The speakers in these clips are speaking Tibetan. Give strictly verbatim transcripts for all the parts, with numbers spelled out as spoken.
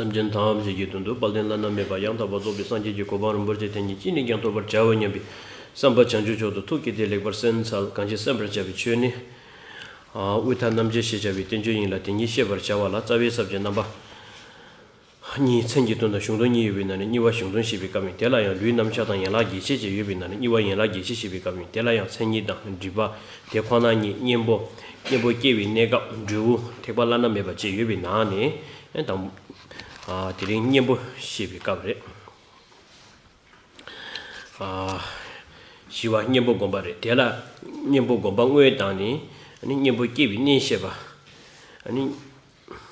སེམས་ཅན་ཐམས་ཅད་ཀྱི་དོན་དུ་དཔལ་ལྡན་བླ་ན་མེད་པ་ཡང་དག་པར་རྫོགས་པའི་སངས་རྒྱས་ཀྱི་གོ་འཕང་རིན་པོ་ཆེ་དེ་ཉིད་ཅི་ནས་ཀྱང་ཐོབ་པར་བྱའོ་སྙམ་པའི་བསམ་པ་བྱང་ཆུབ་མཆོག་ཏུ་ཐུགས་བསྐྱེད་དེ་ལེགས་པར་གསན་འཚལ། གང་ཞིག་སེམས་པར་བྱ་བའི་ཆོས་ནི། དབུས་མཐའ་རྣམ་འབྱེད་ཞེས་བྱ་བའི་བསྟན་བཅོས་ཡིན་ལ། དེ་ཉིད་བཤད་པར་བྱ་བ་ལ་རྩ་བའི་ས་བཅད་རྣམ་པ་གཉིས། མཚན་གྱི་དོན་དང་གཞུང་དོན་གཉིས་ཡོད་པའི་ནང་ནས་གཉིས་པ་གཞུང་དོན་བཤད་པའི་སྐབས་ཡིན། དེ་ལ་ཡང་ལུས་རྣམ་གཞག་དང་ཡན་ལག་རྒྱས་བཤད་བཅས་ཡོད་པའི་ནང་ནས་གཉིས་པ་ཡན་ལག་རྒྱས་བཤད་བཤད་པའི་སྐབས་ཡིན། དེ་ལ་ཡང་མཚན་ཉིད་དང་སྒྲིབ་པ་དེ་ཁོ་ན་ཉིད། གཉེན་པོ། གཉེན་པོ་སྐྱེ་བའི་གནས་སྐབས། འབྲས་བུ། ཐེག་པ་བླ་ན་མེད་པ་བཅས་ཡོད་པའི་ནང་ནས་དང་། དེ་རིང་གཉེན་པོ་བཤད་པའི་སྐབས་རེད། བཞི་པ་གཉེན་པོ་སྒོམ་པ་རེད། དེ་ལ་གཉེན་པོ་སྒོམ་པ་དངོས་དང་ནི། གཉེན་པོ་སྐྱེ་བའི་གནས་བཤད་པ།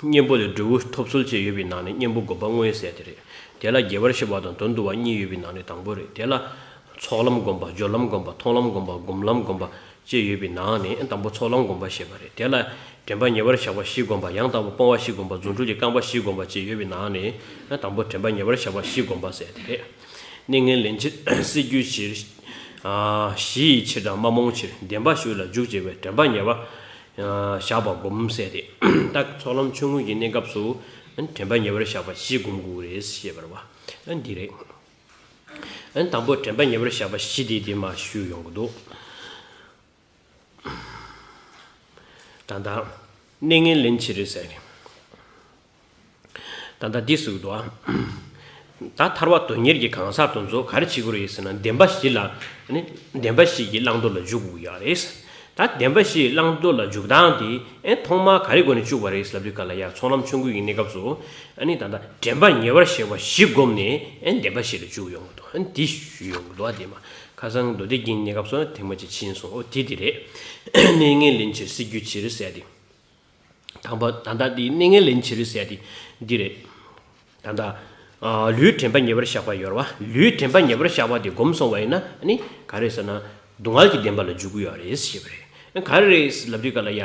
གཉེན་པོ་ལས་འབྲས་བུ་ཐོབ་ཚུལ་བཅས་ཡོད་པའི་ནང་ནས་གཉེན་པོ་སྒོམ་པ་དངོས་ཟེར་དེ་རེད། དེ་ལ་དགེ་བར་བཤད་པ་དང་དོན་བསྡུ་བ་གཉིས་ཡོད་པའི་ནང་ནས་དང་པོ་རེད། དེ་ལ་ཚོགས་ལམ་སྒོམ་པ། སྦྱོར་ལམ་སྒོམ་པ། མཐོང་ལམ་སྒོམ་པ། སྒོམ་ལམ་སྒོམ་པ་བཅས་ཡོད་པའི་ནང་ནས་དང་པོ་ཚོགས་ལམ་སྒོམ་པ་བཤད་པ་རེད། དེ་ལ་དྲན་པ་ཉེ་བར་བཞག་པ་བཞི་སྒོམ་པ། ཡང་དག་པར་སྤོང་བ་བཞི་སྒོམ་པ། རྫུ་འཕྲུལ་གྱི་རྐང་པ་བཞི་སྒོམ་པ་བཅས་ཡོད་པའི་ནང་ནས་དང་པོ་དྲན་པ་ཉེ་བར་བཞག་པ་བཞི་སྒོམ་པ་ཟེར་དེ་རེད། གནས་ངན་ལེན་ཕྱིར། སྲིད་རྒྱུའི་ཕྱིར། ཞི་ཡི་ཕྱིར་དང་མ་རྨོངས་ཕྱིར། བདེན་པ་བཞི་ལ་འཇུག་བྱེད་པའི་དྲན་པ་ཉེ་བར་བཞག་པ་སྒོམ་ཟེར་ཏེ། ད་ཚོགས་ལམ་ཆུང་ངུ་ཡི་གནས་སྐབས་སུ་དྲན་པ་ཉེ་བར་བཞག་པ་བཞི་སྒོམ་དགོས་རེད་ཞེས་པ་རེད་བ། འདི་རེད། དང་པོ་དྲན་པ་ཉེ་བར་བཞག་པ་བཞི་དེ་དེ་མ་ཞུས་ཡོང་གི་འདུག་ད་ལྟ་གནས་ངན་ལེན་ཕྱིར་ཟེར། ད་ལྟ་འདི་ཟེར་གི་འདུག་ཨ། ད་ཐར་པ་དོན་གཉེར་གྱི་གང་ཟག་དེ་ཚོ་ག་རེ་བྱེད་དགོས་རེད་ཟེར་ན། བདེན་པ་བཞི་ལ་ནི། བདེན་པ་བཞི་གི་བླང་དོར་ལ་འཇུག་དགོས་ཡོད་རེད། ད་བདེན་པ་བཞིའི་བླང་དོར་ལ་འཇུག་སྟངས་དེ་ཨེ་ཐོག་མར་ག་རེ་སྒོ་ནས་བཅུག་པ་རེད་ལབ་དུས་ག་ལ་ཡ། ཚོགས་ལམ་ཆུང་ངུ་ཡི་གནས་སྐབས་སུ་ཨ་ནི་ད་ལྟ་དྲན་པ་ཉེ་བར་བཞག་པ་བཞི་བསྒོམས་ནས་ཨེ་བདེན་པ་བཞི་ལ་འཇུག་ཡོང་གི་འདུག་ཨ་ནི་འདི་ཞུ་ཡོང་གི་འདུག་ཨ། དེ་མ་ཁ་སང་མདོ་སྡེ་རྒྱན་གནས་སྐབས་སུ་ཐེངས་མ་གཅིག་ཕྱིན་སོང་། འོ་དེ་དེ་རེད། གནས་ངན་ལེན་ཕྱིར། སྲིད་རྒྱུའི་ཕྱིར་ཟེར་ཏེ། དང་པོ་ད་ལྟ་འདི་གནས་ངན་ལེན་ཕྱིར་ཟེར་ཏེ་འདི་རེད། ད་ལྟ་ལུས་དྲན་པ་ཉེ་བར་བཞག་པ་ཡོད་རེད་བ། ལུས་དྲན་པ་ཉེ་བར་བཞག་པ་དེ་བསྒོམས་སོང་བ་ཡིན་ན་ཨ་ནི་ག་རེ་ཟེར་ན། སྡུག་བསྔལ་གྱི་བདེན་པ་ལ་འཇུག་གི་ཡོད་རེད་ཞེས་པ་རེད། ག་རེ་རེད་ལབ་དུས་ག་ལ་ཡ།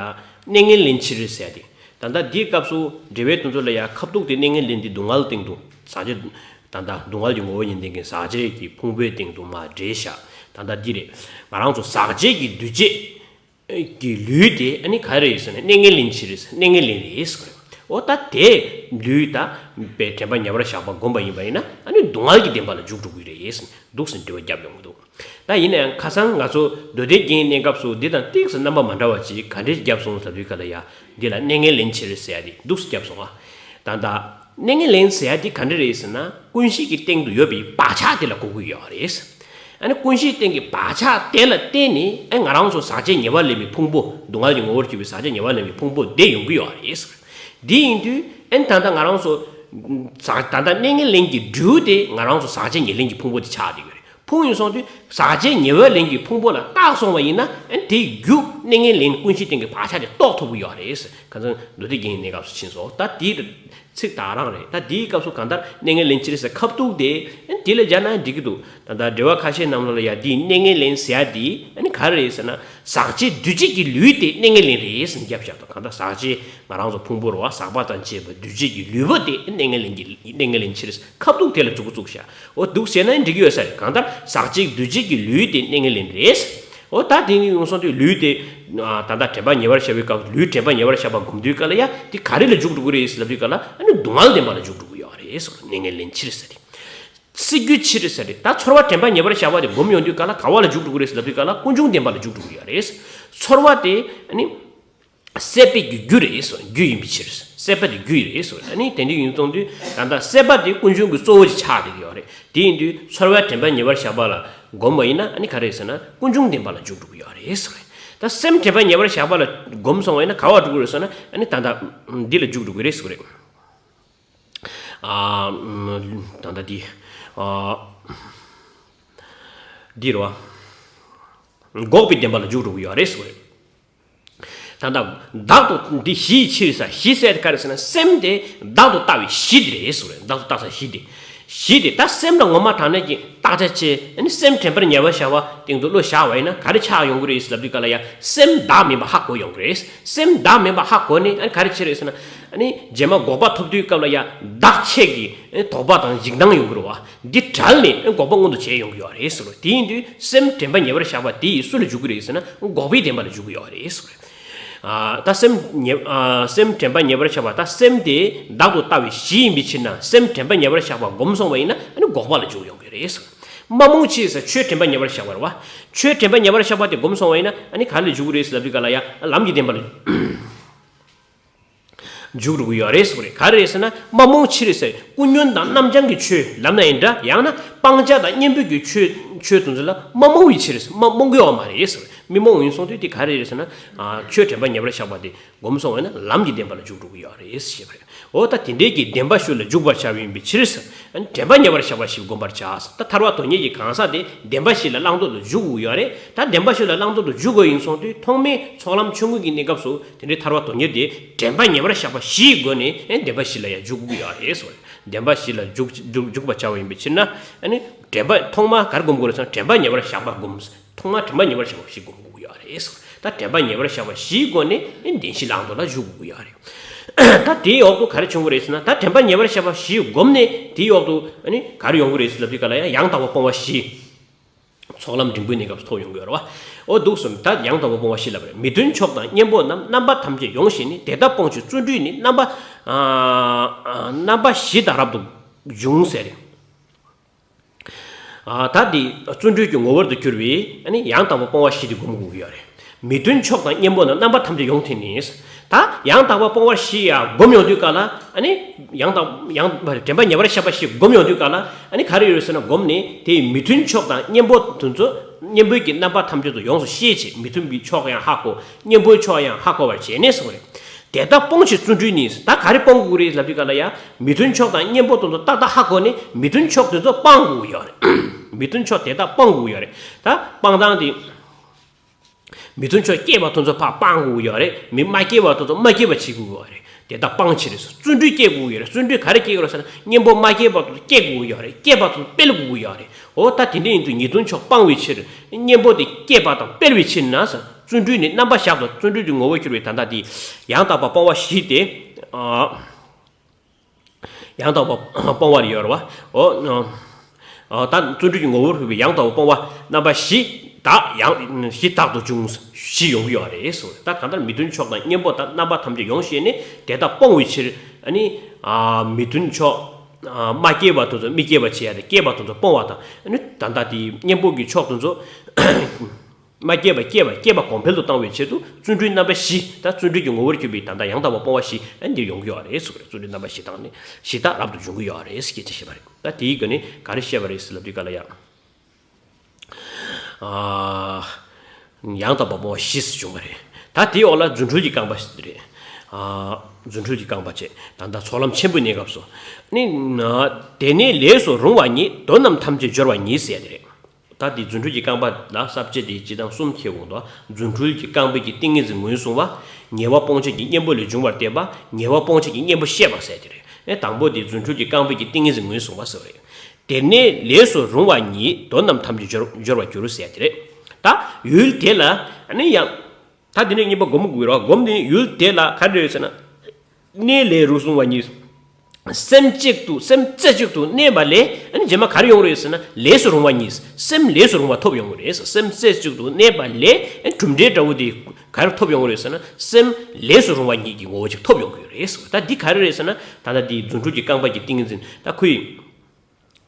གནས་ངན་ལེན་ཕྱིར་ཟེར་ཏེ། ད་ལྟ་འདིའི་སྐབས་སུ་འགྲེལ་པའི་དོན་ཚོ་ལ་ཡ། ཁ་ཐུག་དེ་གནས་ངན་ལེན་དེ་སྡུག་བསྔལ་སྟེང་དུ་ཟག་བཅས། ད་ལྟ་སྡུག་བསྔལ་གྱི་ངོ་བོ་ཉིད་ལྡན་གྱི་ཟག་བཅས་ཀྱི་ཕུང་པོའི་སྟེང་དུ་མ་འགྲེལ་བཞག་ད་ལྟ་འདི་རེད། ང་རང་ཚོ་ཟག་བཅས་ཀྱི་འདུས་བྱས་ཀྱི་ལུས་དེ་ཨ་ནི་ག་རེ་རེད་ཟེར་ན། གནས་ངན་ལེན་ཕྱིར་ཟེར། གནས་ངན་ལེན་རེད་ཟེར། འོ་ད་དེ་ལུས་ད་པའི་དྲན་པ་ཉེ་བར་བཞག་པ་བསྒོམས་པ་ཡིན་པ་ཡིན་ན་ཨ་ནི་སྡུག་བསྔལ་གྱི་བདེན་པ་ལ་འཇུག་འགྲོ་གི་རེད་ཟེར་འདུག་ཟེར་འགྲེལ་བ་བརྒྱབ་ཡོང་གི་འདུག་ད་ཡིན་ན་ཡང་ཁ་སང་ང་ཚོ་མདོ་སྡེ་རྒྱན་གནས་སྐབས་སུ་འདི་དང་ཏོག་ཙམ་རྣམ་པ་མ་འདྲ་བ་ཅིག་ག་འདྲས་བརྒྱབ་སོང་ལབ་དུས་ག་ལ་ཡ། འདི་ལ་གནས་ངན་ལེན་ཕྱིར་ཟེར་ཡ་འདི་འདུག་སེ་བརྒྱབ་སོང་ཨ། ད་ལྟ་གནས་ངན་ལེན་ཟེར་ཡ་འདི་ག་འདྲས་རེད་ཟེར་ན། ཀུན་གཞི་གི་སྟེང་དུ་ཡོད་པའི་བག་ཆགས་དེ་ལ་གོ་དགོས་ཡོད་རེད། ཨ་ནི་ཀུན་གཞིའི་སྟེང་གི་བག་ཆགས་དེ་ལ་བརྟེན་ནས་ཨ་ང་རང་ཚོ་ཟག་བཅས་ཉེ་བར་ལེན་པའི་ཕུང་པོ། སྡུག་བསྔལ་གྱི་ངོ་བོར་གྱུར་པའི་ཟག་བཅས་ཉེ་བར་ལེན་པའི་ཕུང་པོ་དེ་ཡོང་གི་ཡོད་རེད། འདི་ཡིན་དུས་ཨ་ནི་ད་ལྟ་ང་རང་ཚོ་ཟག་ད་ལྟ་གནས་ངན་ལེན་གྱི་འབྲས་བུ་དེ་ང་རང་ཚོ་ཟག་བཅས་ཉེར་ལེན་གྱི་ཕུང་པོ་དེ་ཆགས་བསྡད་ཡོད་རེད། ཕུང་ཡིན་སོང་དུས་ཟག་བཅས་ཉེ་བར་ལེན་གྱི་ཕུང་པོ་ལ་བཏགས་སོང་བ་ཡིན་ན་ཨ་ནི་དེའི་རྒྱུ་གནས་ངན་ལེན་ཀུན་གཞིའི་སྟེང་གི་བག་ཆགས་དེ་རྟོགས་ཐུབ་ཀྱི་ཡོད་རེད། ཁ་སང་མདོ་སྡེ་རྒྱན་གནས་སྐབས་སུ་ཕྱིན་སོང་། ད་དེའི་ཚིག་ད་རང་རེད། ད་དེའི་སྐབས་སུ་གང་ལྟར་གནས་ངན་ལེན་ཕྱིར་ཟེར་ཁ་ཐུག་དེ་དེ་ལ་སྦྱར་ན་འགྲིག་གི་འདུག་ད་ལྟ་འགྲེལ་པ་ཁ་ཤས་ནང་ལ་ཡ་དེའི་གནས་ངན་ལེན་ཟེར་ཡ་དེ་ཨ་ནི་ག་རེ་རེད་ཟེར་ན། ཟག་བཅས་འདུས་བྱས་ཀྱི་ལུས་དེ་གནས་ངན་ལེན་རེད་ཟེར་བརྒྱབ་བཞག་འདུག་གང་ལྟར་ཟག་བཅས་ང་རང་ཚོ་ཕུང་པོ་རེད་བ། ཟག་པ་དང་བཅས་པ་འདུས་བྱས་ཀྱི་ལུས་པོ་དེ་གནས་ངན་ལེན་གྱི་གནས་ངན་ལེན་ཕྱིར་ཁ་ཐུག་དེ་ལ་མཛུབ་གུ་བཙུགས་བཞག་འོ་འདུག་ཟེར་ན་འགྲིག་གི་ཡོད་ས་རེད། གང་ལྟར་ཟག་བཅས་འདུས་བྱས་ཀྱི་ལུས་དེ་གནས་ངན་ལེན་རེད། འོ་ད་དེ་ཡོང་སོང་དུས་ལུས་དེ་ད་ལྟ་དྲན་པ་ཉེ་བར་བཞག་པའི་སྐབས། ལུས་དྲན་པ་ཉེ་བར་བཞག་པ་སྒོམ་དུས་ག་ལ་ཡ་དེ་ག་རེ་ལ་འཇུག་འགྲོ་གི་རེད་ལབ་དུས་ག་ལ་ཨ་ནི་སྡུག་བསྔལ་བདེན་པ་ལ་འཇུག་འགྲོ་གི་ཡོད་རེད། གནས་ངན་ལེན་ཕྱིར་ཟེར་ཏེ། སྲིད་རྒྱུའི་ཕྱིར་ཟེར་ཏེ། ད་ཚོར་བ་དྲན་པ་ཉེ་བར་བཞག་པ་དེ་སྒོམ་ཡོང་དུས་ག་ལ་ག་བ་ལ་འཇུག་འགྲོ་གི་རེད་ལབ་དུས་ག་ལ་ཀུན་འབྱུང་བདེན་པ་ལ་འཇུག་འགྲོ་གི་ཡོད་རེད། ཚོར་བ་དེ་ཨ་ནི་སྲེད་པའི་རྒྱུ་རྒྱུ་རེད་ཟེར། རྒྱུ་ཡིན་པའི་ཕྱིར། སྲེད་པ་དེ་རྒྱུ་ཡིན་རེད་ཟེར། ཨ་ནི་དེ་འདྲ་ཡིན་སོང་དུས་ད་ལྟ་སྲེད་པ་དེ་ཀུན་འབྱུང་གི་གཙོ་བོ་ཅིག་ཆགས་བསྡད་ཀྱི་ཡོད་རེད། དེ་ཡིན་དུས་ཚོར་བ་དྲན་པ་ཉེ་བར་བཞག་པ་ལ་སྒོམ་པ་ཡིན་ན་ཨ་ནི་ག་རེ་ཟེར་ན་ཀུན་འབྱུང་བདེན་པ་ལ་འཇུག་འགྲོ་གི་ཡོད་རེད་ཟེར། ད་སེམས་དྲན་པ་ཉེ་བར་བཞག་པ་ལ་སྒོམ་སོང་བ་ཡིན་ན་ག་བ་འགྲོ་གི་རེད་ཟེར་ན་ཨ་ནི་ད་ལྟ་འདི་ལ་འཇུག་འགྲོ་གི་རེད་ཟེར་གི་རེད། ཨ། ད་ལྟ་འདི། ཨ། འདི་རེད་བ། འགོག་པའི་བདེན་པ་ལ་འཇུག་འགྲོ་གི་ཡོད་རེད་ཟེར་གི་རེད། ད་ལྟ་བདག་ཏུ་འདི་གཞི་ཡི་ཕྱིར་ཟེར། གཞི་ཟེར་དེ་ག་རེ་ཟེར་ན་སེམས་དེ་བདག་ཏུ་ལྟ་བའི་གཞི་དེ་རེད་ཟེར་གི་རེད། བདག་ཏུ་ལྟ་ཟེར་གཞི་དེ། གཞི་དེ་ད་སེམས་ལ་ངོ་མ་དྲང་གནས་ཀྱི་བརྟག་དཔྱད་བྱས། ཨ་ནི་སེམས་དྲན་པར་ཉེ་བར་བཞག་པ་སྟེང་དུ་བློ་བཞག་པ་ཡིན་ན་ག་རེ་ཆགས་ཡོང་གི་རེད་ཟེར་ལབ་དུས་ག་ལ་ཡ། སེམས་བདག་མིན་པ་ཧ་གོ་ཡོང་གི་རེད། སེམས་བདག་མིན་པ་ཧ་གོ་ནས་ཨ་ནི་ག་རེ་བྱེད་རེད་ཟེར་ན། ཨ་ནི་རྗེས་མ་འགོག་པ་ཐོབ་དུས་སྐབས་ལ་ཡ་བདག་ཆད་ཀྱི་དོགས་པ་དང་འཇིགས་སྣང་ཡོང་གི་རེད་བ། འདི་བྲལ་ནས་འགོག་པ་མངོན་དུ་བྱས་ཡོང་གི་ཡོད་རེད་ཟེར་རོ། དེ་ཡིན་དུས་སེམས་དྲན་པ་ཉེ་བར་བཞག་པ་དེ་ཡིས་སུ་ལ་འཇུག་གི་རེད་ཟེར་ན་འགོག་པའི་བདེན་པ་ལ་འཇུག་གི་ཡོད་རེད་ཟེར། ད་སེམས་ཉེ་སེམས་དྲན་པ་ཉེ་བར་བཞག་པ། ད་སེམས་དེ་བདག་ཏུ་ལྟ་བའི་གཞི་ཡིན་པའི་ཕྱིར་ན། སེམས་དྲན་པ་ཉེ་བར་བཞག་པ་སྒོམ་སོང་བ་ཡིན་ན། ཨ་ནི་འགོག་པ་ལ་འཇུག་ཡོང་གི་རེད། མ་རྨོངས་ཕྱིར་ཟེར། ཆོས་དྲན་པ་ཉེ་བར་བཞག་པ་རེད་བ། ཆོས་དྲན་པ་ཉེ་བར་བཞག་པ་དེ་སྒོམ་སོང་བ་ཡིན་ན། ཨ་ནི་ག་རེ་ལ་འཇུག་གི་རེད་ཟེར་ལབ་དུས་ག་ལ་ཡ། ལམ་གྱི་བདེན་པ་ལ་འཇུག་འགྲོ་གི་ཡོད་རེད་ཟེར་བ་རེད། ག་རེ་རེད་ཟེར་ན། མ་རྨོངས་ཕྱིར་ཟེར། ཀུན་ཉོན་དང་རྣམ་བྱང་གི་ཆོས་ལབ་ན་ཡིན་འདྲ། ཡང་ན་སྤང་བྱ་དང་གཉེན་པོའི་གི་ཆོས་ཆོས་དེ་ཚོ་ལ་མ་རྨོངས་པའི་ཕྱིར་ཟེར། མ་རྨོངས་ཀྱི་ཡོད་མ་རེད་ཟེར་བ་རེད། མི་རྨོངས་ཡིན་སོང་དུས་དེ་ག་རེ་རེད་ཟེར་ན། ཆོས་དྲན་པ་ཉེ་བར་བཞག་པ་དེ་སྒོམ་སོང་བས་ན་ལམ་གྱི་བདེན་པ་ལ་འཇུག་འགྲོ་གི་ཡོད་རེད་ཞེས་པ་རེད། འོ་ད་དེ་འདྲའི་གི་བདེན་པ་བཞི་ལ་འཇུག་པར་བྱ་བ་ཡིན་པའི་ཕྱིར། ཨ་ནི་དྲན་པ་ཉེ་བར་བཞག་པ་བཞི་སྒོམ་པར་བྱ། ད་ཐར་པ་དོན་གཉེར་གྱི་གང་ཟག་དེ་བདེན་པ་བཞི་ལ་བླང་དོར་དུ་འཇུག་དགོས་ཡོད་རེད། ད་བདེན་པ་བཞི་ལ་བླང་དོར་དུ་འཇུག་དགོས་ཡིན་སོང་དུས་ཐོག་མའི་ཚོགས་ལམ་ཆོས་མངོན་གྱི་གནས་སྐབས་སུ་དེ་འདྲའི་ཐར་པ་དོན་གཉེར་དེ་དྲན་པ་ཉེ་བར་བཞག་པ་བཞིའི་སྒོ་ནས་ཨེ་བདེན་པ་བཞི་ལ་ཡང་འཇུག་དགོས་ཀྱི་ཡོད་རེད་ཟེར་བ་རེད། བདེན་པ་བཞི་ལ་འཇུག་འཇུག་འཇུག་པར་བྱ་བ་ཡིན་པའི་ཕྱིར་ན། ཨ་ནི་དྲན་པ་ཐོག་མ་ག་རེ་སྒོམ་དགོས་རེད་ཟེར་ན། དྲན་པ་ཉེ་བར་བཞག་པ་སྒོམ། ཐོག་མར་དྲན་པ་ཉེ་བར་བཞག་པ་བཞི་སྒོམ་དགོས་ཀྱི་ཡོད་རེད། ད་དྲན་པ་ཉེ་བར་བཞག་པ་བཞིའི་སྒོ་ནས་བདེན་བཞི་བླང་དོར་ལ་འཇུག་དགོས་ཀྱི་ཡོད་རེད། ད་དེའི་འོག་ཏུ་ག་རེ་བྱུང་གི་རེད་ཟེར་ན། ད་དྲན་པ་ཉེ་བར་བཞག་པ་བཞིའི་སྒོམ་ནས་དེའི་འོག་ཏུ་ཨ་ནི་ག་རེ་ཡོང་གི་རེད་ཟེར་ལབ་དུས་ག་ལ་ཡང་ཡང་དག་པར་སྤོང་བ་བཞི། ཚོགས་ལམ་འབྲིང་པོའི་གནས་སྐབས་སུ་ཐོབ་ཡོང་གི་ཡོད་རེད་བ། འོ་འདུག་སེ་ད་ཡང་དག་པར་སྤོང་བ་བཞི་ལབ་པ་རེད། མི་མཐུན་ཕྱོགས་དང་གཉེན་པོ་རྣམས། རྣམ་པ་ཐམས་ཅད་ཡོངས་ཤེས་ནས། དེ་དག་སྤོང་ཕྱིར་བརྩོན་འགྲུས་ནི། རྣམ་པ་རྣམ་པ་བཞི་དང་རབ་ཏུ་འབྱུང་ཟེར་རེད། ད་འདི་བརྩོན་འགྲུས་ཀྱི་ངོ་བོར་དུ་གྱུར་པའི་ཨ་ནི་ཡང་དག་པར་སྤོང་བ་བཞི་དེ་སྒོམ་དགོས་ཀྱི་ཡོད་རེད། མི་མཐུན་ཕྱོགས་དང་གཉེན་པོ་རྣམས། རྣམ་པ་ཐམས་ཅད་ཡོངས་ཐེག་ནས། ད་ཡང་དག་པར་སྤོང་བ་བཞི་ཡང་སྒོམ་ཡོང་དུས་ག་ལ། ཨ་ནི་ཡང་དག་ཡང་དྲན་པ་ཉེ་བར་བཞག་པ་བཞི་སྒོམ་ཡོང་དུས་ག་ལ། ཨ་ནི་ག་རེ་ཡོད་ཟེར་ན། སྒོམ་ནི་དེའི་མི་མཐུན་ཕྱོགས་དང་གཉེན་པོ་དེ་ཚོ། གཉེན་པོའི་གི་རྣམ་པ་ཐམས་ཅད་དུ་ཡོངས་སུ་ཤེས་བྱས། མི་མཐུན་པའི་ཕྱོགས་ཡང་ཧ་གོ། གཉེན་པོའི་ཕྱོགས་ཡང་ཧ་གོ་བར་བྱས་ནས་གསུངས་རེད། དེ་དག་སྤོང་ཕྱིར་བརྩོན་འགྲུས་ནི། ད་ག་རེ་སྤོང་དགོས་རེད་ལབ་དུས་ག་ལ་ཡ། མི་མཐུན་ཕྱོགས་དང་གཉེན་པོ་དེ་ཚོ་ཏག་ཏག་ཧ་གོ་ནས་མི་མཐུན་ཕྱོགས་དེ་ཚོ་སྤང་དགོས་ཀྱི་ཡོད་རེད། མི་མཐུན་ཕྱོགས་དེ་དག་སྤང་དགོས་ཀྱི་ཡོད་རེད། ད་སྤང་སྟངས་དེ། མི་མཐུན་ཕྱོགས་སྐྱེས་པ་དེ་ཚོ་ཕར་སྤང་དགོས་ཀྱི་ཡོད་རེད། མི་མ་སྐྱེས་པ་དེ་ཚོ་མ་སྐྱེས་པ་བྱེད་དགོས་ཀྱི་ཡོད་རེད། དེ་དག་སྤང་ཕྱིར་བརྩོན་འགྲུས་སྐྱེ་དགོས་ཀྱི་ཡོད་རེད། བརྩོན་འགྲུས་ག་རེ་སྐྱེ་དགོས་རེད་ཟེར་ན། གཉེན་པོ་མ་སྐྱེས་པ་དེ་ཚོ་སྐྱེ་དགོས་ཀྱི་ཡོད་རེད། སྐྱེས་པ་དེ་ཚོ་སྤེལ་དགོས་ཀྱི་ཡོད་རེད། འོ་ད་དེ་འདྲ་ཡིན་དུས་ཉེས་ལྟུང་ཕྱོགས་སྤང་བའི་ཕྱིར། གཉེན་པོ་དེ་སྐྱེས་པ་དང་སྤེལ་བའི་ཕྱིར་ན་ཟེར། བརྩོན་འགྲུས་ནི་རྣམ་པ་བཞག་ཏུ། བརྩོན་འགྲུས་ཀྱི་ངོ་བོར་གྱུར་པའི་ད་ལྟ་དེ་ཡང་དག་པར་སྤོང་བ་བཞི་སྟེ། ཨ། ཡང་དག་པར་སྤོང་བ་ཡོད་རེད་བ། འོ། ཨ། ད་བརྩོན་འགྲུས་ཀྱི་ངོ་བོར་གྱུར་པའི་ཡང་དག་པར་སྤོང་བ་རྣམ་པ་བཞི་དག་ཡང་བཞི་དག་ཏུ་འབྱུང་། བཞི་ཡོང་གི་ཡོད་རེད་གསུངས། ད་གང་ལྟར་མི་མཐུན་ཕྱོགས་དང་གཉེན་པོ་དང་རྣམ་པ་ཐམས་ཅད་ཡོངས་ཤེས་ནས། དེ་དག་སྤོང་བའི་ཕྱིར། ཨ་ནི། ཨ། མི་མཐུན་ཕྱོགས། ཨ། མ་སྐྱེས་པ་དེ་ཚོ་མི་སྐྱེ་བ་བྱེད་ཡ་དང་། སྐྱེས་པ་དེ་ཚོ་སྤོང་བ་དང་། ཨ་ནི་ད་ལྟ་དེ་གཉེན་པོ་གི་ཕྱོགས་དེ་ཚོ། མ་སྐྱེས་པ་སྐྱེས་པ། སྐྱེས་པ་གོང་འཕེལ་དུ་བཏང་བའི་ཆེད་དུ་བརྩོན་འགྲུས་རྣམ་པ་བཞི། ད་བརྩོན་འགྲུས་ཀྱི་ངོ་བོར་གྱུར་པའི་ད་ལྟ་ཡང་དག་པར་སྤོང་བ་བཞི། ཨ་ནི་འདིར་ཡོང་གི་ཡོད་རེད་གསུངས་རེད། བརྩོན་འགྲུས་རྣམ་པ་བཞི་དང་ནི། བཞི་དག་རབ་ཏུ་འབྱུང་གི་ཡོད་རེད་ཟེར་བཤད་པ་རེད། ད་དེའི་སྒོ་ནས་ག་རེ་བཤད་པ་རེད་ཟེར་ལབ་དུས་ག་ལ་ཡ། ཨ། ཡང་དག་པར་སྤོང་བ་བཞི་ཟེར་བྱུང་བ་རེད། ད་དེའི་འོག་ལ་རྫུ་འཕྲུལ་གྱི་རྐང་པ་ཟེར་རེད། ཨ། རྫུ་འཕྲུལ་གྱི་རྐང་པ་བྱས། ད་ལྟ་ཚོགས་ལམ་ཆེན་པོའི་གནས་སྐབས་སུ། ནི། དེ་ནས་ལས་སུ་རུང་བ་ཉིད། དོན་རྣམས་ཐམས་ཅད་སྦྱོར་བ་ཉིད་ཟེར་ཡ་དེ་རེད། ད་དེ་རྫུ་འཕྲུལ་གྱི་རྐང་པ་ལ་ས་བཅད་དེ་སྤྱི་དང་གསུམ་ཁྱེར་ཡོང་དོ། རྫུ་འཕྲུལ་གྱི་རྐང་པའི་གི་ཏིང་ངེ་འཛིན་ངོས་བཟུང་བ། ཉེ་བ་སྤོང་བྱེད་ཀྱི་གཉེན་པོ་ལས་བྱུང་བར་བསྟན་པ། ཉེ་བ་སྤོང་བྱེད་ཀྱི་གཉེན་པོ་བཤད་པ་ཟེར་དེ་རེད། ཨེ། དང་པོ་དེ་རྫུ་འཕྲུལ་གྱི་རྐང་པའི་གི་ཏིང་ངེ་འཛིན་ངོས་བཟུང་བ་ཟེར་བ་རེད། དེ་ནས་ལས་སུ་རུང་བ་ཉིད། དོན་རྣམས་ཐམས་ཅད་སྦྱོར་སྦྱོར་བར་འགྱུར་ཟེར་དེ་རེད། ད་ཡུལ་དེ་ལ་ཨ་ནི་ཡང་། ད་དེ་ནས་གཉིས་པ་སྒོམ་དགོས་རེད་བ། སྒོམ་ནི་ཡུལ་དེ་ལ་ག་རེ་རེད་ཟེར་ན། གནས་ལས་རུང་བ་ཉིད། སེམས་གཅིག་ཏུ། སེམས་རྩེ་གཅིག་ཏུ་གནས་པ་ལས། ཨ་ནི་རྗེས་མ་ག་རེ་ཡོང་རེད་ཟེར་ན། ལས་སུ་རུང་བ་ཉིད། སེམས་ལས་སུ་རུང་བ་ཐོབ་ཡོང་གི་རེད། སེམས་རྩེ་གཅིག་ཏུ་གནས་པ་ལས། ཨ་ནི་གྲུབ་འབྲས་འདྲ་བོ་དེ་ག་རེ་ཐོབ་ཡོང་གི་རེད་ཟེར་ན། སེམས་ལས་སུ་རུང་བ་ཉིད་ཀྱི་ངོ་བོ་ཅིག་ཐོབ་ཡོང་གི་རེད། ད་འདི་ག་རེ་རེད་ཟེར་ན། ད་ལྟ་འདི་རྫུ་འཕྲུལ་གྱི་རྐང་པ་གི་ཏིང་ངེ་འཛིན། ད་ཁོའི་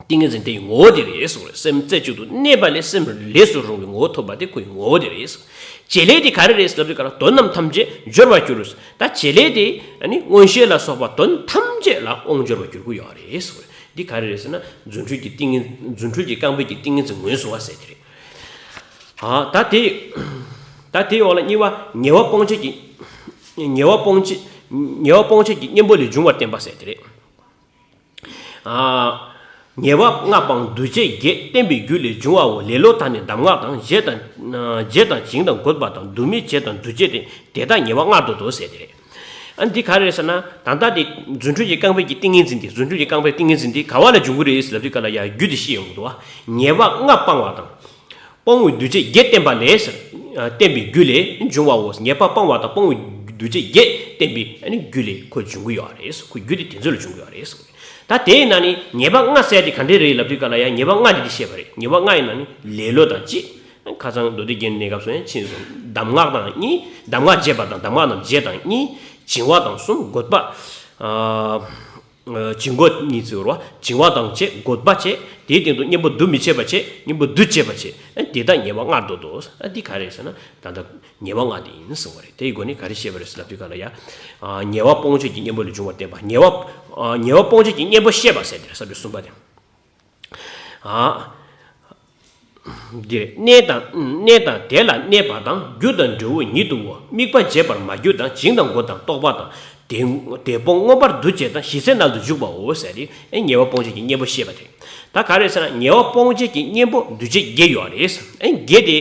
ཏིང་ངེ་འཛིན་དེའི་ངོ་བོ་དེ་རེད་གསུངས་རེད། སེམས་རྩེ་གཅིག་ཏུ་གནས་པ་ལས་སེམས་ལས་སུ་རུང་བའི་ངོ་བོ་ཐོབ་པ་དེ་ཁོའི་ངོ་བོ་དེ་རེད་གསུངས། བྱེད་ལས་དེ་ག་རེ་རེད་ཟེར་ལབ་དུས་ག་ལ། དོན་རྣམས་ཐམས་ཅད་སྦྱོར་བར་འགྱུར། ད་བྱེད་ལས་དེ་ཨ་ནི་མངོན་ཤེས་ལ་སོགས་པ་དོན་ཐམས་ཅད་ལ་དབང་འབྱོར་བར་འགྱུར་གྱི་ཡོད་རེད་གསུངས་རེད། འདི་ག་རེ་རེད་ཟེར་ན། རྫུ་འཕྲུལ་གྱི་ཏིང་ངེ་རྫུ་འཕྲུལ་གྱི་རྐང་པའི་གི་ཏིང་ངེ་འཛིན་ངོས་བཟུང་བ་ཟེར་དེ་རེད། ཨ། ད་དེ། ད་དེའི་འོག་ལ་གཉིས་པ་ཉེ་བ་སྤོང་བྱེད་ཀྱི། ཉེ་བ་སྤོང་བྱེད། ཉེ་བ་སྤོང་བྱེད་ཀྱི་གཉེན་པོ་ལས་བྱུང་བར་བསྟན་པ་ཟེར་དེ་རེད། ཨ། ཉེ་བ་ལྔ་སྤང་འདུ་བྱེད་བརྒྱད་བསྟེན་པའི་རྒྱུ་ལས་བྱུང་བའོ། ལེ་ལོ་དང་ནི་གདམས་ངག་དང་། བྱས་དང་། བྱས་དང་བྱིང་དང་རྒོད་པ་དང་། འདུ་མི་བྱེད་དང་འདུ་བྱེད་དེ། དེ་དག་ཉེ་བ་ལྔ་བསྡུ་སྟེ་ཟེར་དེ་རེད། ཨ། འདི་ག་རེ་རེད་ཟེར་ན། ད་ལྟ་དེ་རྫུ་འཕྲུལ་གྱི་རྐང་པའི་གི་ཏིང་ངེ་འཛིན་དེ། རྫུ་འཕྲུལ་གྱི་རྐང་པའི་ཏིང་ངེ་འཛིན་དེ་ག་བ་ལ་འབྱུང་གི་རེད་ཟེར་ལབ་དུས་ག་ལ་ཡ། རྒྱུ་དེ་བཤད་ཡོང་གི་འདུག་བ། ཉེ་བ་ལྔ་སྤང་བ་དང་། སྤོང་བའི་འདུ་བྱེད་བརྒྱད་བསྟེན་པ་ལས། བསྟེན་པའི་རྒྱུ་ལས་འབྱུང་བའོ། ཉེས་པ་སྤང་བ་དང་སྤོང་བའི་འདུ་བྱེད་བརྒྱད་བསྟེན་པའི་ཨ་ནི་རྒྱུ་ལས་ཁོ་འབྱུང་གི་ཡོད་རེད། ཁོ་རྒྱུ་དེ་དེ་ཚོ་ལ་འབྱུང་གི་ཡོད་རེད། ད་དེའི་ནང་ནས་ཉེས་པ་ལྔ་ཟེར་དེ་ག་འདྲས་རེད་ལབ་དུས་ག་ལ་ཡ། ཉེས་པ་ལྔ་དེ་འདི་བཤད་པ་རེད། ཉེས་པ་ལྔ་ཡི་ནང་ནས་ལེ་ལོ་དང་གཅིག། ཁ་སང་མདོ་སྡེ་རྒྱན་གནས་སྐབས་སུ་ཡང་ཕྱིན་སོང་། གདམས་ངག་དང་གཉིས། གདམས་ངག་བྱས་པ་དང་གདམས་ངག་རྣམས་བྱས་དང་གཉིས། བྱིང་བ་དང་གསུམ། དགོད་པ། ཨ། བྱིང་རྒོད་གཉིས་ཚིག་ཡོད་རེད་བ། བྱིང་བ་དང་བཅས། དགོད་པ་བཅས། དེའི་སྟེང་དུ་གཉེན་པོ་འདུ་མི་བྱེད་པ་བྱས། གཉེན་པོ་འདུ་བྱེད་པ་བྱས། ཨ། དེ་དག་ཉེ་བ་ལྔར་འདོད་དོ། ཨ། འདི་ག་རེ་ཟེར་ན་ད་ལྟ་ཉེ་བ་ལྔ་དེ་ཡིན་གསུངས་པ་རེད། དེའི་སྒོ་ནས་ག་རེ་བཤད་པ་རེད་ཟེར་ལབ་དུས་ག་ལ་ཡ། ཨ། ཉེ་བ་སྤོང་བྱེད་ཀྱི་གཉེན་པོ་ལས་བྱུང་བར་བསྟན་པ། ཉེ་བ། ཨ། ཉེ་བ་སྤོང་བྱེད་ཀྱི་གཉེན་པོ་བཤད་པ་ཟེར་དེ་རེད། ས་བཅད་གསུམ་པ་དེ། ཨ། འདི་རེད། གནས་དང་། གནས་དང་དེ་ལ་གནས་པ་དང་། རྒྱུ་དང་འབྲས་བུ་ཉིད་དུའོ། དམིགས་པ་བརྗེད་པར་མ་གྱུར་དང་། བྱིང་དང་རྒོད་དང་རྟོག་པ་དང་། དེ་དེ་སྤོང་མངོན་པར་འདུ་བྱེད་དང་། ཞི་བྱེད་རྣལ་དུ་འཇུག་པའོ་ཟེར་ཏེ། ཨེ། ཉེ་བ་སྤོང་བྱེད་ཀྱི་གཉེན་པོ་བཤད་པ་དེ། ད་ག་རེ་ཟེར་ན་ཉེ་བ་སྤོང་བྱེད་ཀྱི་གཉེན་པོ་འདུ་བྱེད་བརྒྱད་ཡོད་རེད། ཨེ། བརྒྱད་དེ།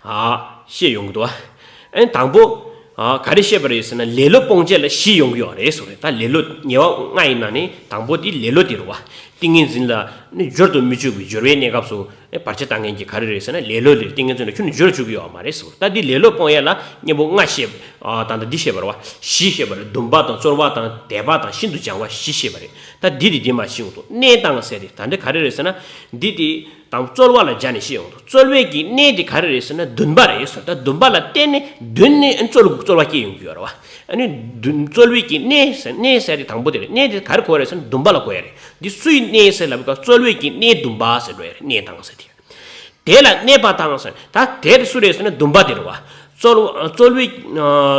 ཨ། བཤད་ཡོང་གི་འདུག་བ། ཨེ། དང་པོ། ཨ། ག་རེ་བཤད་པ་རེད་ཟེར་ན་ལེ་ལོ་སྤོང་བྱེད་ལ་བཞི་ཡོང་གི་ཡོད་རེད་ཟེར་བ་རེད། ད་ལེ་ལོ་ཉེ་བ་ལྔ་ཡི་ནང་ནས་དང་པོ་དེ་ལེ་ལོ་དེ་རེད་བ། ཏིང་ངེ་འཛིན་ལ་ནི་སྦྱོར་དུ་མི་འཇུག་པའི་སྦྱོར་བའི་གནས་སྐབས་སུ། ཨེ། བར་ཆད་བཏང་མཁན་གྱི་ག་རེ་རེད་ཟེར་ན་ལེ་ལོ་ལས་ཏིང་ངེ་འཛིན་ལ་ཁྱོན་ནས་སྦྱོར་བཅུག་གི་ཡོད་མ་རེད་ཟེར་བ། ད་འདི་ལེ་ལོ་སྤོང་ཡས་ལ་གཉེན་པོ་ལྔ་བཤད། ཨ། ད་ལྟ་འདི་བཤད་པ་རེད་བ། བཞི་བཤད་པ་རེད། འདུན་པ་དང་རྩོལ་བ་དང་དད་པ་དང་ཤིན་ཏུ་སྦྱང་བ་བཞི་བཤད་པ་རེད། ད་འདི་དེ་འདི་མ་ཤེས་ཡོང་དུ་གནས་དང་ཟེར་ཏེ་ད་འདི་ག་རེ་རེད་ཟེར་ན། འདི་དེ། དང་རྩོལ་བ་ལ་སྦྱར་ནས་བཤད་ཡོང་དུས། རྩོལ་བའི་གི་གནས་དེ་ག་རེ་རེད་ཟེར་ན་འདུན་པ་རེད་ཟེར། ད་འདུན་པ་ལ་བརྟེན་ནས་འདུན་ནས་རྩོལ་རྩོལ་བ་སྐྱེ་ཡོང་གི་ཡོད་རེད་བ། ཨ་ནི་འདུན། རྩོལ་བའི་གི་གནས་ཟེར། གནས་ཟེར་དེ་དང་པོ་དེ་རེད། གནས་དེ་ག་རེ་གོ་རེད་ཟེར་ན་འདུན་པ་ལ་གོ་ཡ་རེད། འདི་སུའི་གནས་ཟེར་ལབ་པའི་སྐབས་རྩོལ་བའི་གི་གནས་འདུན་པ་ཟེར་འགྲོ་ཡ་རེད། གནས་དང་ཟེར་དེ། དེ་ལ་གནས་པ་དང་ཟེར། ད་དེ་སུ་རེད་ཟེར་ན་འདུན་པ་དེ་རེད་བ། རྩོལ། རྩོལ་བའི།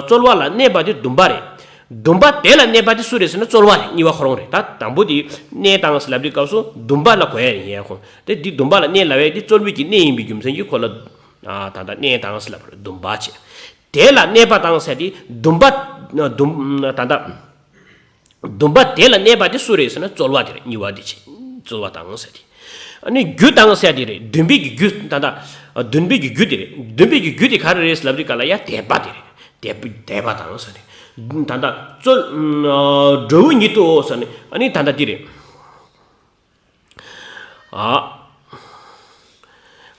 རྩོལ་བ་ལ་གནས་པ་དེ་འདུན་པ་རེད། འདུན་པ་དེ་ལ་གནས་པ་དེ་སུ་རེད་ཟེར་ན་རྩོལ་བ་རེད། གཉིས་པ་ཁོ་རང་རེད། ད་དང་པོ་དེ་གནས་དང་ཟེར་ལབ་དུས་སྐབས་སུ་འདུན་པ་ལ་གོ་ཡ་ཡིན་ཡ་ཁོ། དེ་འདི་འདུན་པ་ལ་གནས་ལབ་ཡ་དེ་རྩོལ་བའི་གི་གནས་ཡིན་པའི་རྒྱུ་མཚན་གྱིས་ཁོ་ལ། ཨ། ད་ལྟ་གནས་དང་ཟེར་ལབ་པ་རེད། འདུན་པ་བྱས། དེ་ལ་གནས་པ་དང་ཟེར་དེ་འདུན་པ། འདུན། ད་ལྟ་འདུན་པ་དེ་ལ་གནས་པ་དེ་སུ་རེད་ཟེར་ན་རྩོལ་བ་དེ་རེད། གཉིས་པ་དེ་བྱས། རྩོལ་བ་དང་ཟེར་དེ། ཨ་ནི་རྒྱུ་དང་ཟེར་དེ་རེད། འདུན་པའི་གི་རྒྱུ། ད་ལྟ་འདུན་པའི་གི་རྒྱུ་དེ་རེད། འདུན་པའི་གི་རྒྱུ་དེ་ག་རེ་རེད་ཟེར་ལབ་དུས་ག་ལ་ཡ་དད་པ་དེ་རེད། དད་པ། དད་པ་དང་ཟེར་དེ། ད་ལྟ་རྩོལ། འབྲས་བུ་ཉིད་དུའོ་ཟེར་ནས། ཨ་ནི་ད་ལྟ་འདི་རེད། ཨ།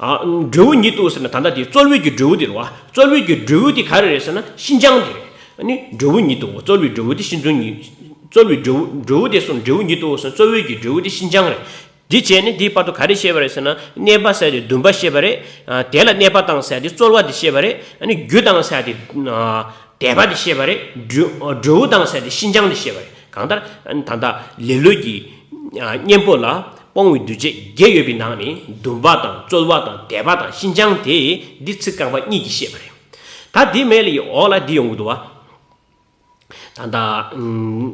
ཨ། འབྲས་བུ་ཉིད་དུ་ཟེར་ན་ད་ལྟ་དེ་རྩོལ་བའི་གི་འབྲས་བུ་དེ་རེད་བ། རྩོལ་བའི་གི་འབྲས་བུ་དེ་ག་རེ་རེད་ཟེར་ན་ཤིན་སྦྱངས་དེ་རེད། ཨ་ནི་འབྲས་བུ་ཉིད་དུ། རྩོལ་བའི་འབྲས་བུ་དེ་ཤིན་སྦྱངས་ཉིད། རྩོལ་བའི་འབྲས་བུ། འབྲས་བུ་དེ་གསུངས། འབྲས་བུ་ཉིད་དུ་ཟེར་རྩོལ་བའི་གི་འབྲས་བུ་དེ་ཤིན་སྦྱངས་རེད། དེ་བྱས་ནས་དེའི་བར་དུ་ག་རེ་བཤད་པ་རེད་ཟེར་ན་གནས་པ་ཟེར་དེ་འདུན་པ་བཤད་པ་རེད། ཨ། དེ་ལ་གནས་པ་དང་ཟེར་དེ་རྩོལ་བ་དེ་བཤད་པ་རེད། ཨ་ནི་རྒྱུ་དང་ཟེར་དེ། ཨ། དད་པ་དེ་བཤད་པ་རེད། འབྲས། འབྲས་བུ་དང་ཟེར་དེ་ཤིན་སྦྱངས་དེ་བཤད་པ་རེད། གང་ལྟར་ད་ལྟ་ལེ་ལོ་གི་གཉེན་པོ་ལ་སྤོང་བའི་འདུ་བྱེད་བརྒྱད་ཡོད་པའི་ནང་ནས་འདུན་པ་དང་རྩོལ་བ་དང་དད་པ་དང་ཤིན་སྦྱངས་དེ་འདི་ཚིག་རྐང་པ་གཉིས་ཀྱིས་བཤད་པ་རེད། ད་དེ་མེད་ལ་ཡི་འོག་ལ་འདི་ཡོང་གི་འདུག་བ། ད་ལྟ་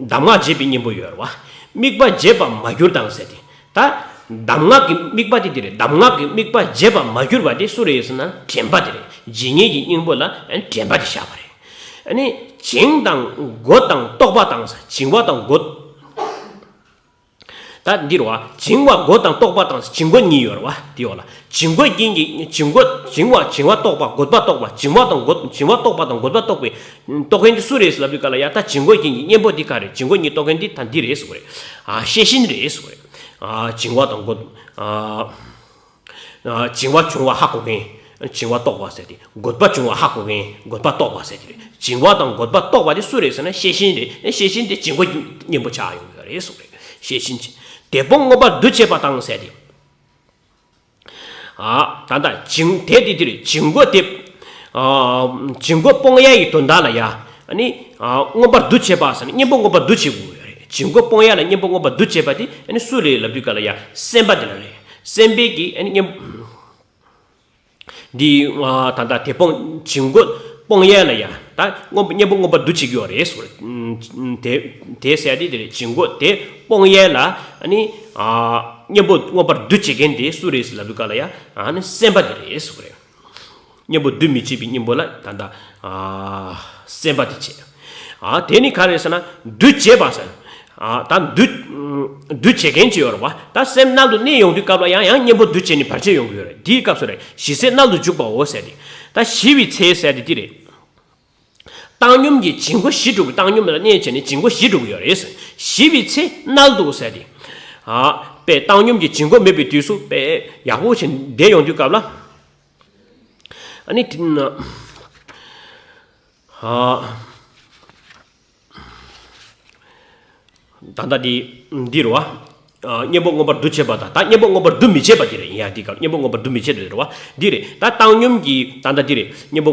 གདམས་ངག་བརྗེད་པའི་གཉེན་པོ་ཡོད་རེད་བ། དམིགས་པ་བརྗེད་པར་མ་གྱུར་དང་ཟེར་ཏེ། ད་གདམས་ངག་གི་དམིགས་པ་དེ་འདི་རེད། གདམས་ངག་གི་དམིགས་པ་བརྗེད་པར་མ་གྱུར་པ་དེ་སུ་རེད་ཟེར་ན་དྲན་པ་དེ་རེད། བརྗེད་ངེས་ཀྱི་གཉེན་པོ་ལ་དྲན་པ་དེ་བཞག་པ་རེད། ཨ་ནི་བྱིང་དང་རྒོད་དང་རྟོག་པ་དང་ཟེར། བྱིང་བ་དང་རྒོད། ད་འདི་རེད་བ། བྱིང་བ་རྒོད་དང་རྟོག་པ་དང་ཟེར། བྱིང་རྒོད་གཉིས་ཡོད་རེད་བ། དེ་ཡོད་ལ། བྱིང་རྒོད་རྐྱེན་གྱིས། བྱིང་རྒོད། བྱིང་བ། བྱིང་བ་རྟོག་པ། རྒོད་པ་རྟོག་པ། བྱིང་བ་དང་རྒོད། བྱིང་བ་རྟོག་པ་དང་རྒོད་པ་རྟོག་པའི་རྟོག་མཁན་དེ་སུ་རེད་ཟེར་ལབ་དུས་ག་ལ་ཡ། ད་བྱིང་རྒོད་རྐྱེན་གྱི་གཉེན་པོ་འདི་ག་རེད། བྱིང་རྒོད་གཉིས་རྟོག་མཁན་འདི་ད་འདི་རེད་ཟེར་བ་རེད། ཨ། ཤེས་བཞིན་རེད་ཟེར་བ་རེད། ཨ། བྱིང་བ་དང་རྒོད། ཨ། ཨ། བྱིང་བ་བྱུང་བ་ཧ་གོ་མཁན། བྱིང་བ་རྟོགས་པ་ཟེར་ཏེ། རྒོད་པ་བྱུང་བ་ཧ་གོ་མཁན། རྒོད་པ་རྟོགས་པ་ཟེར་ཏེ་རེད། བྱིང་བ་དང་རྒོད་པ་རྟོགས་པ་དེ་སུ་རེད་ཟེར་ན་ཤེས་བཞིན་རེད། ཤེས་བཞིན་དེ་བྱིང་རྒོད་གཉེན་པོ་ཆགས་ཡོང་གི་རེད་ཟེར་བ་རེད། ཤེས་བཞིན་གྱིས། དེ་སྤོང་མངོན་པར་འདུ་བྱེད་པ་དང་ཟེར་ཏེ། ཨ། ད་ལྟ་བྱིང་། དེ་དེ་དེ་རེད། བྱིང་རྒོད་དེ། ཨ། བྱིང་རྒོད་སྤོང་ཡ་ཡི་དོན་དག་ལ་ཡ། ཨ་ནི། ཨ། མངོན་པར་འདུ་བྱེད་པ་ཟེར་ན་གཉེན་པོ་མངོན་པར་འདུ་བྱེད་དགོས་ཡོད་རེད། བྱིང་རྒོད་སྤོང་ཡ་ལ་གཉེན་པོ་མངོན་པར་འདུ་བྱེད་པ་དེ་ཨ་ནི་སུ་རེད་ལབ་དུས་ག་ལ་ཡ། སེམས་པ་དེ་ལ་རེད། སེམས་པའི་གི་ཨ་ནི་གཉེན། འདི། ཨ། ད་ལྟ་དེ་སྤོང་། བྱིང་རྒོད་སྤོང་ཡ་ལ་ཡ། ད་མངོན་པ། གཉེན་པོ་མངོན་པར་འདུ་བྱེད་ཀྱི་ཡོད་རེད་ཟེར། དེ། དེ་ཟེར་དེ་དེ་རེད། བྱིང་རྒོད་དེ་སྤོང་ཡ་ལ་ཨ་ནི། ཨ། གཉེན་པོ་མངོན་པར་འདུ་བྱེད་མཁན་དེ་སུ་རེད་ཟེར་ལབ་དུས་ག་ལ་ཡ། ཨ་ནི་སེམས་པ་དེ་རེད་ཟེར་བ་རེད། གཉེན་པོ་འདུ་མི་བྱེད་པའི་གཉེན་པོ་ལ་ད་ལྟ། ཨ། སེམས་པ་དེ་བྱེད། ཨ། དེ་ནི་ག་རེ་ཟེར་ན་འདུ་བྱེད་པ་ཟེར། ཨ། ད་འདུ། འདུ་བྱེད་མཁན་ཅིག་ཡོད་རེད་བ། ད་སེམས་རྣལ་དུ་གནས་ཡོང་དུས་སྐབས་ལ་ཡང་ཡང་གཉེན་པོ་འདུ་བྱེད་ནས་བར་ཆད་ཡོང་གི་ཡོད་རེད། དེའི་སྐབས་སུ་རེད། ཞི་བྱེད་རྣལ་དུ་འཇུག་པའོ་ཟེར་ཏེ། ད་ཞི་བའི་ཚེ་ཟེར་ཏེ་དེ་རེད། བཏང་སྙོམས་ཀྱི་བྱིང་རྒོད་ཞི་འགྲོ་གི། བཏང་སྙོམས་ལ་གནས་བྱས་ནས་བྱིང་རྒོད་ཞི་འགྲོ་གི་ཡོད་རེད་ཟེར། ཞི་བའི་ཚེ་རྣལ་དུ་ཟེར་ཏེ། ཨ། དཔེ་བཏང་སྙོམས་ཀྱི་བྱིང་རྒོད་མེད་པའི་དུས་སུ་དཔེ་ཡག་པོ་བྱས་བསྡད་ཡོང་དུས་སྐབས་ལ། ཨ་ནི། ཨ། ད་ལྟ་འདི། འདི་རེད་བ། གཉེན་པོ་མངོན་པར་འདུ་བྱེད་པ་དང་ད་གཉེན་པོ་མངོན་པར་འདུ་མི་བྱེད་པ་དེ་རེད། ཡ་འདི་ག་གཉེན་པོ་མངོན་པར་འདུ་མི་བྱེད་པ་དེ་རེད་བ། འདི་རེད། ད་བཏང་སྙོམས་ཀྱི་ད་ལྟ་འདི་རེད། གཉེན་པོ་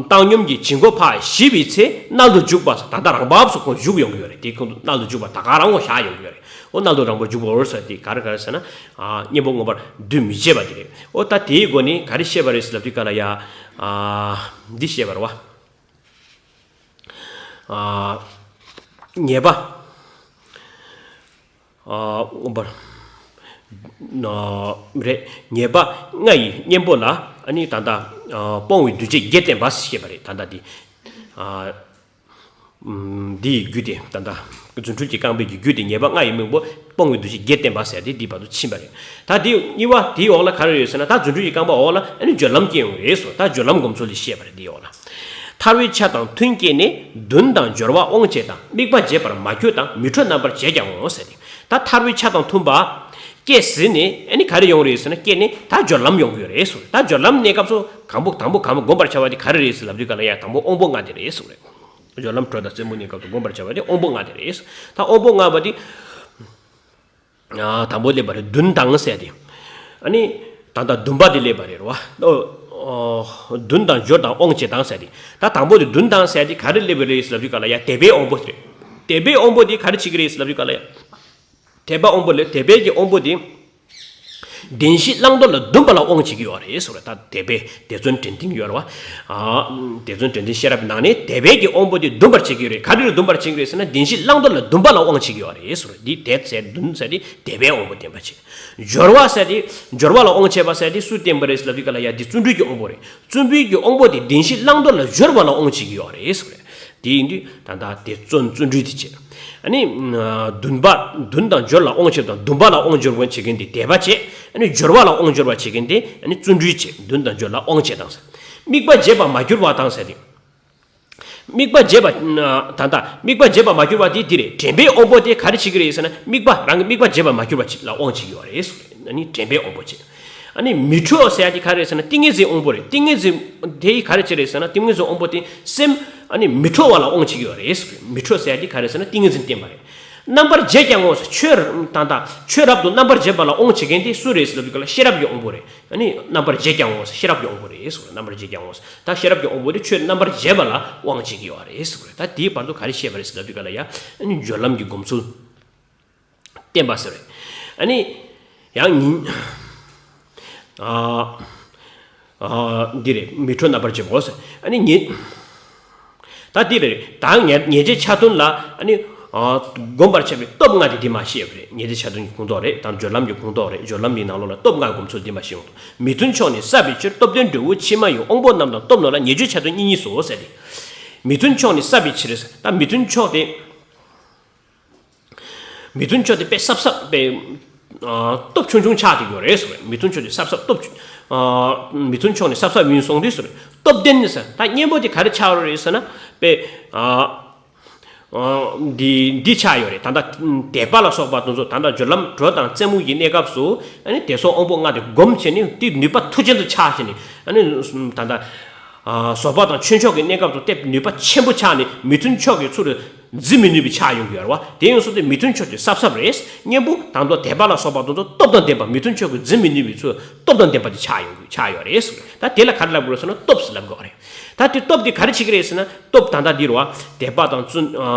བཏང་སྙོམས་ཀྱི་བྱིང་རྒོད་ཕར་ཞི་བའི་ཚེ་མནལ་དུ་འཇུག་པ་ད་ལྟ་རང་བབས་སུ་ཁོང་འཇུག་ཡོང་གི་ཡོད་རེད། དེ་ཁོང་དུ་མནལ་དུ་འཇུག་པ་ད་ག་རང་ངོ་བཞག་ཡོང་གི་ཡོད་རེད། འོ་མནལ་དུ་རང་བབས་འཇུག་པ་འོ་ཟེར་དེ་ག་རེ་ག་རེ་ཟེར་ན། གཉེན་པོ་མངོན་པར་འདུ་མི་བྱེད་པ་དེ་རེད། འོ་ད་དེའི་སྒོ་ནས་ག་རེ་བཤད་པ་རེད་ཟེར་ལབ་དུས་ག་ལ་ཡ། འདི་བཤད་པ་རེད་བ། ཉེས་པ། མངོན་པར་རེད། ཉེས་པ་ལྔ་ཡི་གཉེན་པོ་ལ་ཨ་ནི་ད་ལྟ་སྤོང་བའི་འདུ་བྱེད་བརྒྱད་བསྟན་པ་ཞེས་པ་རེད། ད་ལྟ་འདི་འདི་ཡི་རྒྱུ་དེ་ད་ལྟ་རྫུ་འཕྲུལ་གྱི་རྐང་པའི་རྒྱུ་དེ་ཉེས་པ་ལྔ་ཡི་གཉེན་པོ་སྤོང་བའི་འདུ་བྱེད་བརྒྱད་བསྟན་པ་ཟེར་དེ་འདི་བར་དུ་ཕྱིན་པ་རེད། ད་འདི་གཉིས་པ་དེའི་འོག་ལ་ག་རེ་ཡོད་ཟེར་ན། ད་རྫུ་འཕྲུལ་གྱི་རྐང་པ་འོག་ལ་ཨ་ནི་སྦྱོར་ལམ་སྐྱེ་ཡོང་གི་རེད་ཟེར། ད་སྦྱོར་ལམ་སྒོམ་ཚུལ་ལ་བཤད་པ་རེད། འདིའི་འོག་ལ། ཐར་བའི་ཆ་དང་མཐུན་སྐྱེས་ནས། འདུན་དང་སྦྱོར་བ་དབང་བྱེད་དང་། དམིགས་པ་བརྗེད་པར་མ་གྱུར་དང་། མི་འཕྲོད་རྣམ་པར་བྱེད་ཀྱང་ངོ་། ཟེར་ཏེ། ད་ཐར་བའི་ཆ་དང་མཐུན་པ་སྐྱེས་ཟིན་ནས་ཨ་ནི་ག་རེ་ཡོང་རེད་ཟེར་ན། སྐྱེས་ནས་ད་སྦྱོར་ལམ་ཡོང་གི་ཡོད་རེད་ཟེར། ད་སྦྱོར་ལམ་གནས་སྐབས་སུ་དང་པོ་དང་པོ་གང་སྒོམ་པར་བྱ་བ་དེ་ག་རེ་རེད་ཟེར་ལབ་དུས་ག་ལ་ཡ་དང་པོ་དབང་པོ་ལྔ་དེ་རེད་ཟེར་རེད། སྦྱོར་ལམ་དྲོད་དང་རྩེ་མོ་གནས་སྐབས་སུ་སྒོམ་པར་བྱ་བ་དེ་དབང་པོ་ལྔ་དེ་རེད། ད་དབང་པོ་ལྔ་པ་དེ། དང་པོ་སླེབས་པ་རེད། འདུན་དང་ཟེར་ཏེ། ཨ་ནི། ད་ལྟ་འདུན་པ་དེ་སླེབས་པ་རེད་བ། འདུན་དང་སྦྱོར་དང་དབང་བྱེད་དང་ཟེར་ཏེ། ད་དང་པོ་དེ་འདུན་དང་ཟེར་ཏེ་ག་རེ་སླེབས་པ་རེད་ལབ་དུས་ག་ལ་ཡ་དད་པའི་དབང་པོ་དེ་རེད། དད་པའི་དབང་པོ་དེ་ག་རེ་བྱེད་ཀྱི་རེད་ལབ་དུས་ག་ལ་ཡ། དད་པ་དབང་པོ་ལས་དད་པའི་གི་དབང་པོ་དེ། བདེན་བཞི་བླང་དོར་ལ་འདུན་པ་ལ་དབང་བྱེད་ཀྱི་ཡོད་རེད་ཟེར་བ། ད་དད་པའི་དད་བརྩོན་དྲན་ལྡན་ཡོད་རེད་བ། དད་བརྩོན་དྲན་ལྡན་ཤེས་རབ་ནང་ནས་དད་པའི་གི་དབང་པོ་དེ་འདུན་པར་བྱེད་ཀྱི་ཡོད་རེད། ག་རེ་ལ་འདུན་པར་བྱེད་ཀྱི་རེད་ཟེར་ན། བདེན་བཞི་བླང་དོར་ལ་འདུན་པ་ལ་དབང་བྱེད་ཀྱི་ཡོད་རེད་ཟེར་བ། འདི་དད་ཟེར་འདུན་ཟེར་དེ་དད་པའི་དབང་པོ་བསྟན་པ་བྱེད། སྦྱོར་བ་ཟེར་དེ། སྦྱོར་བ་ལ་དབང་བྱེད་པ་ཟེར་དེ་སུས་བསྟན་པ་རེད་ལབ་དུས་ག་ལ་ཡ་འདི་བརྩོན་འགྲུས་ཀྱི་དབང་པོ་རེད། བརྩོན་འགྲུས་ཀྱི་དབང་པོ་དེ་བདེན་བཞི་བླང་དོར་ལ་སྦྱོར་བ་ལ་དབང་བྱེད་ཀྱི་ཡོད་རེད་ཟེར་བ། དེ་ཡིན་དུས་ད་ལྟ་དེ་བརྩོན་བརྩོན་འགྲུས་དེ་བྱེད། ཨ་ནི། འདུན་པ་འདུན་དང་སྦྱོར་ལ་དབང་བྱེད་དང་འདུན་པ་ལ་དབང་སྦྱོར་བ་བྱེད་མཁན་དེ་དད་པ་བྱེད། ཨ་ནི་སྦྱོར་བ་ལ་དབང་སྦྱོར་བ་བྱེད་མཁན་དེ་ཨ་ནི་བརྩོན་འགྲུས་བྱེད། འདུན་དང་སྦྱོར་ལ་དབང་བྱེད་དང་ཟེར། དམིགས་པ་བརྗེད་པར་མ་གྱུར་པ་དང་ཟེར་ཏེ། དམིགས་པ་བརྗེད་པ། ད་ལྟ་དམིགས་པ་བརྗེད་པར་མ་གྱུར་པ་དེ་འདི་རེད། དྲན་པའི་དབང་པོ་དེ་ག་རེ་བྱེད་ཀྱི་རེད་ཟེར་ན། དམིགས་པ་རང་གི་དམིགས་པ་བརྗེད་པར་མ་གྱུར་པ་ཅིག་ལ་དབང་བྱེད་ཀྱི་ཡོད་རེད་ཟེར། ཨ་ནི་དྲན་པའི་དབང་པོ་བྱེད། ཨ་ནི་མི་འཕྲོད་ཟེར་ཡ་དེ་ག་རེ་རེད་ཟེར་ན། ཏིང་ངེ་འཛིན་དབང་པོ་རེད། ཏིང་ངེ་འཛིན་དེ་ག་རེ་བྱེད་རེད་ཟེར་ན། ཏིང་ངེ་འཛིན་དབང་པོ་དེ་སེམས་ཨ་ནི་མི་འཕྲོ་བ་ལ་དབང་བྱེད་ཀྱི་ཡོད་རེད་ཟེར། མི་འཕྲོད་ཟེར་ཡ་དེ་ག་རེ་ཟེར་ན། ཏིང་ངེ་འཛིན་བསྟན་པ་རེད། རྣམ་པར་བརྗེད་ཀྱང་ངོ་ཟེར། ཆོས་ད་ལྟ་ཆོས་རབ་ཏུ་རྣམ་པར་འབྱེད་པ་ལ་དབང་བྱེད་མཁན་དེ་སུ་རེད་ཟེར་ལབ་དུས་སྐབས་ལ་ཤེས་རབ་ཀྱི་དབང་པོ་རེད། ཨ་ནི་རྣམ་པར་བརྗེད་ཀྱང་ངོ་ཟེར། ཤེས་རབ་ཀྱི་དབང་པོ་རེད་ཟེར། རྣམ་པར་བརྗེད་ཀྱང་ངོ་ཟེར། ད་ཤེས་རབ་ཀྱི་དབང་པོ་དེ་ཆོས་རྣམ་པར་འབྱེད་པ་ལ་དབང་བྱེད་ཀྱི་ཡོད་རེད་ཟེར། ད་དེའི་བར་དུ་ག་རེ་བཤད་པ་རེད་ཟེར་ལབ་དུས་སྐབས་ལ་ཡ། ཨ་ནི་སྦྱོར་ལམ་གྱི་སྒོམ་ཚུལ་བསྟན་པ་ཟེར། ཨ་ནི་ཡང་ཉིན་འདི་རེད། མི་འཕྲོད་རྣམ་པར་འབྱེད་པ་ཟེར། ཨ་ནི་ཉིན། ད་འདི་རེད། ད་ཉེར་ཉེར་སྤྱོད་ཆ་མཐུན་ལ་ཨ་ནི་སྒོམ་པར་བྱ་བའི་སྟོབས་ལྔ་དེ་འདི་མ་བཤད་པ་རེད། ཉེར་སྤྱོད་ཆ་མཐུན་གྱི་ཁུངས་གཏོགས་རེད། དང་སྦྱོར་ལམ་གྱི་ཁུངས་གཏོགས་རེད། སྦྱོར་ལམ་གྱི་ནང་ལོགས་ལ་སྟོབས་ལྔའི་སྒོམ་ཚུལ་འདི་མ་བཤད་ཡོང་དུས། མི་མཐུན་ཕྱོགས་ནི་བསལ་བའི་ཕྱིར། སྟོབས་ལྡན་འབྲས་བུ་ཕྱི་མ་ཡི། དབང་པོ་རྣམས་དང་སྟོབས་རྣམས་ལ། ཉེར་སྤྱོད་ཆ་མཐུན་གཉིས་གཉིས་སོ་ཟེར་ཏེ། མི་མཐུན་ཕྱོགས་ནི་བསལ་བའི་ཕྱིར། ད་མི་མཐུན་ཕྱོགས་དེ། མི་མཐུན་ཕྱོགས་དེ་དཔེ་སྲབ་སྲབ་དཔེ། སྟོབས་ཆུང་ཆུང་ཆགས་ཀྱི་ཡོད་རེད་ཟེར་བས། མི་མཐུན་ཕྱོགས་དེ་སྲབ་སྲབ་སྟོབས་ཆུ། མི་མཐུན་ཕྱོགས་ནི་སྲབ་སྲབ་ཡིན་གསུངས་དུས་ཟེར། སྟོབས་ལྡན་ནི་ཟེར། ད་གཉེན་པོ་དེ་ག་རེ་ཆགས་ཡོད་རེད་ཟེར་ན། དཔེ། འདི་འདི་ཆགས་ཡོད་རེད། ད་ལྟ་དད་པ་ལ་སོགས་པ་དེ་ཚོ་ད་ལྟ་སྦྱོར་ལམ་དྲོད་དང་རྩེ་མོ་གི་གནས་སྐབས་སུ་ཨ་ནི་དེ་སོགས་དབང་པོ་ལྔ་དེ་སྒོམ་བྱས་ནས་དེ་ནུས་པ་མཐུ་ཅན་དུ་ཆགས་བྱས་ནས། ཨ་ནི་ད་ལྟ། བཟོད་པ་དང་ཆོས་མཆོག་གི་གནས་སྐབས་སུ་དེ་ནུས་པ་ཆེན་པོ་ཆགས་ནས་མི་མཐུན་ཕྱོགས་ཀྱི་ཚུར་འཛིན་མི་ནུས་པའི་ཆགས་ཡོང་གི་ཡོད་རེད་བ། དེ་ཡོང་སོང་དུས་མི་མཐུན་ཕྱོགས་དེ་སྲབ་སྲབ་རེད། གཉེན་པོ་དང་དུ་དད་པ་ལ་སོགས་པ་དེ་ཚོ་སྟོབས་དང་ལྡན་པ། མི་མཐུན་ཕྱོགས་ཀྱི་འཛིན་མི་ནུས་པའི་ཚུར་སྟོབས་དང་ལྡན་པ་དེ་ཆགས་ཡོང་གི་ཆགས་ཡོད་རེད། ད་དེ་ལ་ག་རེ་ལབ་དགོས་རེད་ཟེར་ན། སྟོབས་ཟེར་ལབ་དགོས་རེད། ད་དེ་སྟོབས་དེ་ག་རེ་བྱེད་ཀྱི་རེད་ཟེར་ན། སྟོབས་ད་ལྟ་འདི་རེད་བ། དད་པ་དང་བརྩོན།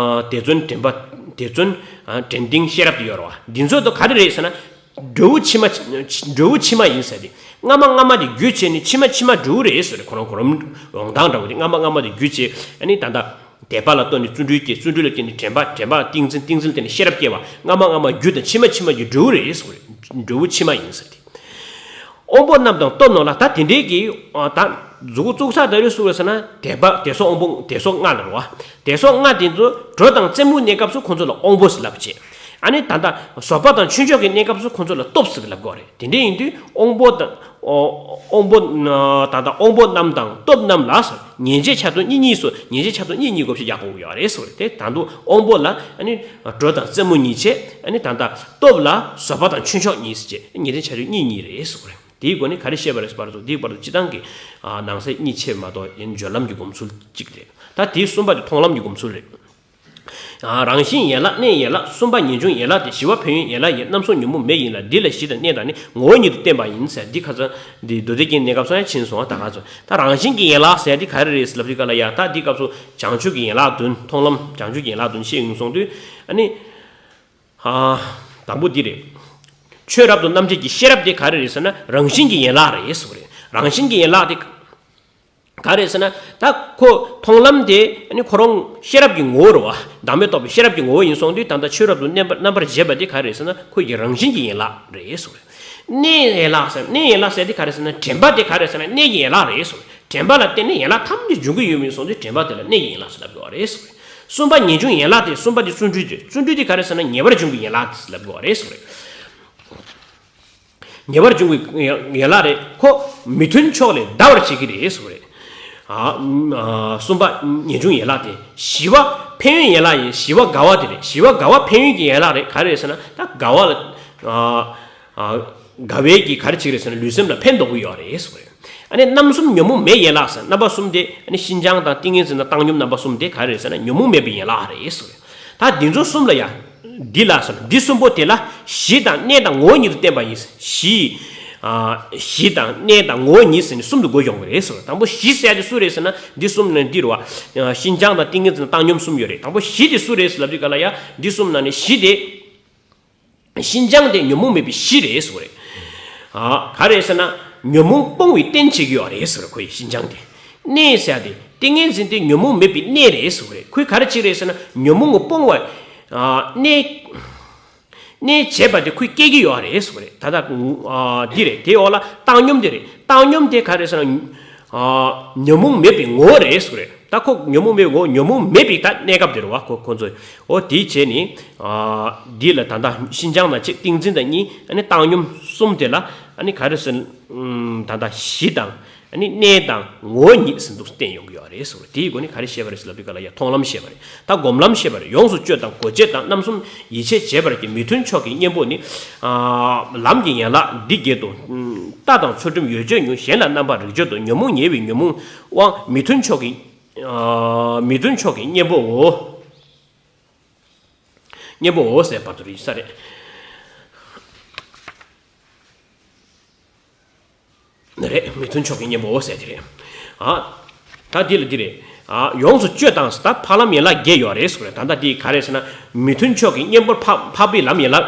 དད་བརྩོན་དྲན་པ། དད་བརྩོན། དྲན་ལྡན་ཤེས་རབ་དེ་ཡོད་རེད་བ། འདི་ཚོ་དེ་ག་རེ་རེད་ཟེར་ན། འབྲས་བུ་ཕྱི་མ། འབྲས་བུ་ཕྱི་མ་ཡིན་ཟེར་ཏེ། སྔ་མ་སྔ་མ་དེ་རྒྱུ་བྱས་ནས་ཕྱི་མ་ཕྱི་མ་འབྲས་བུ་རེད་ཟེར། ཁོ་རང་ཁོ་རང་འོང་སྟངས་འདྲ་བོ་དེ། སྔ་མ་སྔ་མ་དེ་རྒྱུ་བྱས། ཨ་ནི་ད་ལྟ་དད་པ་ལ་ལྟོས་ནས་བརྩོན་འགྲུས་སྐྱེས། བརྩོན་འགྲུས་ལ་བརྟེན་ནས་དྲན་པ། དྲན་པ་ཏིང་འཛིན། ཏིང་འཛིན་ལ་བརྟེན་ནས་ཤེས་རབ་སྐྱེ་བ། སྔ་མ་སྔ་མ་རྒྱུ་དང་ཕྱི་མ་ཕྱི་མ་གི་འབྲས་བུ་རེད་ཟེར། འབྲས་བུ་ཕྱི་མ་ཡིན་ཟེར་ཏེ། དབང་པོ་རྣམས་དང་སྟོབས་རྣམས་ལ། ད་དེ་འདྲའི་གི་ད་མཛུབ་གུ་བཙུགས་ས་དེ་རེད་སུ་རེད་ཟེར་ན། དད་པ་དད་སོགས་དབང་པོ་དད་སོགས་ལྔ་ལ་རེད་བ། དད་སོགས་ལྔ་དེ་ཚོ་དྲོད་དང་རྩེ་མོ་གནས་སྐབས་སུ་ཁོང་ཚོ་ལ་དབང་པོ་ཟེར་ལབ་བྱས། ཨ་ནི་ད་ལྟ་བཟོད་པ་དང་ཆོས་མཆོག་གི་གནས་སྐབས་སུ་ཁོང་ཚོ་ལ་སྟོབས་ཟེར་ལབ་དགོས་རེད། དེ་འདྲ་ཡིན་དུས་དབང་པོ་དང་། དབང་པོ། ད་ལྟ་དབང་པོ་རྣམས་དང་སྟོབས་རྣམས་ལ་ཟེར། ཉེར་སྤྱོད་ཆ་མཐུན་གཉིས་གཉིས་སོ། ཉེར་སྤྱོད་ཆ་མཐུན་གཉིས་གཉིས་སྒོམ་བྱེད་རྒྱག་དགོས་ཀྱི་ཡོད་རེད་ཟེར་བ་རེད། དེ་ད་དུང་དབང་པོ་ལ་ཨ་ནི་དྲོད་དང་རྩེ་མོ་གཉིས་བྱས། ཨ་ནི་ད་ལྟ་སྟོབས་ལ་བཟོད་པ་དང་ཆོས་མཆོག་གཉིས་ཟེར་བྱས། ཉེར་སྤྱོད་ཆ་མཐུན་གཉིས་གཉིས་རེད་ཟེར་བ་རེད། དེའི་སྒོ་ནས་ག་རེ་བཤད་པ་རེད་ཟེར་བར་དུ། དེའི་བར་དུ་སྤྱི་བཏང་གི་ནང་གསེས་གཉིས་ཕྱེ་མ་གཏོགས་ཡིན། སྦྱོར་ལམ་གྱི་སྒོམ་ཚུལ་གཅིག་རེད། ད་དེའི་གསུམ་པ་དེ་མཐོང་ལམ་གྱི་སྒོམ་ཚུལ་རེད། ཨ། རང་བཞིན་ཡན་ལག་གནས་ཡན་ལག་གསུམ་པ་ངེས་འབྱུང་ཡན་ལག་སྟེ། བཞི་པ་ཕན་ཡོན་ཡན་ལག་ཡིན། རྣམ་གསུམ་ཉོན་མོངས་མེ་ཡིན་ལ། འདི་ལ་གཞི་དང་གནས་དང་ནི་ངོ་བོ་ཉིད་དུ་བསྟན་པ་ཡིན་ཟེར། འདི་ཁ་སང་འདི་མདོ་སྡེ་རྒྱན་གནས་སྐབས་སུ་ཡང་ཕྱིན་སོང་བ། ད་ག་ཚོད་ད་རང་བཞིན་གྱི་ཡན་ལག་ཟེར་འདི་ག་རེ་རེད་ལབ་དུས་ག་ལ་ཡ། ད་འདི་སྐབས་སུ་བྱང་ཆུབ་ཀྱི་ཡན་ལག་བདུན། མཐོང་ལམ་བྱང་ཆུབ་ཀྱི་ཡན་ལག་བདུན་བཤད་ཡོང་སོང་དུས། ཨ་ནི། ཨ། དང་པོ་འདི་རེད། ཆོས་རབ་ཏུ་རྣམ་འབྱེད་ཀྱི་ཤེས་རབ་དེ་ག་རེ་རེད་ཟེར་ན། རང་བཞིན་གྱི་ཡན་ལག་རེད་ཟེར་བ་རེད། རང་བཞིན་གྱི་ཡན་ལག་དེ་ག་རེད་ཟེར་ན། ད་ཁོ་མཐོང་ལམ་དེ་ཨ་ནི་ཁོ་རང་ཤེས་རབ་ཀྱི་ངོ་བོ་རེད་བ། བདག་མེད་རྟོགས་པའི་ཤེས་རབ་ཀྱི་ངོ་བོ་ཡིན་སོང་དུས། ད་ལྟ་ཆོས་རབ་ཏུ་རྣམ་པར་རྣམ་པར་འབྱེད་པ་དེ་ག་རེད་ཟེར་ན། ཁོ་ཡི་རང་བཞིན་གྱི་ཡན་ལག་རེད་ཟེར་བ་རེད། གནས་ཡན་ལག་ཟེར། གནས་ཡན་ལག་ཟེར་དེ་ག་རེད་ཟེར་ན། དྲན་པ་དེ་ག་རེད་ཟེར་ན། གནས་ཀྱི་ཡན་ལག་རེད་ཟེར་བ་རེད། དྲན་པ་ལ་བརྟེན་ནས་ཡན་ལག་ཐམས་ཅད་འབྱུང་གི་ཡོད་པ་ཡིན་སོང་དུས། དྲན་པ་དེ་ལ་གནས་ཀྱི་ཡན་ལག་ཟེར་ལབ་དགོས་པ་རེད་ཟེར་བ་རེད། གསུམ་པ་ངེས་འབྱུང་ཡན་ལག་སྟེ། གསུམ་པ་དེ་བརྩོན་འགྲུས་ཏེ། བརྩོན་འགྲུས་དེ་ག་རེ་ཟེར་ན། ངེས་པར་འབྱུང་གི་ཡན་ལག་ཟེར་ལབ་དགོས་པ་རེད་ཟེར་བ་རེད། ངེས་པར་འབྱུང་གི་ཡན་ལག་རེད། ཁོ་མི་མཐུན་ཕྱོགས་ལས་འདའ་བར་བྱེད་ཀྱི་རེད་ཟེར་བ་རེད། ཨ། ཨ། གསུམ་པ་ངེས་འབྱུང་ཡན་ལག་སྟེ། བཞི་པ་ཕན་ཡོན་ཡན་ལག་ཡིན། བཞི་པ་དགའ་བ་དེ་རེད། བཞི་པ་དགའ་བ་ཕན་ཡོན་གྱི་ཡན་ལག་རེད། ག་རེ་རེད་ཟེར་ན། ད་དགའ་བ་ལ། ཨ། ཨ། དགའ་བའི་གི་ག་རེ་བྱེད་ཀྱི་རེད་ཟེར་ན། ལུས་སེམས་ལ་ཕན་འདོགས་ཀྱི་ཡོད་རེད་ཟེར་བ་རེད། ཨ་ནི་རྣམ་གསུམ་ཉོན་མོངས་མེད་ཡན་ལག་ཟེར། རྣམ་པ་གསུམ་དེ་ཨ་ནི་ཤིན་སྦྱངས་དང་ཏིང་ངེ་འཛིན་དང་བཏང་སྙོམས། རྣམ་པ་གསུམ་དེ་ག་རེ་རེད་ཟེར་ན། ཉོན་མོངས་མེད་པའི་ཡན་ལག་རེད་ཟེར་བ་རེད། ད་འདི་ཚོ་གསུམ་ལ་ཡ། འདི་ལ་ཟེར་ན། འདི་གསུམ་པོ་དེ་ལ་གཞི་དང་གནས་དང་ངོ་བོ་ཉིད་དུ་བསྟན་པ་ཡིན། གཞི། ཨ། གཞི་དང་གནས་དང་ངོ་བོ་ཉིད་ཟེར་ནས་གསུམ་དུ་བགོས་ཡོང་གི་རེད་ཟེར། དང་པོ་གཞི་ཟེར་ཡ་དེ་སུ་རེད་ཟེར་ན། འདི་གསུམ་ནི་འདི་རེད་བ། ཤིན་སྦྱངས་དང་ཏིང་ངེ་འཛིན་དང་བཏང་སྙོམས་གསུམ་ཡོད་རེད། དང་པོ་གཞི་དེ་སུ་རེད་ཟེར་ལབ་དུས་ག་ལ་ཡ། འདི་གསུམ་ནང་ནས་གཞི་དེ། ཤིན་སྦྱངས་དེ་ཉོན་མོངས་མེད་པའི་གཞི་རེད་ཟེར་བ་རེད། ཨ། ག་རེ་ཟེར་ན། ཉོན་མོངས་སྤོང་བའི་རྟེན་བྱེད་ཀྱི་ཡོད་རེད་ཟེར་བ་རེད། ཁོ་ཡི་ཤིན་སྦྱངས་དེ། གནས་ཟེར་ཡ་དེ། ཏིང་ངེ་འཛིན་དེ་ཉོན་མོངས་མེད་པའི་གནས་རེད་ཟེར་བ་རེད། ཁོས་ག་རེ་བྱེད་ཀྱི་རེད་ཟེར་ན། ཉོན་མོངས་ཀྱི་སྤོང་བ། ཨ། གནས། གནས་བྱེད་པ་དེ་ཁོས་སྐྱེ་གི་ཡོད་རེད་ཟེར་བ་རེད། ད་ལྟ། ཨ། འདི་རེད། དེའི་འོག་ལ་བཏང་སྙོམས་དེ་རེད། བཏང་སྙོམས་དེ་ག་རེ་ཟེར་ན། ཨ། ཉོན་མོངས་མེད་པའི་ངོ་བོ་རེད་ཟེར་བ་རེད། ད་ཁོ་ཉོན་མོངས་མེད་པའི་ངོ་བོ། ཉོན་མོངས་མེད་པའི་ད་གནས་སྐབས་དེ་རེད་བ། ཁོ་ཁོ་ཚོས། འོ་དེ་བྱས་ནས། ཨ། འདི་ལ་ད་ལྟ་ཤིན་སྦྱངས་དང་གཅིག་ཏིང་འཛིན་དང་གཉིས། ཨ་ནི་བཏང་སྙོམས་གསུམ་དེ་ལ། ཨ་ནི་ག་རེ་ཟེར། ཨམ། ད་ལྟ་གཞི་དང་། ཨ་ནི་གནས་དང་ངོ་བོ་ཉིད་ཟེར་འདུག་བསྟན་ཡོང་གི་ཡོད་རེད་ཟེར་བ། དེའི་སྒོ་ནས་ག་རེ་བཤད་པ་རེད་ཟེར་ལབ་དུས་ག་ལ་ཡ། མཐོང་ལམ་བཤད་པ་རེད། ད་སྒོམ་ལམ་བཤད་པ་རེད། ཡོངས་སུ་དཔྱོད་དང་གོ་འབྱེད་དང་། རྣམ་གསུམ་ཡིད་ཆེས་བྱེད་པར་བགྱི། མི་མཐུན་ཕྱོགས་ཀྱི་གཉེན་པོ་ནི། ཨ། ལམ་གྱི་ཡན་ལག་འདི་བརྒྱད་དོ། ལྟ་དང་ཚུལ་ཁྲིམས་ཡོ་བྱད་ཉུང་། གཞན་ལ་རྣམ་པར་རིག་བྱེད་དོ། ཉོན་མོངས་ཉེ་བའི་ཉོན་མོངས་དབང་། མི་མཐུན་ཕྱོགས་ཀྱི། ཨ། མི་མཐུན་ཕྱོགས་ཀྱི་གཉེན་པོའོ། གཉེན་པོའོ་ཟེར་བར་དུ་རིག་ས་རེད། རེད། མི་མཐུན་ཕྱོགས་ཀྱི་གཉེན་པོའོ་ཟེར་དེ་རེད། ཨ། ད་འདི་ལ་འདི་རེད། ཨ། ཡོངས་སུ་དཔྱོད་དང་ཟེར། ད་འཕགས་ལམ་ཡན་ལག་བརྒྱད་ཡོད་རེད་ཟེར་བ་རེད། ད་ལྟ་འདི་ག་རེ་ཟེར་ན། མི་མཐུན་ཕྱོགས་ཀྱི་གཉེན་པོ་འཕགས་འཕགས་པའི་ལམ་ཡན་ལག་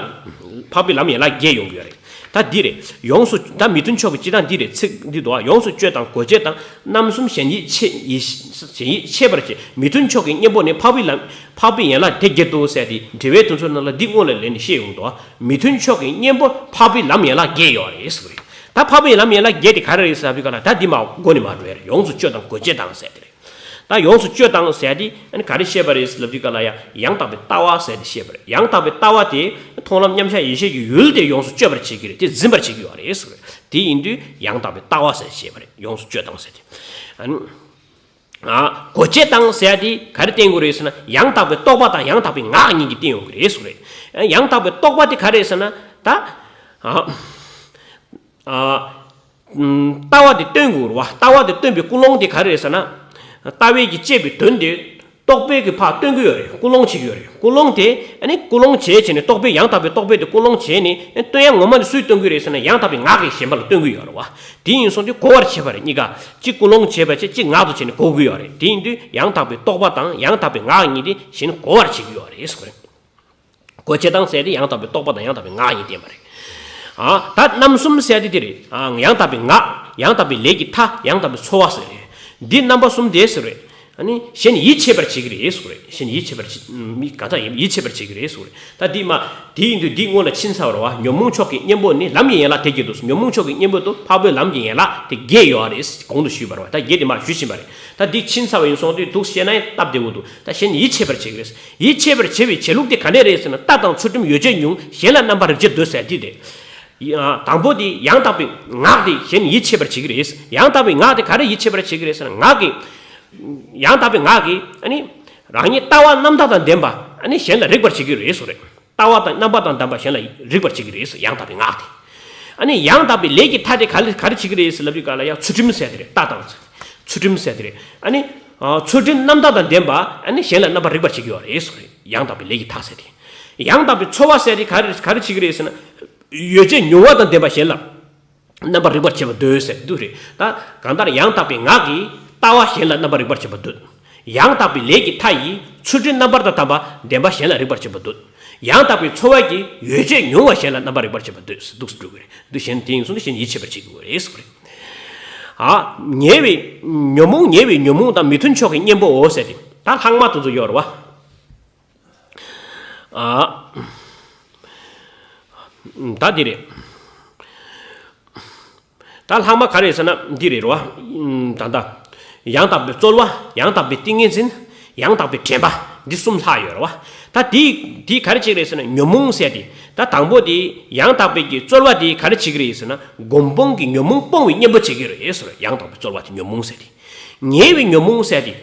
འཕགས་པའི་ལམ་ཡན་ལག་བརྒྱད་ཡོང་གི་ཡོད་རེད། ད་འདི་རེད། ཡོངས་སུ། ད་མི་མཐུན་ཕྱོགས་ཀྱི་སྤྱི་དང་འདི་རེད། ཚིག་འདི་འདུག་ཨ། ཡོངས་སུ་དཔྱོད་དང་གོ་འབྱེད་དང་། རྣམ་གསུམ་གཞན་ཡིད་ཆེས་ཡིད་གཞན་ཡིད་ཆེས་པར་བྱེད། མི་མཐུན་ཕྱོགས་ཀྱི་གཉེན་པོ་ནི། འཕགས་པའི་ལམ། འཕགས་པའི་ཡན་ལག་དེ་བརྒྱད་དོ་ཟེར་ཏེ། འགྲེལ་པའི་དོན་ཚོ་ནང་ལ་འདི་སྔོན་ལ་ལེན་ནས་བཤད་ཡོང་འདུག་ཨ། མི་མཐུན་ཕྱོགས་ཀྱི་གཉེན་པོ་འཕགས་པའི་ལམ་ཡན་ལག་བརྒྱད་ཡོད་རེད་ཟེར་བ་རེད། ད་འཕགས་པའི་ལམ་ཡན་ལག་བརྒྱད་དེ་ག་རེ་རེད་ཟེར་བའི་སྐབས་ལ། ད་འདི་མ་མགོ་ནས་མ་འགྲོ་ཡ་རེད། ཡོངས་སུ་དཔྱོད་དང་གོ་འབྱེད་དང་ཟེར་དེ་རེད། ད་ཡོངས་སུ་དཔྱོད་དང་ཟེར་དེ་ཨ་ནི་ག་རེ་བཤད་པ་རེད་ཟེར་ལབ་དུས་ག་ལ་ཡ། ཡང་དག་པའི་ལྟ་བ་ཟེར་དེ་བཤད་པ་རེད། ཡང་དག་པའི་ལྟ་བ་དེ་མཐོང་ལམ་མཉམ་གཞག་ཡེ་ཤེས་ཀྱི་ཡུལ་དེ་ཡོངས་སུ་དཔྱོད་པར་བྱེད་ཀྱི་རེད། དེ་འཛིན་པར་བྱེད་ཀྱི་ཡོད་རེད་ཟེར་བ་རེད། དེ་ཡིན་དུས་ཡང་དག་པའི་ལྟ་བ་ཟེར་བཤད་པ་རེད། ཡོངས་སུ་དཔྱོད་དང་ཟེར་དེ། ཨ་ནི། ཨ། གོ་འབྱེད་དང་ཟེར་ཡ་དེ་ག་རེ་བསྟན་དགོས་རེད་ཟེར་ན། ཡང་དག་པའི་རྟོག་པ་དང་ཡང་དག་པའི་ངག་གཉིས་ཀྱིས་བསྟན་ཡོང་གི་རེད་ཟེར་བ་རེད། ཡང་དག་པའི་རྟོག་པ་དེ་ག་རེ་རེད་ཟེར་ན། ད། ཨ། ཨ། ལྟ་བ་དེ་སྟོན་དགོས་རེད་བ། ལྟ་བ་དེ་སྟོན་པའི་ཀུན་སློང་དེ་ག་རེ་རེད་ཟེར་ན། ལྟ་བའི་གི་དཔྱད་པའི་དོན་དེ་རྟོག་པས་གི་ཕར་སྟོན་གི་ཡོད་རེད། ཀུན་སློང་བྱེད་ཀྱི་ཡོད་རེད། ཀུན་སློང་དེ་ཨ་ནི་ཀུན་སློང་བྱས་བྱས་ནས། རྟོག་པས་ཡང་དག་པའི་རྟོག་པས་དེ་ཀུན་སློང་བྱས་ནས། ཨ། སྟོན་ཡ་ངོ་མ་དེ་སུས་སྟོན་གི་རེད་ཟེར་ན། ཡང་དག་པའི་ངག་གིས་གཞན་པ་ལ་སྟོན་གི་ཡོད་རེད་བ། དེ་ཡིན་སོང་དུས་གོ་བར་བྱེད་པ་རེད། གཉིས་ཀ། གཅིག་ཀུན་སློང་བྱེད་པ་བྱས། གཅིག་ངག་ཏུ་བྱས་ནས་གོ་གི་ཡོད་རེད། དེ་ཡིན་དུས་ཡང་དག་པའི་རྟོག་པ་དང་ཡང་དག་པའི་ངག་གཉིས་དེ་གཞན་གོ་བར་བྱེད་ཀྱི་ཡོད་རེད་ཟེར་བ་རེད། གོ་འབྱེད་དང་ཟེར་དེ་ཡང་དག་པའི་རྟོག་པ་དང་ཡང་དག་པའི་ངག་གཉིས་བསྟན་པ་རེད། ཨ། ད་རྣམ་གསུམ་ཟེར་དེ་དེ་རེད། ཨ། ཡང་དག་པའི་ངག་ཡང་དག་པའི་ལས་ཀྱི་མཐའ། ཡང་དག་པའི་འཚོ་བ་ཟེར་རེད། འདི་རྣམ་པ་གསུམ་དེ་ཟེར་རེད། ཨ་ནི་གཞན་ཡིད་ཆེས་པར་བྱེད་ཀྱི་རེད་ཟེར་རེད། གཞན་ཡིད་ཆེས་པར་བྱེད། མི་གང་ཟག་ཡིད་ཆེས་པར་བྱེད་ཀྱི་རེད་ཟེར་རེད། ད་འདི་མ། དེ་ཡིན་དུས་འདི་སྔོན་ལ་ཕྱིན་ཚར་བ་རེད་བ། ཉོན་མོངས་ཕྱོགས་ཀྱི་གཉེན་པོ་ནི། ལམ་གྱི་ཡན་ལག་དེ་བརྒྱད་དོ། ཉོན་མོངས་ཕྱོགས་ཀྱི་གཉེན་པོ་དེ་འཕགས་པའི་ལམ་གྱི་ཡན་ལག་དེ་བརྒྱད་ཡོད་རེད། གོང་དུ་ཞུས་པ་རེད་བ། ད་བརྒྱད་དེ་མ་ཞུས་ཕྱིན་པ་རེད། ད་འདི་ཕྱིན་ཚར་བ་ཡིན་སོང་དུས་འདུག་བཤད་ན་ཡང་སྟབས་བདེ་བོ་འདུག་ད་གཞན་ཡིད་ཆེས་པར་བྱེད་ཀྱི་རེད། ཡིད་ཆེས་པར་བྱེད་པའི་བྱེད་ལུགས་དེ་ག་འདྲས་རེད་ཟེར་ན། ལྟ་དང་ཚུལ་ཁྲིམས་ཡོ་བྱད་ཉུང་། གཞན་ལ་རྣམ་པར་རིག་བྱེད་འདོད་ཟེར་དེ་རེད། ཡ། དང་པོ་དེ་ཡང་དག་པའི་ངག་དེ་གཞན་ཡིད་ཆེས་པར་བྱེད་ཀྱི་རེད། ཡང་དག་པའི་ངག་དེ་ག་རེ་ཡིད་ཆེས་པར་བྱེད་ཀྱི་རེད་ཟེར་ན། ངག་གིས། ཡང་དག་པའི་ངག་གིས་ཨ་ནི་རང་ཉིད་ལྟ་བ་རྣམ་དག་དང་ལྡན་པ་ཨ་ནི་གཞན་ལ་རིག་པར་བྱེད་ཀྱི་རེད་ཟེར་རེད། ལྟ་བ་དང་རྣམ་པ་དང་ལྡན་པ་གཞན་ལ་རིག་པར་བྱེད་ཀྱི་རེད་ཟེར། ཡང་དག་པའི་ངག་དེ། ཨ་ནི་ཡང་དག་པའི་ལས་ཀྱི་མཐའ་དེ་ག་ལ་ག་རེ་བྱེད་ཀྱི་རེད་ཟེར་ལབ་དུས་ག་ལ་ཡང་ཚུལ་ཁྲིམས་ཟེར་དེ་རེད། ལྟ་དང་ཚུལ་ཁྲིམས་ཟེར་དེ་རེད། ཨ་ནི། ཨ། ཚུལ་ཁྲིམས་རྣམ་དག་དང་ལྡན་པ་ཨ་ནི་གཞན་ལ་རྣམ་པར་རིག་པར་བྱེད་ཀྱི་ཡོད་རེད་ཟེར་རེད། ཡང་དག་པའི་ལས་ཀྱི་མཐའ་ཟེར་ཏེ། ཡང་དག་པའི་ཚོར་བ་ཟེར་ཏེ་ག་རེ་ག་རེ་བྱེད་ཀྱི་རེད་ཟེར་ན། ཡོ་བྱད་མྱོང་བ་དང་ལྡན་པ་གཞན་ལ་རྣམ་པར་རིག་པར་བྱེད་པ་འདོད་ཟེར་དུས་རེད། ད་གང་ལྟར་ཡང་དག་པའི་ངག་གིས་ལྟ་བ་གཞན་ལ་རྣམ་པར་རིག་པར་བྱེད་པ་འདོད། ཡང་དག་པའི་ལས་ཀྱི་མཐའ་ཡིས་ཚུལ་ཁྲིམས་རྣམ་པར་དང་ལྡན་པ་ལྡན་པ་གཞན་ལ་རིག་པར་བྱེད་པ་འདོད། ཡང་དག་པའི་ཚོར་བ་གྱིས་ཡོ་བྱད་མྱོང་བ་གཞན་ལ་རྣམ་པར་རིག་པར་བྱེད་པ་འདོད་ཟེར་འདུག་སེ་འགྲོ་གི་རེད། འདུ་ཞེན་དེ་ཡིན་སོང་ན་གཞན་ཡིད་ཆེས་པར་བྱེད་དགོས་རེད་ཟེར་གི་རེད། ཨ། ཉེ་བའི་ཉོན་མོངས་ཉེ་བའི་ཉོན་མོངས་དང་མི་མཐུན་ཕྱོགས་ཀྱི་གཉེན་པོའོ་ཟེར་ཏེ། ད་ལྷག་མ་དེ་ཚོ་ཡོད་རེད་བ། ཨ། ད་འདི་རེད། ད་ལྷག་མ་ག་རེ་ཟེར་ན་འདི་རེད་རོ། ད་ལྟ། ཡང་དག་པའི་རྩོལ་བ། ཡང་དག་པའི་ཏིང་ངེ་འཛིན། ཡང་དག་པའི་དྲན་པ། འདི་གསུམ་ལྷག་ཡོད་རེད་བ། ད་འདི་འདི་ག་རེ་བྱེད་རེད་ཟེར་ན་ཉོན་མོངས་ཟེར་ཏེ། ད་དང་པོ་དེ་ཡང་དག་པའི་གི་རྩོལ་བ་དེ་ག་རེ་བྱེད་ཀྱི་རེད་ཟེར་ན་སྒོམ་སྤང་གི་ཉོན་མོངས་སྤོང་བའི་གཉེན་པོ་བྱེད་ཀྱི་རེད་ཟེར། ཡང་དག་པའི་རྩོལ་བ་དེ་ཉོན་མོངས་ཟེར་ཏེ། ཉེ་བའི་ཉོན་མོངས་ཟེར་ཏེ།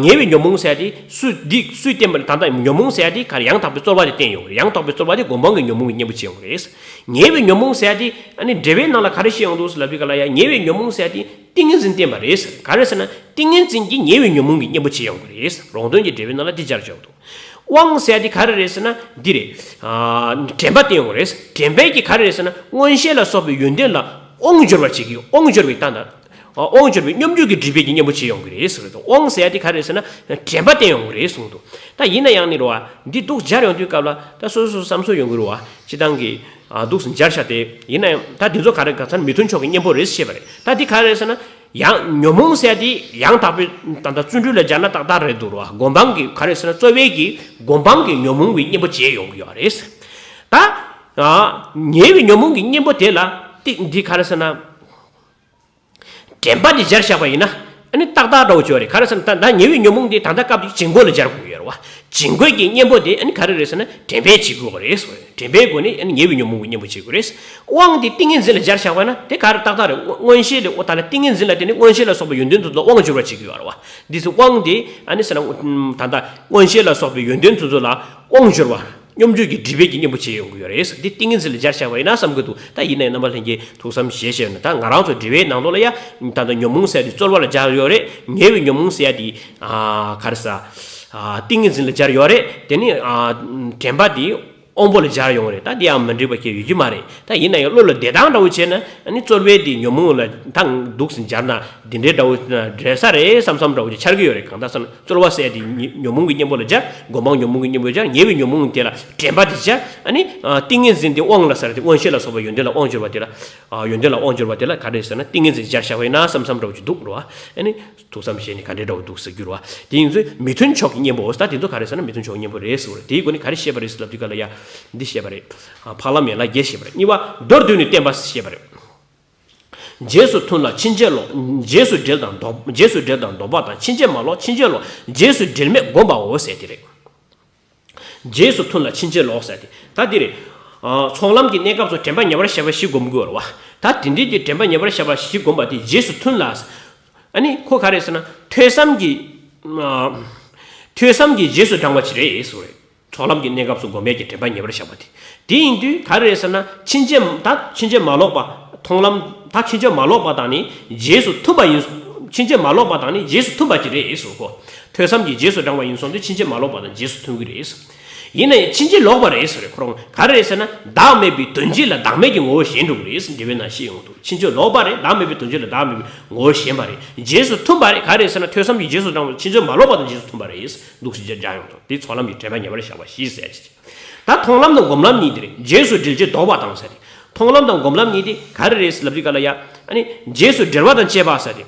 ཉེ་བའི་ཉོན་མོངས་ཟེར་ཏེ་སུ་འདི་སུས་བསྟན་པ་ད་ལྟ་ཉོན་མོངས་ཟེར་ཏེ་ག་རེ་ཡང་དག་པའི་རྩོལ་བ་དེ་བསྟན་ཡོང་གི་རེད། ཡང་དག་པའི་རྩོལ་བ་དེ་སྒོམ་སྤང་གི་ཉོན་མོངས་ཀྱི་གཉེན་པོ་བྱེད་ཡོང་གི་རེད། ཉེ་བའི་ཉོན་མོངས་ཟེར་ཏེ་ཨ་ནི་འགྲེལ་པའི་ནང་ལ་ག་རེ་བཤད་ཡོང་འདུག་ཟེར་ལབ་དུས་ག་ལ་ཡ་ཉེ་བའི་ཉོན་མོངས་ཟེར་ཏེ་ཏིང་ངེ་འཛིན་བསྟན་པ་རེད། ག་རེ་ཟེར་ན་ཏིང་ངེ་འཛིན་གྱིས་ཉེ་བའི་ཉོན་མོངས་ཀྱི་གཉེན་པོ་བྱེད་ཡོང་གི་རེད། རོང་སྟོན་གྱི་འགྲེལ་པའི་ནང་ལ་འདི་སྦྱར་ཆོག་འདུག་དབང་ཟེར་ཏེ་ག་རེ་རེད་ཟེར་ན་འདི་རེད། དྲན་པ་བསྟན་ཡོང་གི་རེད། དྲན་པས་ཀྱི་ག་རེ་རེད་ཟེར་ན་མངོན་ཤེས་ལ་སོགས་པའི་ཡོན་ཏན་ལ་དབང་སྦྱོར་བར་བྱེད་ཀྱི་དབང་སྦྱོར་བའི་སྟངས་དང་། དབང་སྦྱོར་བའི་སྙོམས་འཇུག་གི་སྒྲིབ་པའི་གི་གཉེན་པོ་བྱེད་ཡོང་གི་རེད་ཟེར་བ་དང་། དབང་ཟེར་ཡ་དེ་ག་རེ་ཟེར་ན་དྲན་པ་བསྟན་ཡོང་གི་རེད་གསུངས་འདུག་ད་ཡིན་ན་ཡང་ནི་རེད་བ། འདི་འདུག་སྦྱར་ཡོང་དུས་སྐབས་ལ་ད་སོ་སོ་སོ་བསམ་ཚུལ་ཡོང་གི་རེད་བ། སྤྱི་བཏང་གི་འདུག་སྦྱར་བྱ་དེ་ཡིན་ན་ཡང་ད་འདི་ཚོ་ག་རེ་ག་ཚར་མི་མཐུན་ཕྱོགས་ཀྱི་གཉེན་པོ་རེད་ཟེར་བཤད་པ་རེད། ད་འདི་ག་རེ་ཟེར་ན་ཡང་ཉོན་མོངས་ཟེར་ཡ་དེ་ཡང་དག་པའི་ད་ལྟ་བརྩོན་འགྲུས་ལ་སྦྱར་ན་ཏག་ཏག་རེད་འདུག་རེད་བ། སྒོམ་སྤང་གི་ག་རེ་ཟེར་ན་རྩོལ་བའི་གི་སྒོམ་སྤང་གི་ཉོན་མོངས་པའི་གཉེན་པོ་བྱེད་ཡོང་གི་ཡོད་རེད། ད་ཉེ་བའི་ཉོན་མོངས་ཀྱི་གཉེན་པོ་དེ་ལ་ཏིག་འདི་ག་རེ་ཟེར་ན། དྲན་པ་འདི་སྦྱར་བཞག་པ་ཡིན་ན་ཨ་ནི་ཏག་ཏག་འདྲ་བོ་ཅིག་ཡོད་རེད། ག་རེ་ཟེར་ན་ད་ད་ཉེ་བའི་ཉོན་མོངས་འདི་ད་ལྟ་སྐབས་འདི་བྱིང་རྒོད་ལ་སྦྱར་དགོས་ཡོད་རེད་བ། བྱིང་རྒོད་ཀྱི་གཉེན་པོ་དེ་ཨ་ནི་ག་རེ་རེད་ཟེར་ན་དྲན་པས་བྱེད་དགོས་པ་རེད་ཟེར། དྲན་པའི་སྒོ་ནས་ཨ་ནི་ཉེ་བའི་ཉོན་མོངས་ཀྱི་གཉེན་པོ་བྱེད་དགོས་རེད། དབང་འདི་ཏིང་ངེ་འཛིན་ལ་སྦྱར་བཞག་པ་ན་དེ་ག་རེ་ཏག་ཏག་རེད། མངོན་ཤེས་ལས་འོ་ད་ལ་ཏིང་ངེ་འཛིན་ལ་བརྟེན་ནས་མངོན་ཤེས་ལ་སོགས་པའི་ཡོན་ཏན་དེ་ཚོ་ལ་དབང་སྦྱོར་བ་བྱེད་ཀྱི་ཡོད་རེད་བ། འདི་ཚོ་དབང་འདི་ཨ་ནི་ཟེར་ན་ད་ལྟ་མངོན་ཤེས་ལ་སོགས་པའི་ཡོན་ཏན་དེ་ཚོ་ལ་དབང་སྦྱོར་བ། སྙོམས་འཇུག་གི་སྒྲིབ་པའི་གི་གཉེན་པོ་བྱེད་ཡོང་གི་ཡོད་རེད། འདི་ཏིང་ངེ་འཛིན་ལ་སྦྱར་བཞག་པ་ཡིན་ན་བསམ་གི་འདུག་ད་ཡིན་ནའི་རྣམ་པ་ལྷན་རྒྱས་ཐུགས་བསམ་བཞེས་བྱས་ན་ད་ང་རང་ཚོ་འགྲེལ་པའི་ནང་ལོགས་ལ་ཡ་ད་ལྟ་ཉོན་མོངས་ཟེར་ཡ་དེ་རྩོལ་བ་ལ་སྦྱར་ཡོད་རེད། ཉེ་བའི་ཉོན་མོངས་ཟེར་ཡ་དེ་ག་རེ་ཟ། ཏིང་ངེ་འཛིན་ལ་སྦྱར་ཡོད་རེད། དེ་ནི་དྲན་པ་དེ་དབང་པོ་ལ་སྦྱར་ཡོང་རེད། ད་དེ་ཡང་མི་འགྲིག་པ་ཁྱེད་ཡོད་ཀྱི་མ་རེད། ད་ཡིན་ན་ཡང་བློ་ལ་བདེ་ཐང་འདྲ་བོ་བྱས་ན་ཨ་ནི་རྩོལ་བའི་དེ་ཉོན་མོངས་ལ་ད་འདུག་སེ་སྦྱར་ན་འདི་འདྲའི་འདྲ་བོ་འགྲིག་ས་རེད་བསམ་བསམ་འདྲ་བོ་ཅིག་འཆར་གི་ཡོད་རེད། གང་ལྟར་སོང་ན། རྩོལ་བ་ཟེར་དེ་ཉེ་ཉོན་མོངས་ཀྱི་གཉེན་པོ་ལ་སྦྱར། སྒོམ་སྤང་ཉོན་མོངས་ཀྱི་གཉེན་པོ་ལ་སྦྱར། ཉེ་བའི་ཉོན་མོངས་དེ་ལ་དྲན་པ་དེ་སྦྱར། ཨ་ནི་ཏིང་ངེ་འཛིན་དེ་དབང་ལ་ཟེར་ཏེ་མངོན་ཤེས་ལ་སོགས་པ་ཡོན་ཏན་ལ་དབང་སྦྱོར་བ་དེ་ལ་ཡོན་ཏན་ལ་དབང་སྦྱོར་བ་དེ་ལ་ག་རེ་ཟེར་ན་ཏིང་ངེ་འཛིན་སྦྱར་བཞག་པ་ཡིན་ན་བསམ་བསམ་འདྲ་བོ་ཅིག་འདུག་རེད་བ། ཨ་ནི་ཐུགས་བསམ་བཞེས་ནས་ག་འདྲའི་འདྲ་བོ་འདུག་ཟེར་རྒྱུ་རེད་བ། དེ་ཡིན་ཚུལ་མི་མཐུན་ཕྱོགས་ཀྱི་གཉེན་པོ་ད་དེ་ཚོ་ག་རེ་ཟེར་ན་མི་མཐུན་ཕྱོགས་གཉེན་པོ་རེད་ཟེར་བ་རེད། དེའི་སྒོ་ནས་ག་རེ་བཤད་པ་རེད་ཟེར་ལབ་དུས་ག་ལ་ཡ་འདི་བཤད་པ་རེད། འཕགས་ལམ་ཡན་ལག་བརྒྱད་བཤད་པ་རེད། གཉིས་པ་མདོར་བསྡུས་ནས་བསྟན་པ་བཤད་པ་རེད། རྗེས་སུ་མཐུན་ལ་ཕྱིན་ཆད་ལོག་རྗེས་སུ་འབྲེལ་དང་ལྡོག་རྗེས་སུ་འབྲེལ་དང་ལྡོག་པ་དང་ཕྱིན་ཆད་མ་ལོག་ཕྱིན་ཆད་ལོག་རྗེས་སུ་འབྲེལ་མེད་བསྒོམ་པའོ་ཟེར་དེ་རེད། རྗེས་སུ་མཐུན་ལ་ཕྱིན་ཆད་ལོག་ཟེར་དེ་ད་འདི་རེད། ཨ། ཚོགས་ལམ་གྱི་གནས་སྐབས་སུ་དྲན་པ་ཉེ་བར་བཞག་པ་བཞི་བསྒོམ་དགོས་རེད་བ། ད་དེ་འདྲའི་གི་དྲན་པ་ཉེ་བར་བཞག་པ་བཞི་བསྒོམ་པ་དེ་རྗེས་སུ་མཐུན་ལ། ཨ་ནི་ཁོ་ག་རེ་ཟེར་ན་ཐོས་བསམ་གྱི། ཨ། ཐོས་བསམ་གྱི་རྗེས་སུ་འབྲང་བ་ཅི་རེད་ཟེར་བ་རེད། ཚོགས་ལམ་གྱི་གནས་སྐབས་སུ་སྒོམ་ཡས་ཀྱི་དྲན་པ་ཉེ་བར་བཞག་པ་དེ། དེ་ཡིན་དུས་ག་རེ་རེད་ཟེར་ན་ཕྱིན་ཆད་ད་ཕྱིན་ཆད་མ་ལོག་པ། མཐོང་ལམ་ད་ཕྱིན་ཆད་མ་ལོག་པ་དང་ནི་རྗེས་སུ་མཐུན་པ་ཡིན། ཕྱིན་ཆད་མ་ལོག་པ་དང་ནི་རྗེས་སུ་མཐུན་པ་ཅིག་རེད་ཟེར་གོ། ཐོས་བསམ་གྱི་རྗེས་སུ་འབྲང་བ་ཡིན་སོང་དུས་ཕྱིན་ཆད་མ་ལོག་པ་དང་རྗེས་སུ་མཐུན་གྱི་རེད། ཡིན་ན་ཡང་ཕྱིན་ཆད་ལོག་པ་རེད་ཟེར་རེད། ཁོ་རང་ག་རེ་རེད་ཟེར་ན་བདག་མེད་པའི་དོན་སྤྱི་ལ་བདག་མེད་ཀྱི་ངོ་བོ་ཞེན་འགྲོ་གི་རེད་ཟེར་འགྲེལ་པའི་ནང་བཤད་ཡོང་འདུག་ཕྱིན་ཆད་ལོག་པ་རེད། བདག་མེད་པའི་དོན་སྤྱི་ལ་བདག་མེད་པའི་ངོ་བོ་ཞེན་པ་རེད། རྗེས་སུ་མཐུན་པ་རེད། ག་རེ་རེད་ཟེར་ན་ཐོས་བསམ་གྱི་རྗེས་སུ་འབྲང་བ་ཕྱིན་ཆད་མ་ལོག་པ་དང་རྗེས་སུ་མཐུན་པ་རེད། འདུག་སེ་སྦྱར་ཡོང་དང་། དེ་ཚོགས་ལམ་གྱི་དྲན་པ་ཉེ་བར་བཞག་པ་བཞི་ཟེར་གྱི། ད་མཐོང་ལམ་དང་སྒོམ་ལམ་གཉིས་དེ་རེད། རྗེས་སུ་འབྲེལ་བྱེད་ལྡོག་པ་དང་ཟེར་ཏེ། མཐོང་ལམ་དང་སྒོམ་ལམ་གཉིས་དེ་ག་རེ་རེད་ཟེར་ལབ་དུས་ག་ལ་ཡ། ཨ་ནི་རྗེས་སུ་འབྲེལ་བ་དང་བཅས་པ་ཟེར་ཏེ།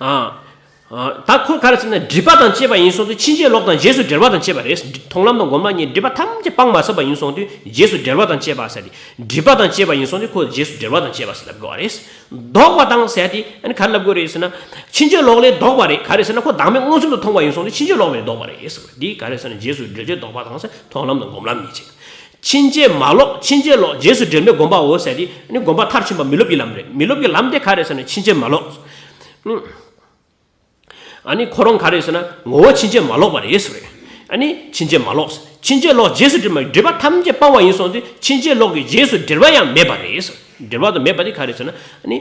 ཨ། ཨ། ད་ཁོ་ག་རེ་ཟེར་ན་སྒྲིབ་པ་དང་བཅས་པ་ཡིན་སོང་དུས་ཕྱིན་ཆད་ལོག་དང་རྗེས་སུ་འབྲེལ་བ་དང་བཅས་པ་རེད། མཐོང་ལམ་དང་སྒོམ་ལམ་གཉིས་སྒྲིབ་པ་ཐམས་ཅད་སྤངས་མ་ཟིན་པ་ཡིན་སོང་དུས་རྗེས་སུ་འབྲེལ་བ་དང་བཅས་པ་ཟེར་ཏེ། སྒྲིབ་པ་དང་བཅས་པ་ཡིན་སོང་དུས་ཁོ་རྗེས་སུ་འབྲེལ་བ་དང་བཅས་པ་ཟེར་ལབ་དགོས་པ་རེད། ལྡོག་པ་དང་ཟེར་ཏེ་ཨ་ནི་ག་རེ་ལབ་དགོས་རེད་ཟེར་ན། ཕྱིན་ཆད་ལོག་ལས་ལྡོག་པ་རེད། ག་རེ་ཟེར་ན་ཁོ་བདག་མེད་མངོན་སུམ་དུ་མཐོང་བ་ཡིན་སོང་དུས་ཕྱིན་ཆད་ལོག་པ་ལས་ལྡོག་པ་རེད་ཟེར་བ་འདི་ག་རེ་ཟེར་ན་རྗེས་སུ་འབྲེལ་བྱེད་ལྡོག་པ་དང་ཟེར་མཐོང་ལམ་དང་སྒོམ་ལམ་གཉིས་བྱེད། ཕྱིན་ཆད་མ་ལོག་ཕྱིན་ཆད་ལོག་རྗེས་སུ་འབྲེལ་མེད་བསྒོམ་པའོ་ཟེར་ཏེ་ཨ་ནི་སྒོམ་པ་མཐར་ཕྱིན་པ་མི་སློབ་ཀྱི་ལམ་རེད། མི་སློབ་ཀྱི་ལམ་དེ་ག་རེ་ཟེར་ན་ཕྱིན་ཆད་མ་ལོག་ཨ་ནི་ཁོ་རང་ག་རེ་ཟེར་ན་ངོ་བོ་ཕྱིན་ཆད་མ་ལོག་པ་རེད་ཟེར་བས། ཨ་ནི་ཕྱིན་ཆད་མ་ལོག་ཕྱིན་ཆད་ལོག་རྗེས་སུ་འབྲེལ་མེད་སྒྲིབ་པ་ཐམས་ཅད་སྤངས་པ་ཡིན་སོང་དུས་ཕྱིན་ཆད་ལོག་གི་རྗེས་སུ་འབྲེལ་བ་ཡང་མེད་པ་རེད་ཟེར། འབྲེལ་བ་དང་མེད་པ་དེ་ག་རེ་ཟེར་ན་ཨ་ནི་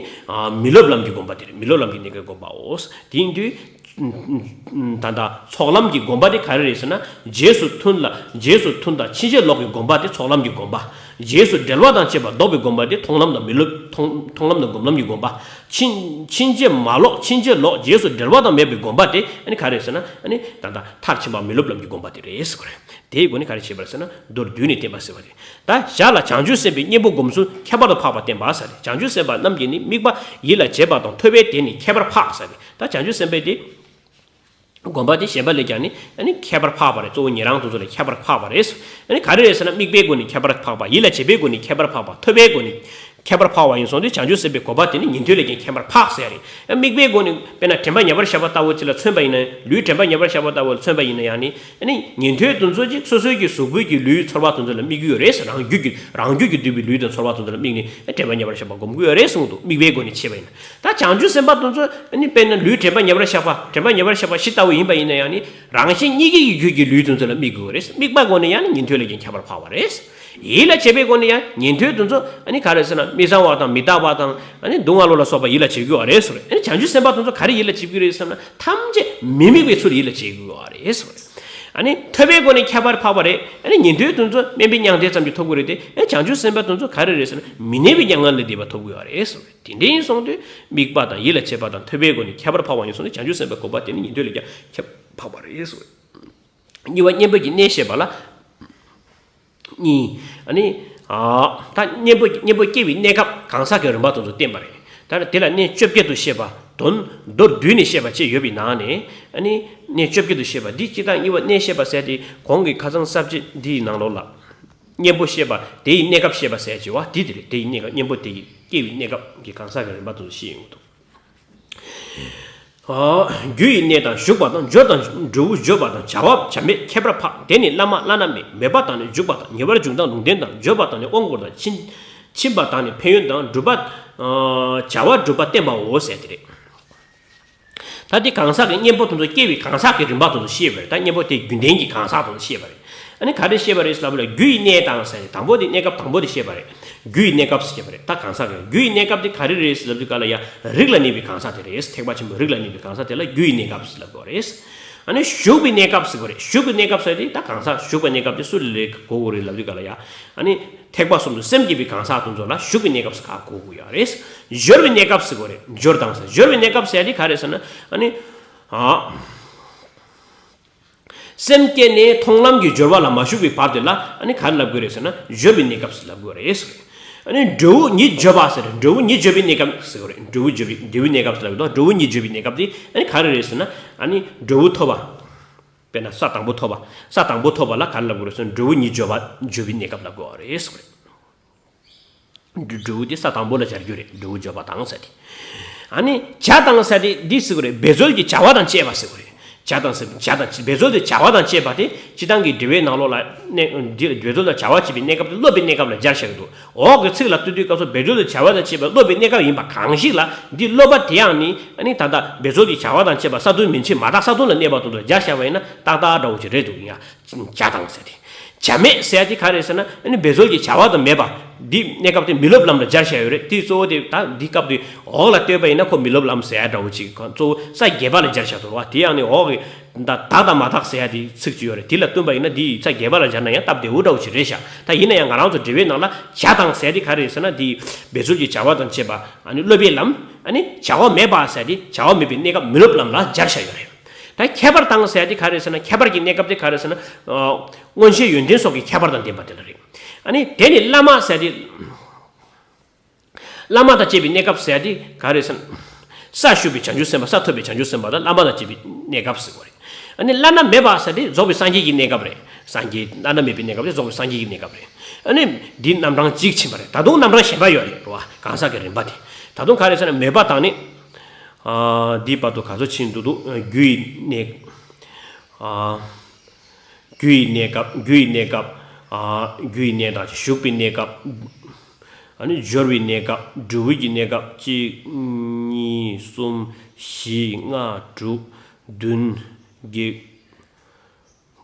མི་སློབ་ལམ་གྱི་སྒོམ་པ་དེ་རེད། མི་སློབ་ལམ་གྱི་གནས་སྐབས་སྒོམ་པའོ། དེ་ཡིན་དུས། ད་ལྟ་ཚོགས་ལམ་གྱི་སྒོམ་པ་དེ་ག་རེ་རེད་ཟེར་ན། རྗེས་སུ་མཐུན་ལ་རྗེས་སུ་མཐུན་དང་ཕྱིན་ཅི་ལོག་གི་སྒོམ་པ་དེ་ཚོགས་ལམ་གྱི་སྒོམ་པ། རྗེས་སུ་འབྲེལ་བ་དང་བཅས་པ་ལྡོག་པའི་སྒོམ་པ་དེ་མཐོང་ལམ་དང་མི་སློབ་མཐོང་མཐོང་ལམ་དང་སྒོམ་ལམ་གྱི་སྒོམ་པ། ཕྱིན་ཕྱིན་ཅི་མ་ལོག་ཕྱིན་ཅི་ལོག་རྗེས་སུ་འབྲེལ་བ་དང་མེད་པའི་སྒོམ་པ་དེ་ཨ་ནི་ག་རེ་རེད་ཟེར་ན། ཨ་ནི་ད་ལྟ་མཐར་ཕྱིན་པ་མི་སློབ་ལམ་གྱི་སྒོམ་པ་དེ་རེད་ཟེར་གྱི་རེད། དེའི་སྒོ་ནས་ག་རེ་བྱེད་པ་རེད་ཟེར་ན། མདོར་བསྡུས་ནས་བསྟན་པ་ཟེར་བ་རེད། ད་ཞར་ལ་བྱང་ཆུབ་སེམས་དཔའི་གཉེན་པོ་སྒོམ་ཚུལ་ཁྱད་པར་དུ་འཕགས་པ་བསྟན་པ་ཟེར་ཏེ། བྱང་ཆུབ་སེམས་དཔའ་རྣམས་ཀྱིས་ནི་དམིགས་པ་ཡིད་ལ་བྱེད་པ་དང་ཐོས་པའི་དེ་ནི་ཁྱད་པར་འཕགས་ཟེར་ཏེ། ད་བྱང་ཆུབ་སེམས་དཔའི་དེ་སྒོམ་པ་དེ་གཞན་པ་ལས་ཀྱང་ནི་ཨ་ནི་ཁྱད་པར་འཕགས་པ་རེད། གཙོ་བོ་ཉན་རང་དེ་ཚོ་ལས་ཁྱད་པར་འཕགས་པ་རེད། ཨ་ནི་ག་རེ་རེད་ཟེར་ན། དམིགས་པའི་སྒོ་ནས་ཁྱད་པར་འཕགས་པ། ཡིད་ལ་བྱེད་པའི་སྒོ་ནས་ཁྱད་པར་འཕགས་པ། ཐོས་པའི་སྒོ་ནས་ཁྱད་པར་འཕགས་པ་ཡིན་སོང་དུས། བྱང་ཆུབ་སེམས་དཔའི་སྒོམ་པ་དེ་ནི་ཉན་ཐོས་ལས་ཀྱང་ཁྱད་པར་འཕགས་ཟེར་རེད། དམིགས་པའི་སྒོ་ནས་དཔེར་ན་དྲན་པ་ཉེ་བར་བཞག་པ་ལྟ་བུ་ཅིག་ལ་མཚོན་པ་ཡིན་ན། ལུས་དྲན་པ་ཉེ་བར་བཞག་པ་ལྟ་བུ་ལ་མཚོན་པ་ཡིན་ན་ཡང་ནི། ཨ་ནི་ཉན་ཐོས་དེ་ཚོ་ཅིག་སོ་སོའི་གི་གཟུགས་པོའི་གི་ལུས་ཚོར་བ་དེ་ཚོ་ལ་དམིགས་ཀྱི་ཡོད་རེད། རང་རྒྱུད་ཀྱི་རང་རྒྱུད་ཀྱིས་བསྡུས་པའི་ལུས་དང་ཚོར་བ་དེ་ཚོ་ལ་དམིགས་ནས་དྲན་པ་ཉེ་བར་བཞག་པ་སྒོམ་གྱི་ཡོད་རེད་གསུངས་འདུག། དམིགས་པའི་སྒོ་ནས་བྱས་པ་ཡིན་ན། ད་བྱང་ཆུབ་སེམས་དཔའ་དེ་ཚོ་ཨ་ནི་དཔེར་ན་ལུས་དྲན་པ་ཉེ་བར་བཞག་པ། དྲན་པ་ཉེ་བར་བཞག་པ་བཞི་ལྟ་བུ་ཡིན་པ་ཡིན་ན་ཡང་ནི། རང་གཞན་གཉིས་ཀའི་རྒྱུད་ཀྱི་ལུས་དེ་ཚོ་ལ་དམིགས་དགོས་རེད། དམིགས་པ་སྒོ་ནས་ཡང་ནི་ཉན་ཐོས་ལས་ཀྱང་ཁྱད་པར་འཕགས་པ་རེད། ཡིད་ལ་བྱེད་པའི་སྒོ་ནས་ཡང་ཉན་ཐོས་དེ་ཚོ་ཨ་ནི་ག་རེ་ཟེར་ན། མི་གཙང་བ་དང་མི་རྟག་པ་དང་ཨ་ནི་སྡུག་བསྔལ་ལ་སོགས་པ་ཡིད་ལ་བྱེད་དགོས་པ་རེད་ཟེར། ཨ་ནི་བྱང་ཆུབ་སེམས་དཔའ་དེ་ཚོ་ག་རེ་ཡིད་ལ་བྱེད་དགོས་རེད་ཟེར་ན། ཐམས་ཅད་མི་དམིགས་པའི་ཚུལ་ཡིད་ལ་བྱེད་དགོས་པ་རེད་ཟེར། ཨ་ནི་ཐོས་པའི་སྒོ་ནས་ཁྱད་པར་འཕགས་པ་རེད། ཨ་ནི་ཉན་ཐོས་དེ་ཚོ་དམན་པའི་མྱང་འདས་ཙམ་གྱིས་ཐོབ་དགོས་རེད་དེ། ཨ་ནི་བྱང་ཆུབ་སེམས་དཔའ་དེ་ཚོ་ག་རེ་རེད་ཟེར་ན། མི་གནས་པའི་མྱ་ངན་ལས་འདས་པ་ཐོབ་དགོས་པ་རེད་ཟེར། དེ་འདྲ་ཡིན་སོང་དུས་དམིགས་པ་དང་ཡིད་ལ་བྱེད་པ་དང་ཐོས་པའི་སྒོ་ནས་ཁྱད་པར་འཕགས་པ་ཡིན་སོང་དུས། བྱང་ཆུབ་སེམས་དཔའི་སྒོམ་པ་དེ་ནི་ཉན་ཐོས་ལས་ཀྱང་ཁྱད་པར་འཕགས་པ་རེད་ཟེར། གཉིས་པ་གཉེན་པོ་གི་གནས་བཤད་པ་ལ། གཉིས། ཨ་ནི། ཨ། ད་གཉེན་པོ་གཉེན་པོ་སྐྱེ་བའི་གནས་སྐབས་གང་ཟག་གི་རིམ་པ་དེ་ཚོ་བསྟན་པ་རེད། ད་ནི་དེ་ལ་གནས་བཅོ་བརྒྱད་དུ་བཤད་པ་དང་མདོར་བསྡུས་ནས་བཤད་པ་བཅས་ཡོད་པའི་ནང་ནས། ཨ་ནི་གནས་བཅོ་བརྒྱད་དུ་བཤད་པ་འདི་སྤྱིར་བཏང་གཉིས་པ་གནས་བཤད་པ་ཟེར་ཏེ། གོང་གི་ཁ་སང་གསར་བརྗེ་འདིའི་ནང་ལོགས་ལ། གཉེན་པོ་བཤད་པ་དེ་ཡི་གནས་སྐབས་བཤད་པ་ཟེར་གྱི་བ་འདི་དེ་རེད། དེ་ཡི་གནས་སྐབས་གཉེན་པོ་དེ་ཡི་སྐྱེ་བའི་གནས་སྐབས་ཀྱི་གང་ཟག་གི་རིམ་པ་དེ་ཚོ་བཤད་ཡོང་གི་འདུག། རྒྱུ་ཡི་གནས་དང་ཞུགས་པ་དང་། སྦྱོར་དང་འབྲས་བུ་བརྗོད་པ་དང་། བྱ་བ་བྱ་མེད་ཁྱད་པར་འཕགས། དེ་ནི་བླ་མ་བླ་ན་མེད། མོས་པ་དང་ནི་འཇུག་པ་དང་། ཉེ་བར་འཇུག་དང་ལུང་བསྟན་དང་། བརྗོད་པ་དང་ནི་དབང་བསྐུར་དང་། ཕྱིན་ཕྱིན་པ་དང་ནི་ཕན་ཡོན་དང་། སྒྲུབ་པ། བྱ་བ་སྒྲུབ་པ་བསྟན་པའོ་ཟེར་དེ་རེད། ད་དེ་གང་ཟག་གི་གཉེན་པོ་དེ་ཚོ་སྐྱེ་བའི་གང་ཟག་གི་རིམ་པ་དེ་ཚོ་བཤད་པ་རེད། ད་གཉེན་པོ་དེ་རྒྱུན་ལྡན་གྱི་གང་ཟག་དེ་ཚོ་བཤད་པ་རེད། ཨ་ནི་ག་རེ་བཤད་པ་རེད་ཟེར་ལབ་ན། རྒྱུ་ཡི་གནས་དང་ཟེར་ཏེ། དང་པོ་དེ་གནས་སྐབས་དང་པོ་དེ་བཤད་པ་རེད། རྒྱུ་ཡི་གནས་སྐབས་ཟེར་བཤད་པ་རེད། ད་གང་ཟག་གི་རྒྱུ་ཡི་གནས་སྐབས་དེ་ག་རེ་རེད་ཟེར་ལབ་དུས་སྐབས་ལ་ཡ། རིགས་ལ་གནས་པའི་གང་ཟག་དེ་རེད། ཐེག་པ་ཆེན་པོའི་རིགས་ལ་གནས་པའི་གང་ཟག་དེ་ལ་རྒྱུ་ཡི་གནས་སྐབས་ཟེར་ལབ་དགོས་རེད། ཨ་ནི་ཞུགས་པའི་གནས་སྐབས་ཟེར་དགོས་རེད། ཞུགས་པའི་གནས་སྐབས་ཟེར་དེ་ད་གང་ཟག་ཞུགས་པའི་གནས་སྐབས་དེ་སུ་ལ་གོ་དགོས་རེད་ལབ་དུས་སྐབས་ལ་ཡ། ཨ་ནི་ཐེག་པ་གསུམ་དུ་སེམས་བསྐྱེད་པའི་གང་ཟག་དེ་ཚོ་ལ་ཞུགས་པའི་གནས་སྐབས་ཟེར་ག་གོ་དགོས་ཡོད་རེད། སྦྱོར་བའི་གནས་སྐབས་ཟེར་དགོས་རེད། སྦྱོར་དང་ཟེར། སྦྱོར་བའི་གནས་སྐབས་ཟེར་དེ་ག་རེད་ཟེར་ན། ཨ་ནི། ཨ། སེམས་བསྐྱེད་ནས་མཐོང་ལམ་གྱི་སྦྱོར་བ་ལ་མ་ཞུགས་པའི་བར་དེ་ལ་ཨ་ནི་ག་རེ་ལབ་དགོས་རེད་ཟེར་ན། སྦྱོར་བའི་གནས་སྐབས་ཟེར་ལབ་དགོས་རེད་ཟེར། ཨ་ནི་འབྲས་བུ་ཉིད་བརྗོད་པ་ཟེར། འབྲས་བུ་ཉིད་བརྗོད་པའི་གནས་སྐབས་ཟེར་དགོས་རེད། འབྲས་བུ་བརྗོད་པའི་འབྲས་བུའི་གནས་སྐབས་ཟེར་ལབ་དགོས། འབྲས་བུ་ཉིད་བརྗོད་པའི་གནས་སྐབས་དེ་ཨ་ནི་ག་རེ་རེད་ཟེར་ན། ཨ་ནི་འབྲས་བུ་ཐོབ་པ། དཔེར་ན་ས་དང་པོ་ཐོབ་པ། ས་དང་པོ་ཐོབ་པ་ལ་ག་རེ་ལབ་དགོས་རེད་ཟེར་ན། འབྲས་བུ་ཉིད་བརྗོད་པ་བརྗོད་པའི་གནས་སྐབས་ལབ་དགོས་རེད་ཟེར། འབྲས་བུ་དེ་ས་དང་པོ་ལ་སྦྱར་རྒྱུ་རེད། འབྲས་བུ་བརྗོད་པ་དང་ཟེར་དེ། ཨ་ནི་བྱ་དང་ཟེར་དེ་འདི་ཟེར་དགོས་རེད། འབད་རྩོལ་གྱི་བྱ་བ་དང་བཅས་པ་ཟེར་དགོས་རེད། བྱ་དང་ཟེར། བྱ་དང་འབད་རྩོལ་དེ་བྱ་བ་དང་བཅས་པ་དེ་སྤྱིར་བཏང་གི་འགྲེལ་པའི་ནང་ལོགས་ལ་གནས། འདི་འབད་རྩོལ་དང་བྱ་བ་བྱེད་པའི་གནས་སྐབས་དེ་སློབ་པའི་གནས་སྐབས་ལ་སྦྱར་བཞག་གི་འདུག། འོག་གི་ཚིག་ལ་ལྟོས་དུས་སྐབས་སུ་འབད་རྩོལ་དང་བྱ་བ་དང་བཅས་པ་སློབ་པའི་གནས་སྐབས་ཡིན་པ་གང་ཞིག་ལ། འདི་སློབ་པ་དེའང་ནི་ཨ་ནི་ད་ལྟ་འབད་རྩོལ་གྱི་བྱ་བ་དང་བཅས་པ་ས་བདུན་མན་ཆད་མ་དག་ས་བདུན་ལ་གནས་པ་དེ་ཚོ་ལ་སྦྱར་བཞག་པ་ཡིན་ན་ཏག་ཏག་འདྲ་བོ་ཅིག་རེད་འདུག། ཡ། བྱ་དང་ཟེར་ཏེ། བྱ་མེད་ཟེར་ཡ་དེ་ག་རེ་ཟེར་ན། ཨ་ནི་འབད་རྩོལ་གྱི་བྱ་བ་དང་མེད་པ། འདི་གནས་སྐབས་དེ་མི་སློབ་ལམ་ལ་སྦྱར་བཞག་ཡོད་རེད། དེ་གཙོ་བོ་དེ་ད་འདི་སྐབས་དེ་འོག་ལ་ལྟོས་པ་ཡིན་ན་ཁོ་མི་སློབ་ལམ་ཟེར་ཡ་འདྲ་བོ་ཅིག། གཙོ་བོ་ས་བརྒྱད་པ་ལ་སྦྱར་བཞག་འདུག་བ། དེ་ཡང་ནི་འོག་གི་ད་དག་དང་མ་དག་ཟེར་ཡ་དེ་ཚིག་ཅིག་ཡོད་རེད། དེ་ལ་བསྟུན་པ་ཡིན་ན་འདི་ས་བརྒྱད་པ་ལ་སྦྱར་ན་ཡང་སྟབས་བདེ་བོ་འདྲ་བོ་ཅིག་རེད་ཤག། ད་ཡིན་ན་ཡང་ང་རང་ཚོ་འགྲེལ་པའི་ནང་ལ་བྱ་དང་ཟེར་ཡ་དེ་ག་རེ་ཟེར་ན། འདི་འབད་རྩོལ་གྱི་བྱ་བ་དང་བཅས་པ་ཨ་ནི་སློབ་པའི་ལམ། ཨ་ནི་བྱ་བ་མེད་པ་ཟེར་ཡ་དེ་བྱ་བ་མེད་པའི་གནས་སྐབས་མི་སློབ་ལམ་ལ་སྦྱར་བཞག་ཡོད་རེད། ད་ཁྱད་པར་དང་ཟེར་ཡ་དེ་ག་རེ་ཟེར་ན། ཁྱད་པར་གྱི་གནས་སྐབས་དེ་ག་རེ་ཟེར་ན། ཨ། མངོན་ཤེས་ཡོན་ཏན་སོགས་ཀྱི་ཁྱད་པར་དང་ལྡན་པ་དེ་ལ་རེད། ཨ་ནི་དེ་ནི་བླ་མ་ཟེར་ཡ་དེ། བླ་མ་དང་བཅས་པའི་གནས་སྐབས་ཟེར་ཡ་དེ་ག་རེ་ཟེར་ན། ས་བཞུགས་པའི་བྱང་ཆུབ་སེམས་དཔའ། ས་ཐོབ་པའི་བྱང་ཆུབ་སེམས་དཔའ་དང་བླ་མ་དང་བཅས་པའི་གནས་སྐབས་ཟེར་དགོས་རེད། ཨ་ནི་བླ་ན་མེད་པ་ཟེར་ཡ་དེ་རྫོགས་པའི་སངས་རྒྱས་ཀྱི་གནས་སྐབས་རེད། སངས་རྒྱས་བླ་ན་མེད་པའི་གནས་སྐབས་དེ་རྫོགས་པའི་སངས་རྒྱས་ཀྱི་གནས་སྐབས་རེད། ཨ་ནི་འདི་རྣམ་གྲངས་གཅིག་ཕྱིན་པ་རེད། ད་དུང་རྣམ་གྲངས་གཞན་པ་ཡོད་རེད་རོ། གང་ཟག་གི་རིམ་པ་དེ། ད་དུང་ག་རེ་ཟེར་ན། མོས་པ་དང་ནི། ཨ། འདིའི་བར་དུ་ག་ཚོད་ཕྱིན་འདུག་འདུག། རྒྱུ་ཡི་གནས། ཨ། རྒྱུ་ཡི་གནས་སྐབས། རྒྱུ་ཡི་གནས་སྐབས། ཨ། རྒྱུ་ཡི་གནས་དང་ཞུགས་པའི་གནས་སྐབས། ཨ་ནི་སྦྱོར་བའི་གནས་སྐབས། འབྲས་བུ་གི་གནས་སྐབས། གཅིག་གཉིས་གསུམ་བཞི་ལྔ་དྲུག་བདུན་བརྒྱད་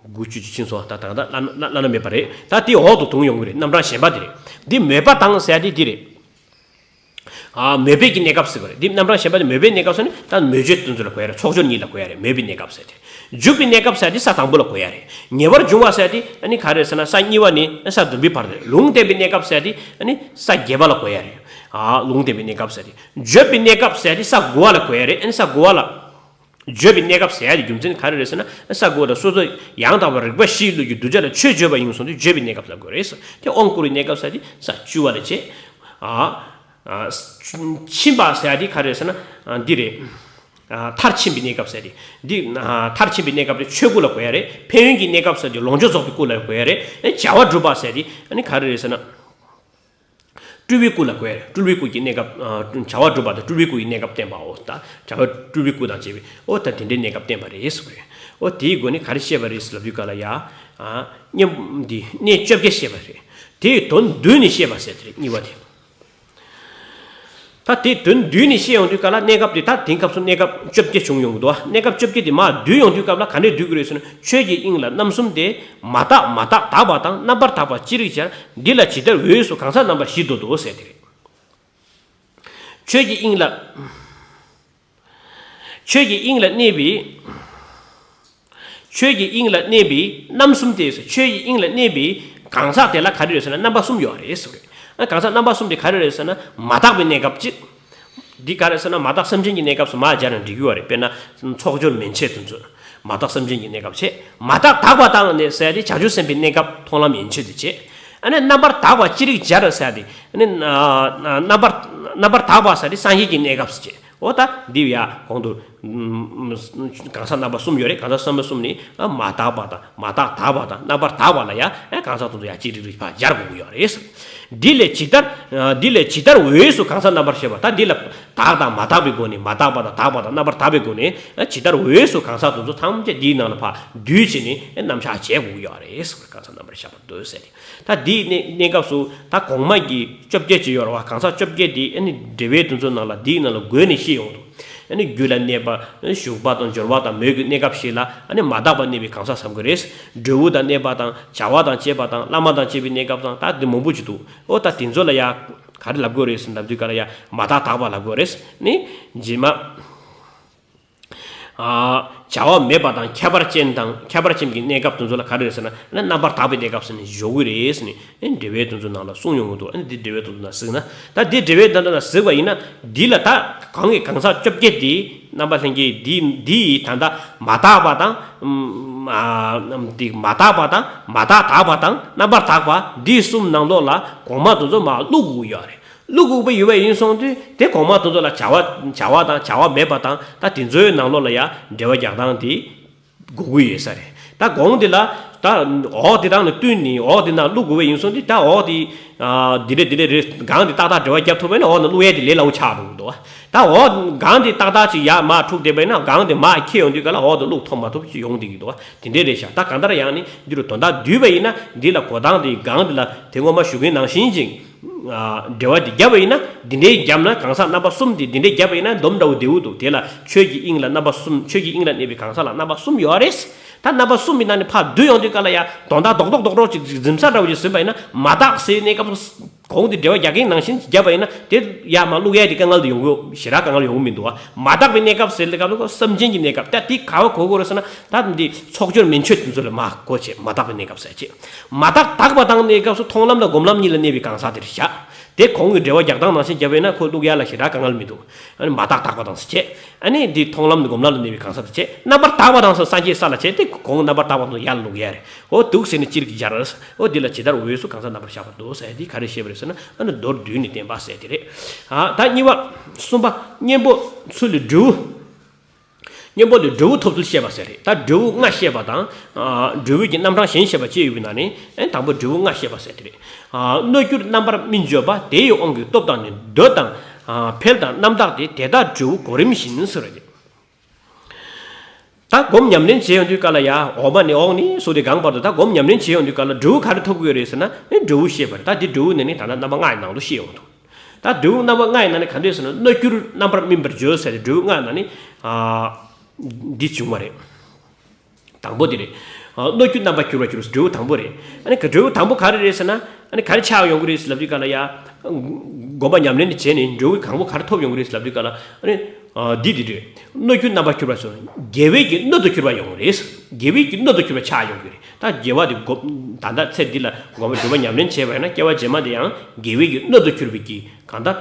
དགུ་བཅུ་ཅིག་ཕྱིན་སོང་། ད་ད་ད་བླ་བླ་བླ་ན་མེད་པ་རེད། ད་དེ་འོག་ཏུ་དུང་ཡོང་གི་རེད། རྣམ་གྲངས་གཞན་པ་དེ་རེད། འདི་མོས་པ་དང་ཟེར་ཡ་དེ་འདི་རེད། ཨ་མོས་པའི་གི་གནས་སྐབས་ཟེར་བ་རེད། འདི་རྣམ་གྲངས་གཞན་པ་དེ་མོས་པའི་གནས་སྐབས་ཟེར་ནི་ད་མོས་སྤྱོད་དེ་ཚོ་ལ་གོ་ཡ་རེད། ཚོགས་སྦྱོར་གཉིས་ལ་གོ་ཡ་རེད། མོས་པའི་གནས་སྐབས་ཟེར་དེ། འཇུག་པའི་གནས་སྐབས་ཟེར་དེ་ས་དང་པོ་ལ་གོ་ཡ་རེད། ཉེ་བར་འབྱུང་བ་ཟེར་དེ་ཨ་ནི་ག་རེ་ཟེར་ན་ས་གཉིས་པ་ནས་ས་བདུན་པའི་བར་དེ་རེད། ལུང་བསྟན་པའི་གནས་སྐབས་ཟེར་དེ་ཨ་ནི་ས་བརྒྱད་པ་ལ་གོ་ཡ་རེད། ཨ་ལུང་བསྟན་པའི་གནས་སྐབས་ཟེར་དེ། བརྗོད་པའི་གནས་སྐབས་ཟེར་དེ་ས་དགུ་པ་ལ་གོ་ཡ་རེད། ཨ་ནི་ས་དགུ་པ་ལ། བརྗོད་པའི་གནས་སྐབས་ཟེར་ཡ་གི་རྒྱུ་མཚན་ག་རེ་རེད་ཟེར་ན། ས་དགུ་པ་དང་སོ་སོ་ཡང་དག་པར་རིག་པ་བཞིའི་བློ་ཡིས་གདུལ་བྱ་ལ་ཆོས་བརྗོད་པ་ཡིན་གསུངས་ཏེ་བརྗོད་པའི་གནས་སྐབས་ལ་གོ་རེད། དེ་དབང་བསྐུར་བའི་གནས་སྐབས་ཟེར་དེ་ས་བཅུ་པ་ལ་བྱེད། ཨ་ཨ་ཕྱིན་པ་ཟེར་ཡ་དེ་ག་རེ་རེད་ཟེར་ན། ཨ་འདི་རེད། ཨ་མཐར་ཕྱིན་པའི་གནས་སྐབས་ཟེར་དེ། འདི་ཨ་མཐར་ཕྱིན་པའི་གནས་སྐབས་དེ་ཆོས་སྐུ་ལ་གོ་ཡ་རེད། ཕན་ཡོན་གྱི་གནས་སྐབས་ཟེར་དེ་ལོངས་སྤྱོད་རྫོགས་པའི་སྐུ་ལ་གོ་ཡ་རེད། ཨ་བྱ་བ་སྒྲུབ་པ་ཟེར་དེ་ཨ་ནི་ག་རེ་རེད་ཟེར་ན། སྤྲུལ་པའི་སྐུ་ལ་གོ་ཡ་རེད། སྤྲུལ་པའི་སྐུ་གི་གནས་སྐབས། ཨ་བྱ་བ་སྒྲུབ་པ་དང་སྤྲུལ་པའི་སྐུ་ཡི་གནས་སྐབས་བསྟན་པའོ། ད་བྱ་བ་སྤྲུལ་པའི་སྐུ་དང་བཅས་པའི་ཨོ་ད་དེ་འདྲའི་གནས་སྐབས་བསྟན་པ་རེད་ཟེར་བ་རེད། ཨོ་དེའི་སྒོ་ནས་ག་རེ་བཤད་པ་རེད་ཟེར་ལབ་དུས་ག་ལ་ཡ། ཨ་གཉེན་འདི་གནས་བཅོ་བརྒྱད་བཤད་པ་རེད། དེའི་དོན་བསྡུས་ནས་བཤད་པ་ཟེར་དེ་རེད། གཉིས་པ་དེ། ད་དེ་དོན་བསྡུས་ནས་བཤད་ཡོང་དུས་ག་ལ་གནས་སྐབས་དེ་ད་དེང་སྐབས་སུ་གནས་སྐབས་བཅོ་བརྒྱད་བྱུང་ཡོང་གི་འདུག་གནས་སྐབས་བཅོ་བརྒྱད་དེ་མར་བསྡུས་ཡོང་དུས་སྐབས་ལ་ག་འདྲས་བསྡུས་ཀྱི་རེད་ཟེར་ན། ཆོས་ཀྱི་དབྱིངས་ལ་རྣམ་གསུམ་སྟེ། མ་དག་མ་དག་དག་པ་དང་རྣམ་པར་དག་པ་ཅི་རིགས་སྦྱར། འདི་ལ་ཇི་ལྟར་འོས་སུ་གང་ཟག་རྣམ་པར་བཞི་འདོད་དོ་ཟེར་དེ་རེད། ཆོས་ཀྱི་དབྱིངས་ལ། ཆོས་ཀྱི་དབྱིངས་ལ་གནས་པའི། ཆོས་ཀྱི་དབྱིངས་ལ་གནས་པའི་རྣམ་གསུམ་སྟེ། ཆོས་ཀྱི་དབྱིངས་ལ་གནས་པའི་གང་ཟག་དེ་ལ་ག་རེ་རེད་ཟེར་ན་རྣམ་པ་གསུམ་ཡོད་རེད་ཟེར་བ་རེད། ཨ་གང་ཟག་རྣམ་པ་གསུམ་དེ་ག་རེ་རེད་ཟེར་ན། མ་དག་པའི་གནས་སྐབས་གཅིག་འདི་ག་རེ་ཟེར་ན་མ་དག་སེམས་ཅན་གྱི་གནས་སྐབས་སུ་མར་སྦྱར་ན་འགྲིག་གི་ཡོད་རེད། དཔེར་ན་ཚོགས་སྦྱོར་མན་ཆད་དེ་ཚོ་མ་དག་སེམས་ཅན་གྱི་གནས་སྐབས་བྱས། མ་དག་དག་པ་དང་ནི་ཟེར་ཏེ་བྱང་ཆུབ་སེམས་དཔའི་གནས་སྐབས་མཐོང་ལམ་ཡན་ཆད་དུ་བྱས། ཨ་ནི་རྣམ་པར་དག་པ་ཅི་རིགས་སྦྱར་ཟེར་ཏེ་ཨ་ནི་རྣམ་པར་རྣམ་པར་དག་པ་ཟེར་ཏེ་སངས་རྒྱས་ཀྱི་གནས་སྐབས་སུ་བྱས། འོ་ད་འདི་ཡ་གོང་དུ་གང་ཟག་རྣམ་པ་གསུམ་ཡོད་རེད། གང་ཟག་རྣམ་པ་གསུམ་ནི་མ་དག་པ་དང་མ་དག་དག་པ་དང་རྣམ་པར་དག་པ་ལ་ཡ་གང་ཟག་དེ་ཚོ་ཡ་ཅི་རིགས་རིགས་ཕར་སྦྱར་དགོས་ཀྱི་ཡོད་རེད། འདི་ལས་ཇི་ལྟར། འདི་ལས་ཇི་ལྟར་འོས་སུ་གང་ཟག་རྣམ་པར་བཤད་པ། ད་འདི་ལ་དག་དང་མ་དག་པའི་སྒོ་ནས་མ་དག་པ་དང་དག་པ་དང་རྣམ་པར་དག་པའི་སྒོ་ནས་ཇི་ལྟར་འོས་སུ་གང་ཟག་དེ་ཚོ་ཐམས་ཅད་འདིའི་ནང་ལ་ཕར་བསྡུས་བྱས་ནས་རྣམ་གཞག་བྱེད་དགོས་ཀྱི་ཡོད་རེད། གང་ཟག་རྣམ་པར་བཤད་པ་འདོད་ཟེར་ཏེ། ད་འདིའི་གནས་གནས་སྐབས་སུ་ད་གོང་མ་གི་བཅོ་བརྒྱད་ཅིག་ཡོད་རེད་བ། གང་ཟག་བཅོ་བརྒྱད་དེ་ཨ་ནི་འགྲེལ་པའི་དོན་ཚོ་ནང་ལ་འདིའི་ནང་ལ་བགོས་ནས་བཤད་ཡོང་འདུག་ཨ་ནི་རྒྱུད་ལ་གནས་པ། ཞུགས་པ་དང་སྦྱོར་བ་དང་མོས་ཀྱི་གནས་སྐབས་ཤིག་ལ་ཨ་ནི་མ་དག་པ་གནས་པའི་གང་ཟག་བསམ་གྱི་རེད། འབྲས་བུ་དང་གནས་པ་དང་བྱ་བ་དང་བཅས་པ་དང་བླ་མ་དང་བཅས་པའི་གནས་སྐབས་དང་ད་འདི་མང་པོ་ཅིག་འདུག་འོ་ད་དེ་ཚོ་ལ་ཡ་ག་རེ་ལབ་དགོས་རེད་ཟེར་ལབ་དུས་ག་ལ་ཡ་མ་དག་དག་པ་ལབ་དགོས་རེད། ནི་རྗེས་མ། བྱ་བ་མེད་པ་དང་ཁྱད་པར་ཅན་དང་ཁྱད་པར་ཅན་གྱི་གནས་སྐབས་དེ་ཚོ་ལ་ག་རེ་རེད་ཟེར་ན། རྣམ་པར་དག་པའི་གནས་སྐབས་ཟེར་ནས་འཇོག་གི་རེད་ཟེར་ནས་འགྲེལ་པའི་དོན་ཚོ་ནང་ལ་གསུངས་ཡོང་གི་འདུག་ཨ་ནི་འདི་འགྲེལ་པའི་དོན་ཚོ་ནང་གཟིགས་ན། ད་འདི་འགྲེལ་པའི་དོན་ཚོ་ནང་གཟིགས་པ་ཡིན་ན། འདི་ལ་ད་གང་གི་གང་ཟག་བཅོ་བརྒྱད་འདི་རྣམ་པ་ལྷན་སྐྱེས་འདི་འདི་ཡི་ད་ལྟ་མ་དག་པ་དང་། འདི་མ་དག་པ་དང་མ་དག་དག་པ་དང་རྣམ་པར་དག་པ་འདི་གསུམ་ནང་ལོགས་ལ་གོང་མ་དེ་ཚོ་མར་བླུག་དགོས་ཀྱི་ཡོད་རེད། བླུག་དགོས་པ་ཡོད་པ་ཡིན་སོང་དུས་དེ་གོང་མ་དེ་ཚོ་ལ་བྱ་བ་བྱ་བ་དང་བྱ་བ་མེད་པ་དང་ད་དེ་ཚོའི་ནང་ལོགས་ལ་ཡ་འགྲེལ་པ་རྒྱག་སྟངས་དེ་དགོས་ཀྱི་ཡོད་ས་རེད། ད་གོང་དེ་ལ་ད་འོག་དེ་དང་ནི་བསྟུན་ནས་འོག་དེ་ནང་བླུག་དགོས་པ་ཡིན་སོང་དུས་ད་འོག་དེ་འདི་རེད་འདི་རེད་རེད་གང་དེ་ཏག་ཏག་འགྲེལ་པ་རྒྱབ་ཐུབ་པ་ཡིན་ན་འོག་ནས་བླུག་ཡས་དེ་ལས་སླ་བོ་ཆགས་འགྲོ་གི་འདུག་ད་འོག་གང་དེ་ཏག་ཏག་ཅིག་ཡར་མར་འཁྲུག་བསྡད་པ་ཡིན་ན་གང་དེ་མར་འཁྱེར་ཡོང་དུས་ག་ལ་འོག་ཏུ་བླུག་ཐུབ་མ་ཐུབ་ཅིག་ཡོང་བསྡད་ཀྱི་འདུག་དེ་འདྲས་རེད་ཤག་ད་གང་ལྟར་ཡང་ནི་འདི་རུ་དོན་དག་བསྡུས་པ་ཡིན་ན་འདི་ལ་གོ་སྟངས་དེ་གང་དེ་ལ་དེ་སྔོན་མ་ཞུ་མཁན་ནང་བཞིན་ཅིག་འགྲེལ་པ་འདི་བརྒྱབ་པ་ཡིན་ན་འདི་འདྲའི་བརྒྱབ་ན་གང་ཟག་རྣམ་པ་གསུམ་དེ་འདི་འདྲའི་བརྒྱབ་པ་ཡིན་ན་སྡོམ་འདྲ་བོ་བདེ་བོ་འདུག་དེ་ལ་ཆོས་ཀྱི་དབྱིངས་ལ་རྣམ་པ་གསུམ། ཆོས་ཀྱི་དབྱིངས་ལ་གནས་པའི་གང་ཟག་ལ་རྣམ་པ་གསུམ་ཡོད་རེད། ད་རྣམ་པ་གསུམ་གྱི་ནང་ནས་ཕར་བསྡུས་ཡོང་དུས་ག་ལ་ཡ་དོན་དག་རྡོག་རྡོག་རྡོག་རྡོག་ཅིག་འཛིན་ས་འདྲ་བོ་ཅིག་འཛིན་པ་ཡིན་ན་མ་དག་ཟེར་གནས་སྐབས་སུ་གོང་དེ་འགྲེལ་པ་རྒྱག་མཁན་ནང་བཞིན་བརྒྱབ་པ་ཡིན་ན་དེ་ཡ་མ་བླུག་ཡ་དེ་དཀའ་ངལ་དུ་ཡོང་གི་ཞེ་དྲག་དཀའ་ངལ་ཡོང་གི་མི་འདུག་བ། མ་དག་པའི་གནས་སྐབས་ཟེར་སྐབས་ལ་སེམས་ཅན་གྱི་གནས་སྐབས་ད་དེ་ག་བ་གོ་དགོས་རེད་ཟེར་ན་ད་འདི་ཚོགས་སྦྱོར་མན་ཆད་དེ་ཚོ་ལ་མ་གོ་བྱེད། མ་དག་པའི་གནས་སྐབས་ཟེར་བྱེད། མ་དག་དག་པ་དང་གནས་སྐབས་སུ་མཐོང་ལམ་དང་སྒོམ་ལམ་གཉིས་ལ་གནས་པའི་གང་ཟག་དེར་བཞག་དེ་གོང་གི་འགྲེལ་པ་རྒྱག་སྟངས་ནང་བཞིན་བརྒྱབ་པ་ཡིན་ན་ཁོ་བླུག་ཡ་ལ་ཞེ་དྲག་དཀའ་ངལ་མི་འདུག་ཨ་ནི་མ་དག་དག་པ་དང་ཟེར་བྱེད། ཨ་ནི་འདི་མཐོང་ལམ་དང་སྒོམ་ལམ་ལ་གནས་པའི་གང་ཟག་དེ་བྱེད། རྣམ་པར་དག་པ་དང་ཟེར་སངས་རྒྱས་ས་ལ་བྱེད་དེ་གོང་རྣམ་པར་དག་པ་དང་ཡར་བླུག་ཡ་རེད། འོ་འདུག་ཟེར་ནས་ཅི་རིགས་སྦྱར། འོ་འདི་ལ་ཇི་ལྟར་འོས་སུ་གང་ཟག་རྣམ་པར་གཞག་པར་འདོད་ཟེར་ཡ་འདི་ག་རེ་བཤད་པ་རེད་ཟེར་ན་ཨ་ནི་མདོར་བསྡུས་ནས་བསྟན་པ་ཟེར་དེ་རེད། ཨ་ད་གཉིས་པ། གསུམ་པ། གཉེན་པོ་ཚུལ་ལས་འབྲས་བུ། གཉེན་པོ་ལས་འབྲས་བུ་ཐོབ་ཚུལ་བཤད་པ་ཟེར་རེད། ད་འབྲས་བུ་ལྔ་བཤད་པ་དང་། ཨ་འབྲས་བུ་གི་རྣམ་གྲངས་གཞན་བཤད་པ་བཅས་ཡོད་པའི་ནང་ནས་ཨ་ནི་དང་པོ་འབྲས་བུ་ལྔ་བཤད་པ་ཟེར་དེ་རེད། ཨ་གནོད་འགྱུར་རྣམ་པར་སྨིན་བརྗོད་པ་དེ་ཡི་དབང་གིས་སྟོབས་དང་ནི་འདོད་དང་། ཨ་འཕེལ་དང་རྣམ་དག་སྟེ་དེ་དག་འབྲས་བུ་གོ་རིམས་བཞིན་ཟེར་རེད། ད་སྒོམ་ཉམས་ལེན་བྱེད་ཡོང་དུས་ག་ལ་ཡ་འོག་མ་ནས་འོག་ནས་སོ་དེ་གང་བར་དུ་ད་སྒོམ་ཉམས་ལེན་བྱེད་ཡོང་དུས་ག་ལ་འབྲས་བུ་ག་རེ་ཐོབ་དགོས་རེད་ཟེར་ན་ཨེ་འབྲས་བུ་བཤད་པ་རེད། ད་འདི་འབྲས་བུ་ནས་ནི་ད་ལྟ་རྣམ་པ་ལྔ་ཡི་ནང་དུ་བཤད་ཡོང་འདུག་ད་འབྲས་བུ་རྣམ་པ་ལྔ་ཡི་ནང་ནས་ག་འདྲས་ཟེར་ན་གནོད་འགྱུར་རྣམ་པར་སྨིན་པར་བརྗོད་ཟེར་ཏེ་འབྲས་བུ་ལྔ་ནང་ནས་ཨ་འདི་བྱུང་བ་རེད། དང་པོ་དེ་རེད། ཨ་གནོད་འགྱུར་རྣམ་པར་འགྱུར་བར་འགྱུར་འབྲས་བུ་དང་པོ་རེད། ཨ་ནི་ག་འབྲས་བུ་དང་པོ་ག་རེ་རེད་ཟེར་ན། ཨ་ནི་ག་རེ་ཆགས་ཡོང་གི་རེད་ལབ་དུས་ག་ལ་ཡ། སྒོམ་པ་ཉམས་ལེན་དེ་བྱས་ནས་འབྲས་བུ་གང་པོ་ག་རེ་ཐོབ་ཡོང་གི་རེད་ལབ་དུས་ག་ལ། ཨ་ནི་འདི་འདི་རེད། སྣོད་གྱུར་རྣམ་པར་གྱུར་པ་སོགས་དགེ་བའི་གི་སྣོད་དུ་གྱུར་པ་ཡོང་གི་རེད། དགེ་བའི་གི་སྣོད་དུ་གྱུར་པ་ཆགས་ཡོང་གི་རེད། ད་དགེ་བ་དེ་སྒོམ་ད་ལྟ་ཚེ་འདི་ལ་སྒོམ་པ་སྒྲུབ་པ་ཉམས་ལེན་བྱས་པ་ཡིན་ན་སྐྱེ་བ་རྗེས་མ་དེ་ཡང་དགེ་བའི་གི་སྣོད་དུ་གྱུར་པའི་གི་གང་ལྟར།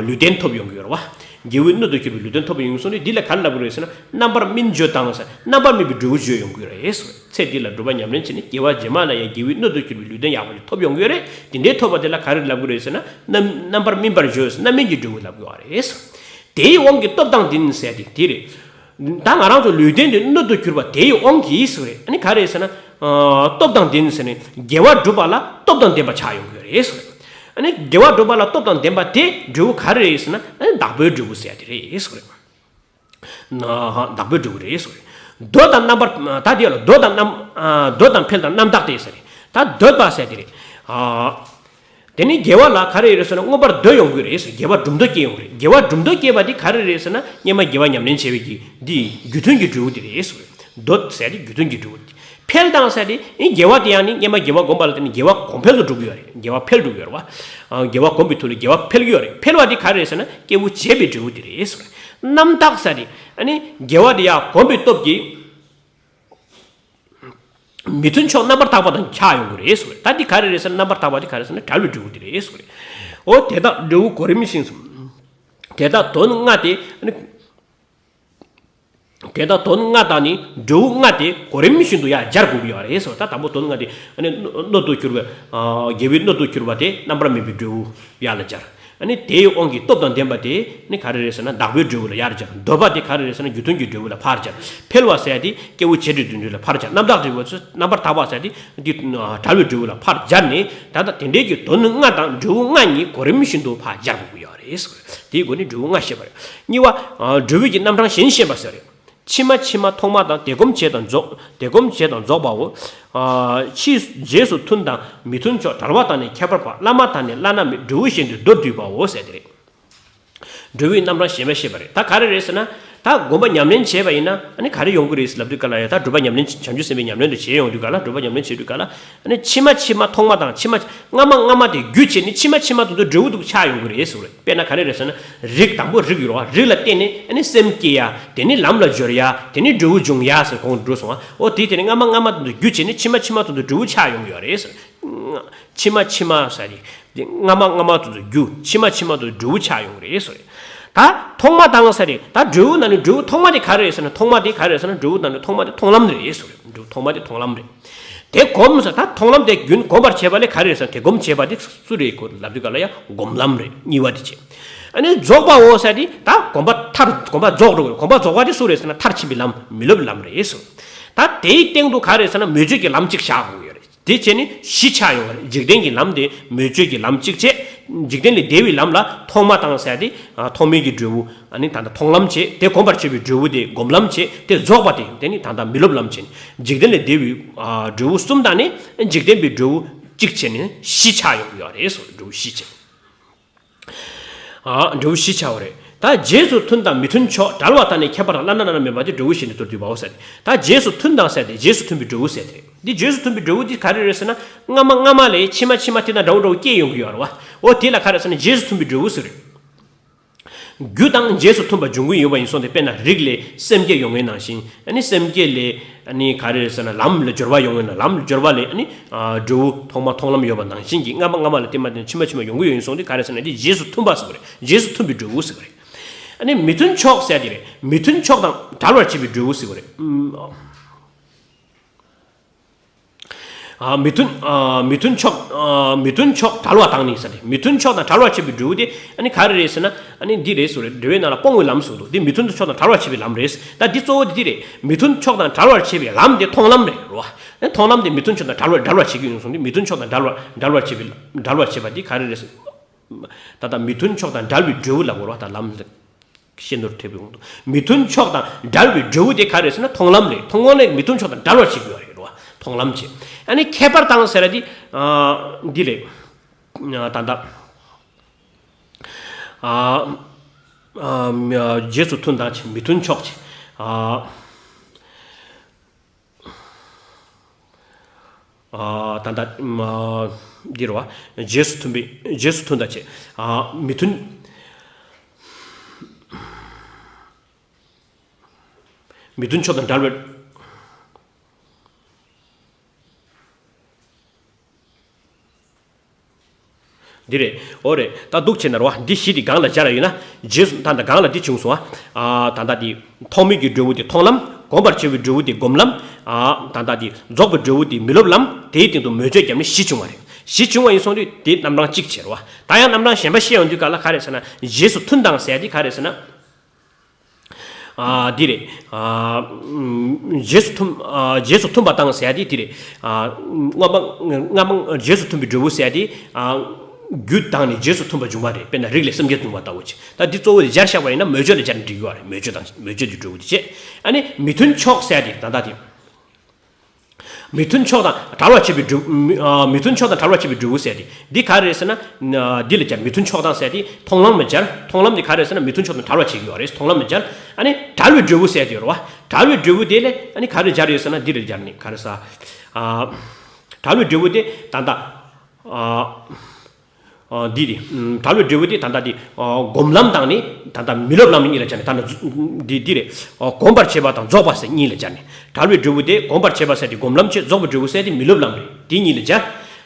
ལུས་རྟེན་ཐོབ་ཡོང་གི་ཡོད་རེད་བ། དགེ་བའི་སྣོད་དུ་གྱུར་པའི་ལུས་རྟེན་ཐོབ་ཡོང་གི་སོང་ནས་འདི་ལ་ག་རེ་ལབ་དགོས་རེད་ཟེར་ན་རྣམ་པར་སྨིན་བརྗོད་དང་ཟེར་རྣམ་པར་སྨིན་པའི་འབྲས་བུ་བརྗོད་ཡོང་གི་རེད། ཚེ་འདི་ལ་སྒྲུབ་པ་ཉམས་ལེན་བྱས་ནས་དགེ་བ་རྗེས་མ་ལ་ཡང་དགེ་བའི་སྣོད་དུ་གྱུར་པའི་ལུས་རྟེན་ཡག་པོ་ཞིག་ཐོབ་ཡོང་གི་ཡོད་རེད། དེ་འདྲའི་ཐོབ་པ་དེ་ལ་ག་རེ་ལབ་དགོས་རེད་ཟེར་ན་རྣམ་རྣམ་པར་སྨིན་པར་བརྗོད་ཟེར་རྣམ་སྨིན་གྱི་འབྲས་བུ་ལབ་དགོས་པ་རེད། དེའི་དབང་གིས་སྟོབས་དང་ལྡན་ཟེར་ཏེ་དེ་རེད། ད་ང་རང་ཚོ་ལུས་རྟེན་དེ་སྣོད་དུ་གྱུར་པ་དེའི་དབང་གིས་ཟེར་རེད། ཨ་ནི་ག་རེ་ཟེར་ན། སྟོབས་དང་ལྡན་ཟེར་ནས་དགེ་བ་སྒྲུབ་པ་ལ་སྟོབས་དང་ལྡན་པ་ཆགས་ཡོང་གི་རེད་ཟེར་རེད། ཨ་ནི་དགེ་བ་སྒྲུབ་པ་ལ་སྟོབས་དང་ལྡན་པ་དེ་འབྲས་བུ་ག་རེ་རེད་ཟེར་ན་ཨ་ནི་བདག་པོའི་འབྲས་བུ་ཟེར་ཡ་དེ་རེད་ཟེར་རེད། ན་བདག་པོའི་འབྲས་བུ་རེད་ཟེར་རེད། འདོད་དང་རྣམ་པར་ད་དེ་ཡ་ལ་འདོད་དང་རྣམ་འདོད་དང་འཕེལ་དང་རྣམ་དག་སྟེ་ཟེར་རེད། ད་འདོད་པ་ཟེར་དེ་རེད། དེ་ནི་དགེ་བ་ལ་ག་རེ་རེད་ཟེར་ན་མངོན་པར་འདོད་ཡོང་གི་རེད་ཟེར། དགེ་བ་སྒྲུབ་འདོད་སྐྱེ་ཡོང་གི་རེད། དགེ་བ་སྒྲུབ་འདོད་སྐྱེས་པ་འདི་ག་རེ་རེད་ཟེར་ན་སྔོན་མ་དགེ་བ་ཉམས་ལེན་བྱས་པའི་གི་འདི་རྒྱུ་མཐུན་གྱི་འབྲས་བུ་དེ་རེད་ཟེར། འདོད་ཟེར་དེ་རྒྱུ་མཐུན་གྱི་འབྲས་བུ། འཕེལ་དང་ཟེར་དེ་ཨིན་དགེ་བ་དེ་ཡང་ནི་སྔོན་མ་དགེ་བ་བསྒོམས་པ་ལ་བརྟེན་ནས་དགེ་བ་གོང་འཕེལ་དུ་འགྲོ་གི་ཡོད་རེད། དགེ་བ་འཕེལ་འགྲོ་གི་ཡོད་རེད་བ། དགེ་བ་བསྒོམས་པའི་མཐུ་ལ་དགེ་བ་འཕེལ་གི་ཡོད་རེད། འཕེལ་བ་དེ་ག་རེ་རེད་ཟེར་ན་སྐྱེས་བུ་བྱེད་པའི་འབྲས་བུ་དེ་རེད་ཟེར། རྣམ་དག་ཟེར་དེ་ཨ་ནི་དགེ་བ་དེ་ཡང་བསྒོམས་པའི་སྟོབས་ཀྱིས། མི་མཐུན་ཕྱོགས་རྣམ་པར་དག་པ་དང་ཆགས་ཡོང་གི་རེད་ཟེར། ད་འདི་ག་རེ་རེད་ཟེར་ན་རྣམ་པར་དག་པ་འདི་ག་རེ་ཟེར་ན་བྲལ་བའི་འབྲས་བུ་འདི་རེད་ཟེར། འོ་དེ་དག་འབྲས་བུ་གོ་རིམ་བཞིན་སོ། དེ་དག་དོན་ལྔ་སྟེ། དེ་དག་དོན་ལྔ་དག་ནི་འབྲས་བུ་ལྔ་སྟེ་གོ་རིམ་བཞིན་དུ་ཡང་སྦྱར་དགོས་ཀྱི་ཡོད་རེད་ཟེར། ད་དང་པོ་དོན་ལྔ་སྟེ་སྣོད་དུ་གྱུར་པའི་དགེ་བའི་སྣོད་དུ་གྱུར་པ་དེ་རྣམ་པར་སྨིན་པའི་འབྲས་བུ་ཡར་ལ་སྦྱར། ཨ་ནི་དེའི་དབང་གིས་སྟོབས་དང་ལྡན་པ་དེ་ནི་ག་རེ་རེད་ཟེར་ན་བདག་པོའི་འབྲས་བུ་ལ་ཡར་སྦྱར། འདོད་པ་དེ་ག་རེ་རེད་ཟེར་ན་རྒྱུ་མཐུན་གྱི་འབྲས་བུ་ལ་ཕར་སྦྱར། འཕེལ་བ་ཟེར་ཡ་དེ་སྐྱེས་བུ་བྱེད་འབྲེལ་བདུན་ཚོགས་ལ་ཕར་སྦྱར། རྣམ་དག་འབྲས་བུ་ཚོ་རྣམ་པར་དག་པ་ཟེར་ཡ་དེ་འདི་བྲལ་བའི་འབྲས་བུ་ལ་ཕར་སྦྱར་ནས་ད་ལྟ་དེ་འབྲེལ་གྱི་དོན་ལྔ་དང་འབྲས་བུ་ལྔ་གཉིས་གོ་རིམ་བཞིན་དུ་ཕར་སྦྱར་དགོས་ཀྱི་ཡོད་རེད། དེའི་སྒོ་ནས་འབྲས་བུ་ལྔ་བཤད་པ་རེད། གཉིས་པ། འབྲས་བུ་གི་རྣམ་གྲངས་གཞན་བཤད་པ་ཟེར་རེད། ཕྱི་མ་ཕྱི་མ་ཐོག་མ་དང་དེ་སྒོམ་བྱེད་དང་རྫོགས་དེ་སྒོམ་བྱེད་དང་རྫོགས་པའོ། ཕྱིས་རྗེས་སུ་མཐུན་དང་མི་མཐུན་ཕྱོགས་བྲལ་བ་དང་ནི་ཁྱད་པར་བ། བླ་མ་དང་ནི་བླ་ན་མེད་འབྲས་བུ་གཞན་དུ་མདོར་བསྡུས་པའོ་ཟེར་དེ་རེད། འབྲས་བུའི་རྣམ་གྲངས་གཞན་པ་བཤད་པ་རེད། ད་ག་རེ་རེད་ཟེར་ན། ད་སྒོམ་པ་ཉམས་ལེན་བྱས་པ་ཡིན་ན་ཨ་ནི་ག་རེ་ཡོང་གི་རེད་ཟེར་ལབ་དུས་ག་ལ་ཡ་ད་སྒྲུབ་པ་ཉམས་ལེན་བྱེད་བྱང་ཆུབ་སེམས་དཔའི་ཉམས་ལེན་དུ་བྱེད་ཡོང་དུས་ག་ལ་སྒྲུབ་པ་ཉམས་ལེན་བྱེད་དུས་ག་ལ། ཨ་ནི་ཕྱི་མ་ཕྱི་མ་ཐོག་མ་དང་ཕྱི་མ་སྔ་མ་སྔ་མ་དེ་བརྒྱུད་བྱས་ནས་ཕྱི་མ་ཕྱི་མ་དེ་ཚོ་འབྲས་བུ་དུ་ཆགས་ཡོང་གི་རེད་ཟེར་བ་རེད། དཔེར་ན་ག་རེ་རེད་ཟེར་ན། རིགས་དང་པོ་རིགས་ཡོད་རེད་བ། རིགས་ལ་བརྟེན་ནས་ཨ་ནི་སེམས་སྐྱེ་ཡ། དེ་ནི་ལམ་ལ་སྦྱོར་ཡ། དེ་ནི་འབྲས་བུ་འབྱུང་ཡ་ཟེར་གོང་དུ་འགྲོ་སོང་ང་། འོ་དེ་དེ་ནི་སྔ་མ་སྔ་མ་དེ་ཚོ་བརྒྱུད་བྱས་ནས་ཕྱི་མ་ཕྱི་མ་དེ་ཚོ་འབྲས་བུ་ཆགས་ཡོང་གི་ཡོད་རེད་ཟེར། ཕྱི་མ་ཕྱི་མ་ཟེར་ཏེ། དེ་སྔ་མ་སྔ་མ་དེ་ཚོ་བརྒྱུད་ཕྱི་མ་ཕྱི་མ་དེ་ཚོ་འབྲས་བུ་ཆགས་ཡོང་གི་རེད་ཟེར། ད་ཐོག་མ་དང་ཟེར་ཏེ་ད་འབྲས་བུ་ནང་ནས་འབྲས་བུ་ཐོག་མ་དེ་ག་རེ་རེད་ཟེར་ན། ཐོག་མ་དེ་ག་རེ་རེད་ཟེར་ན་འབྲས་བུ་ནང་ནས་ཐོག་མ་དེ་མཐོང་ལམ་རེད་ཟེར། འབྲས་བུ་ཐོག་མ་དེ་མཐོང་ལམ་རེད། དེ་སྒོམ་ཟེར་ད་མཐོང་ལམ་དེ་རྒྱུན་སྒོམ་པར་བྱེད་པ་ལས་ག་རེ་རེད་ཟེར་ན། དེ་སྒོམ་བྱེད་པ་དེ་སུ་རེད་གོ་ལབ་དུས་ག་ལ་ཡ་སྒོམ་ལམ་རེད། གཉིས་པ་དེ་བྱེད། ཨ་ནི་རྫོགས་པའོ་ཟེར་དེ་ད་གོམས་པ་མཐར་གོམས་པ་རྫོགས་འགྲོ་གི་རེད། གོམས་པ་རྫོགས་པ་དེ་སུ་རེད་ཟེར་ན་མཐར་ཕྱིན་པའི་ལམ་མི་སློབ་པའི་ལམ་རེད་ཟེར། ད་དེའི་སྟེང་དུ་ག་རེ་ཟེར་ན་མོས་སྤྱོད་ཀྱི་ལམ་གཅིག་བཞག་དགོས་ཀྱི་ཡོད་རེད། དེ་བྱས་ནས་བཞི་ཆགས་ཡོང་བ་རེད། འཇིག་རྟེན་གྱི་ལམ་དེ་མོས་སྤྱོད་ཀྱི་ལམ་གཅིག་བྱས། འཇིག་རྟེན་ལས་འདས་པའི་ལམ་ལ་ཐོག་མ་དང་ཟེར་ཏེ། ཐོག་མའི་གི་འབྲས་བུ་ཨ་ནི་ད་ལྟ་མཐོང་ལམ་བྱས། དེ་གོམས་པར་བྱེད་པའི་འབྲས་བུ་དེ་སྒོམ་ལམ་བྱས། དེ་རྫོགས་པ་དེ་དེ་ནི་ད་ལྟ་མི་སློབ་ལམ་བྱས་ནས་འཇིག་རྟེན་ལས་འདས་པའི་འབྲས་བུ་གསུམ་དང་ནི་འཇིག་རྟེན་པའི་འབྲས་བུ་གཅིག་བྱས་ནས་བཞི་ཆགས་ཡོང་གི་ཡོད་རེད་ཟེར། འབྲས་བུ་བཞི་བྱས། ཨ། འབྲས་བུ་བཞི་ཆགས་པ་རེད། ད་རྗེས་སུ་མཐུན་དང་མི་མཐུན་ཕྱོགས་བྲལ་བ་དང་ནི་ཁྱད་པར་བླ་ན་བླ་ན་མེད་པ་དེ་འབྲས་བུ་གཞན་དུ་མདོར་བསྡུས་པའོ་ཟེར། ད་རྗེས་སུ་མཐུན་དང་ཟེར་ཏེ་རྗེས་སུ་མཐུན་པའི་འབྲས་བུ་ཟེར་ཏེ། འདི་རྗེས་སུ་མཐུན་པའི་འབྲས་བུ་འདི་ག་རེ་རེད་ཟེར་ན། སྔ་མ་སྔ་མ་ལས་ཕྱི་མ་ཕྱི་མ་དེ་དང་འདྲ་བོ་འདྲ་བོ་སྐྱེས་ཡོང་གི་ཡོད་རེད་བ། འོ་དེ་ལ་ག་རེ་ཟེར་ན་རྗེས་སུ་མཐུན་པའི་འབྲས་བུ་ཟེར་རེད། རྒྱུ་དང་རྗེས་སུ་མཐུན་པ་འབྱུང་གི་ཡོད་པ་ཡིན་སོང་སྟེ། དཔེར་ན་རིགས་ལས་སེམས་བསྐྱེད་ཡོང་ངེས་ནང་བཞིན། ཨ་ནི་སེམས་བསྐྱེད་ལས་ཨ་ནི་ག་རེ་རེད་ཟེར་ན་ལམ་ལ་སྦྱོར་བ་ཡོང་ངེས་ན། ལམ་ལ་སྦྱོར་བ་ལས་ཨ་ནི་འབྲས་བུ་ཐོག་མ་མཐོང་ལམ་ཡོད་པ་ནང་བཞིན་གྱི། སྔ་མ་སྔ་མ་ལ་དེ་མ་དེ་ཕྱི་མ་ཕྱི་མ་ཡོང་གི་ཡོད་ཡིན་སོང་སྟེ་ག་རེ་ཟེར་ན་དེ་རྗེས་སུ་མཐུན་པ་ཟེར་བ་རེད། རྗེས་སུ་མཐུན་པའི་འབྲས་བུ་ཟེར་བ་རེད། ཨ་ནི་མི་མཐུན་ཕྱོགས་ཟེར་དེ་རེད། མི་མཐུན་ཕྱོགས་དང་བྲལ་བར་བྱེད་པའི་འབྲས་བུ་ཟེར་བ་རེད། ཨ། མི་མཐུན། ཨ། མི་མཐུན་ཕྱོགས། ཨ། མི་མཐུན་ཕྱོགས་བྲལ་བ་དང་ནི་ཟེར་ཏེ། མི་མཐུན་ཕྱོགས་དང་བྲལ་བར་བྱེད་པའི་འབྲས་བུ་དེ་ཨ་ནི་ག་རེ་རེད་ཟེར་ན། ཨ་ནི་འདི་རེད་ཟེར་རེད། འགྲེལ་བའི་ནང་ལ་སྤོང་བའི་ལམ་ཟེར་འདུག་འདི་མི་མཐུན་ཕྱོགས་དང་བྲལ་བར་བྱེད་པའི་ལམ་རེད། ད་འདི་གཙོ་བོ་འདི་འདི་རེད། མི་མཐུན་ཕྱོགས་དང་བྲལ་བར་བྱེད་པའི་ལམ་དེ་མཐོང་ལམ་རེད་རོ། ཨ་ནི་མཐོང་ལམ་དེ་མི་མཐུན་ཕྱོགས་དང་བྲལ་བར་བྲལ་བར་བྱེད་ཀྱི་ཡོད་སོང་དུས་མི་མཐུན་ཕྱོགས་དང་བྲལ་བར་བྲལ་བར་བྱེད་པའི་བྲལ་བར་བྱེད་པ་འདི་ག་རེ་རེད་ཟེར། ད་ལྟ་མི་མཐུན་ཕྱོགས་དང་བྲལ་བའི་འབྲས་བུ་ལ་གོ་རོ། ད་ལམ་ལ། ཤེས་ནོར་ཐེབས་པའི་དབང་དུ་མི་མཐུན་ཕྱོགས་དང་བྲལ་བའི་འབྲས་བུ་དེ་ག་རེ་ཟེར་ན་མཐོང་ལམ་རེད། མཐོང་ལམ་ལས་མི་མཐུན་ཕྱོགས་དང་བྲལ་བར་བྱེད་དགོས་པ་རེད་རོ། མཐོང་ལམ་བྱེད། ཨ་ནི་ཁྱད་པར་དང་ཟེར་ཡ་དེ། ཨ། འདི་རེད། ཨ། ད་ལྟ། ཨ། ཨ། རྗེས་སུ་མཐུན་དང་བྱེད། མི་མཐུན་ཕྱོགས་བྱེད། ཨ། ད་ལྟ་འདི་རུ་བ་རྗེས་སུ་མཐུན་པའི་རྗེས་སུ་མཐུན་དང་བཅས། མི་མཐུན། མི་མཐུན་ཕྱོགས་དང་བྲལ་བའི། འདི་རེད། འོ་རེད། ད་འདུག་བྱས་ན་རོ། འདི་བཞི་དེ་གང་ལ་སྦྱར་ཡོད་ན། རྗེས་སུ་ད་ལྟ་གང་ལ་འདི་བྱུང་སོང་ཨ། ད་ལྟ་འདི་ཐོག་མེད་ཀྱི་འབྲས་བུ་དེ་མཐོང་ལམ། གོམས་པར་བྱེད་པའི་འབྲས་བུ་དེ་སྒོམ་ལམ། ད་ལྟ་འདི་རྫོགས་པའི་འབྲས་བུ་དེ་མི་སློབ་ལམ། དེའི་སྟེང་དུ་མོས་སྤྱོད་བརྒྱབ་ནས་བཞི་བྱུང་བ་རེད། བཞི་བྱུང་བ་ཡིན་སོང་དུས་དེ་རྣམ་གྲངས་གཅིག་བྱས་རོ། ད་ཡང་རྣམ་གྲངས་གཞན་པ་བཤད་ཡོང་དུས་ག་ལ་ག་རེ་ཟེར་ན། རྗེས་སུ་མཐུན་དང་ཟེར་དེ་ག་རེ་ཟེར་ན། ཨ་འདི་རེད། ཨ་རྗེས་སུ་མཐུན། ཨ་རྗེས་སུ་མཐུན་པ་དང་ཟེར་ཡ་དེ་འདི་རེད། ཨ་སྔ་མ་སྔ་མ་རྗེས་སུ་མཐུན་པའི་འབྲས་བུ་ཟེར་ཡ་དེ། ཨ་རྒྱུ་དང་ནི་རྗེས་སུ་མཐུན་པ་འབྱུང་བ་རེད། དཔེར་ན་རིགས་ལས་སེམས་བསྐྱེད་བྱུང་བ་ལྟ་བུ་ཅིག་ད་འདི་གཙོ་བོ་དེ་སྦྱར་བཞག་པ་ཡིན་ན་མོས་སྤྱོད་ལ་སྦྱར་ན་འགྲིག་གི་བ་རེད། མོས་སྤྱོད་དང་མོས་སྤྱོད་ཀྱི་འབྲས་བུ་དེ་བྱས། ཨ་ནི་མི་མཐུན་ཕྱོགས་ཟེར་ཡ་དེ་ད་ལྟ་དེ། མི་མཐུན་ཕྱོགས་དང་བྲལ་བར་བྱེད་པའི་འབྲས། མི་ཨ་མི་མཐུན་ཕྱོགས་དང་བྲལ་བར་བྱེད་པའི་འབྲས་བུ་ཟེར་ཏེ། འདི་ག་རེ་རེད་ཟེར་ན། ཨ་འདི་ལ་སྦྱར། མི་མཐུན་ཕྱོགས་དང་ཟེར་ཏེ་མཐོང་ལམ་ལ་སྦྱར། མཐོང་ལམ་འདི་ག་རེ་རེད་ཟེར་ན་མི་མཐུན་ཕྱོགས་དང་བྲལ་བར་བྱེད་ཀྱི་ཡོད་རེད། མཐོང་ལམ་ལ་སྦྱར། ཨ་ནི་བྲལ་བའི་འབྲས་བུ་ཟེར་ཏེ་ཡོད་རེད་བ། བྲལ་བའི་འབྲས་བུ་དེ་ལས་ཨ་ནི་ག་རེ་སྦྱར་ཡོད་ཟེར་ན་འདི་རེད་སྦྱར་ནི་ག་རེ་ཟ། ཨ་བྲལ་བའི་འབྲས་བུ་དེ་ད་ལྟ། ཨ། ཨ་འདི་དེ། བྲལ་བའི་འབྲས་བུ་དེ་ད་ལྟ་དེ། ཨ་སྒོམ་ལམ་དང་ནི་ད་ལྟ་མི་སློབ་ལམ་གཉིས་ལ་སྦྱར་ནས་ད་ལྟ་འདི་འདི་རེད། ཨ་གོམས་པར་བྱེད་པ་དང་རྫོགས་པ་ཟེར་གཉིས་ལ་སྦྱར་ནས། བྲལ་བའི་འབྲས་བུ་དེ་གོམས་པར་བྱེད་པ་ཟེར་དེ་སྒོམ་ལམ་བྱེད། རྫོགས་པའི་འབྲས་བུ་ཟེར་དེ་མི་སློབ་ལམ་རེད། དེ་གཉིས་ལ་སྦྱར།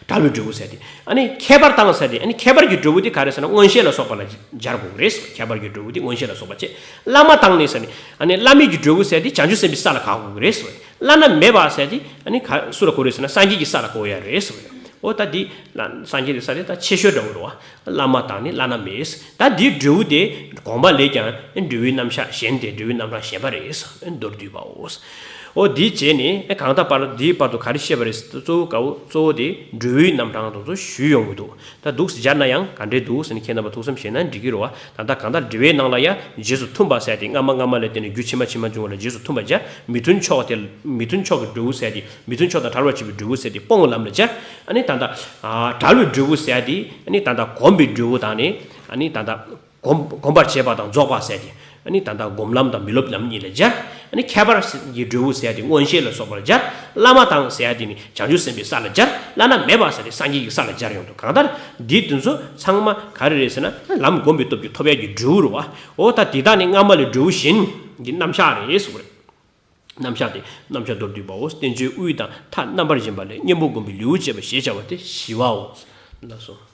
བྲལ་བའི་འབྲས་བུ་ཟེར་དེ། ཨ་ནི་ཁྱད་པར་དང་ཟེར་དེ། ཨ་ནི་ཁྱད་པར་གྱི་འབྲས་བུ་དེ་ག་རེ་ཟེར་ན་མངོན་ཤེས་ལ་སོགས་པ་ལ་སྦྱར་དགོས་རེད། ཁྱད་པར་གྱི་འབྲས་བུ་དེ་མངོན་ཤེས་ལ་སོགས་པ་བྱེད། བླ་མ་དང་ནི་ཟེར་ནས། ཨ་ནི་བླ་མེད་ཀྱི་འབྲས་བུ་ཟེར་དེ་བྱང་ཆུབ་སེམས་དཔའི་ས་ལ་གོ་དགོས་རེད། བླ་ན་མེད་པ་ཟེར་དེ་ཨ་ནི་ག་སུ་ལ་གོ་རེད་ཟེར་ན་སངས་རྒྱས་ཀྱི་ས་ལ་གོ་ཡ་རེད། འོ་ད་འདི་ལ་སངས་རྒྱས་ཀྱི་ས་དེ་ད་ཆེ་ཤོས་འདྲ་བོ་རེད་བ། བླ་མ་དང་ནི་བླ་ན་མེད། ད་འདིའི་འབྲས་བུ་དེ་གོམས་པ་ལས་ཀྱང་འབྲས་བུའི་རྣམ་གཞག་གཞན་ཏེ་འབྲས་བུའི་རྣམ་གྲངས་གཞན་པ་རེད། མདོར་བསྡུས་པའོ། འོ་འདི་བྱས་ནས་གང་ལྟར་བར་འདིའི་བར་དུ་ག་རེ་བཤད་པ་རེད། གཙོ་བོ་ག་བོ་གཙོ་བོ་དེ་འབྲས་བུའི་རྣམ་གྲངས་དེ་ཚོ་ཞུས་ཡོང་གི་འདུག་ད་འདུག་སེ་སྦྱར་ན་ཡང་ག་འདྲས་འདུག་ཟེར་ནས་ཁྱེད་རྣམ་པ་ཐུགས་བསམ་བཞེས་ན་འགྲིག་གི་རེད་བ། ད་ལྟ་གང་ལྟར་འབྲེལ་བའི་ནང་ལ་ཡང་རྗེས་སུ་མཐུན་པ་ཟེར་ཏེ་སྔ་མ་སྔ་མ་ལས་བརྟེན་ནས་རྒྱུ་ཕྱི་མ་ཕྱི་མ་འབྱུང་བ་ལ་རྗེས་སུ་མཐུན་པ་སྦྱར། མི་མཐུན་ཕྱོགས་དེ། མི་མཐུན་ཕྱོགས་ཀྱི་འབྲས་བུ་ཟེར་ཏེ་མི་མཐུན་ཕྱོགས་དང་བྲལ་བར་བྱེད་པའི་འབྲས་བུ་ཟེར་ཏེ་སྤོང་བའི་ལམ་ལ་སྦྱར། ཨ་ནི་ད་ལྟ་ཨ་བྲལ་བའི་འབྲས་བུ་ཟེར་ཏེ་ཨ་ནི་ད་ལྟ་གོམས་པའི་འབྲས་བུ་དང་ནི་ཨ་ནི་ད་ལྟ་གོམས་གོམས་པར་བྱེད་པ་དང་རྫོགས་པ་ཟེར་ཏེ་ཨ་ནི་ད་ལྟ་སྒོམ་ལམ་དང་མི་སློབ་ལམ་གཉིས་ལ་སྦྱར། ཨ་ནི་ཁྱད་པར་གྱི་འབྲས་བུ་ཟེར་ཏེ་མངོན་ཤེས་ལ་སོགས་པར་སྦྱར། བླ་མ་དང་ཟེར་ཏེ་ནི་བྱང་ཆུབ་སེམས་དཔའི་ས་ལ་སྦྱར། བླ་ན་མེད་པ་ཟེར་ཏེ་སངས་རྒྱས་ཀྱི་ས་ལ་སྦྱར་ཡོང་དུས་གང་ལྟར་འདི་དེ་ཚོ་ཚང་མ་ག་རེ་རེད་ཟེར་ན་ལམ་བསྒོམས་པའི་སྟོབས་ཀྱིས་ཐོབ་ཡག་གི་འབྲས་བུ་རེད་བ། འོ་ད་འདི་དག་ནི་སྔ་མ་ལས་འབྲས་བུ་གཞན་གྱི་རྣམ་གཞག་རེད་ཟེར་བ་རེད། རྣམ་གཞག་སྟེ་རྣམ་གཞག་མདོར་བསྡུས་པའོ། བསྟན་བཅོས་དབུས་དང་མཐའ་རྣམ་པར་བཞེངས་པ་ལས་གཉེན་པོ་བསྒོམ་པའི་ལེའུ་བཅས་པ་ཞེས་བྱ་བ་སྟེ་བཞི་པའོ། ལགས་སོ།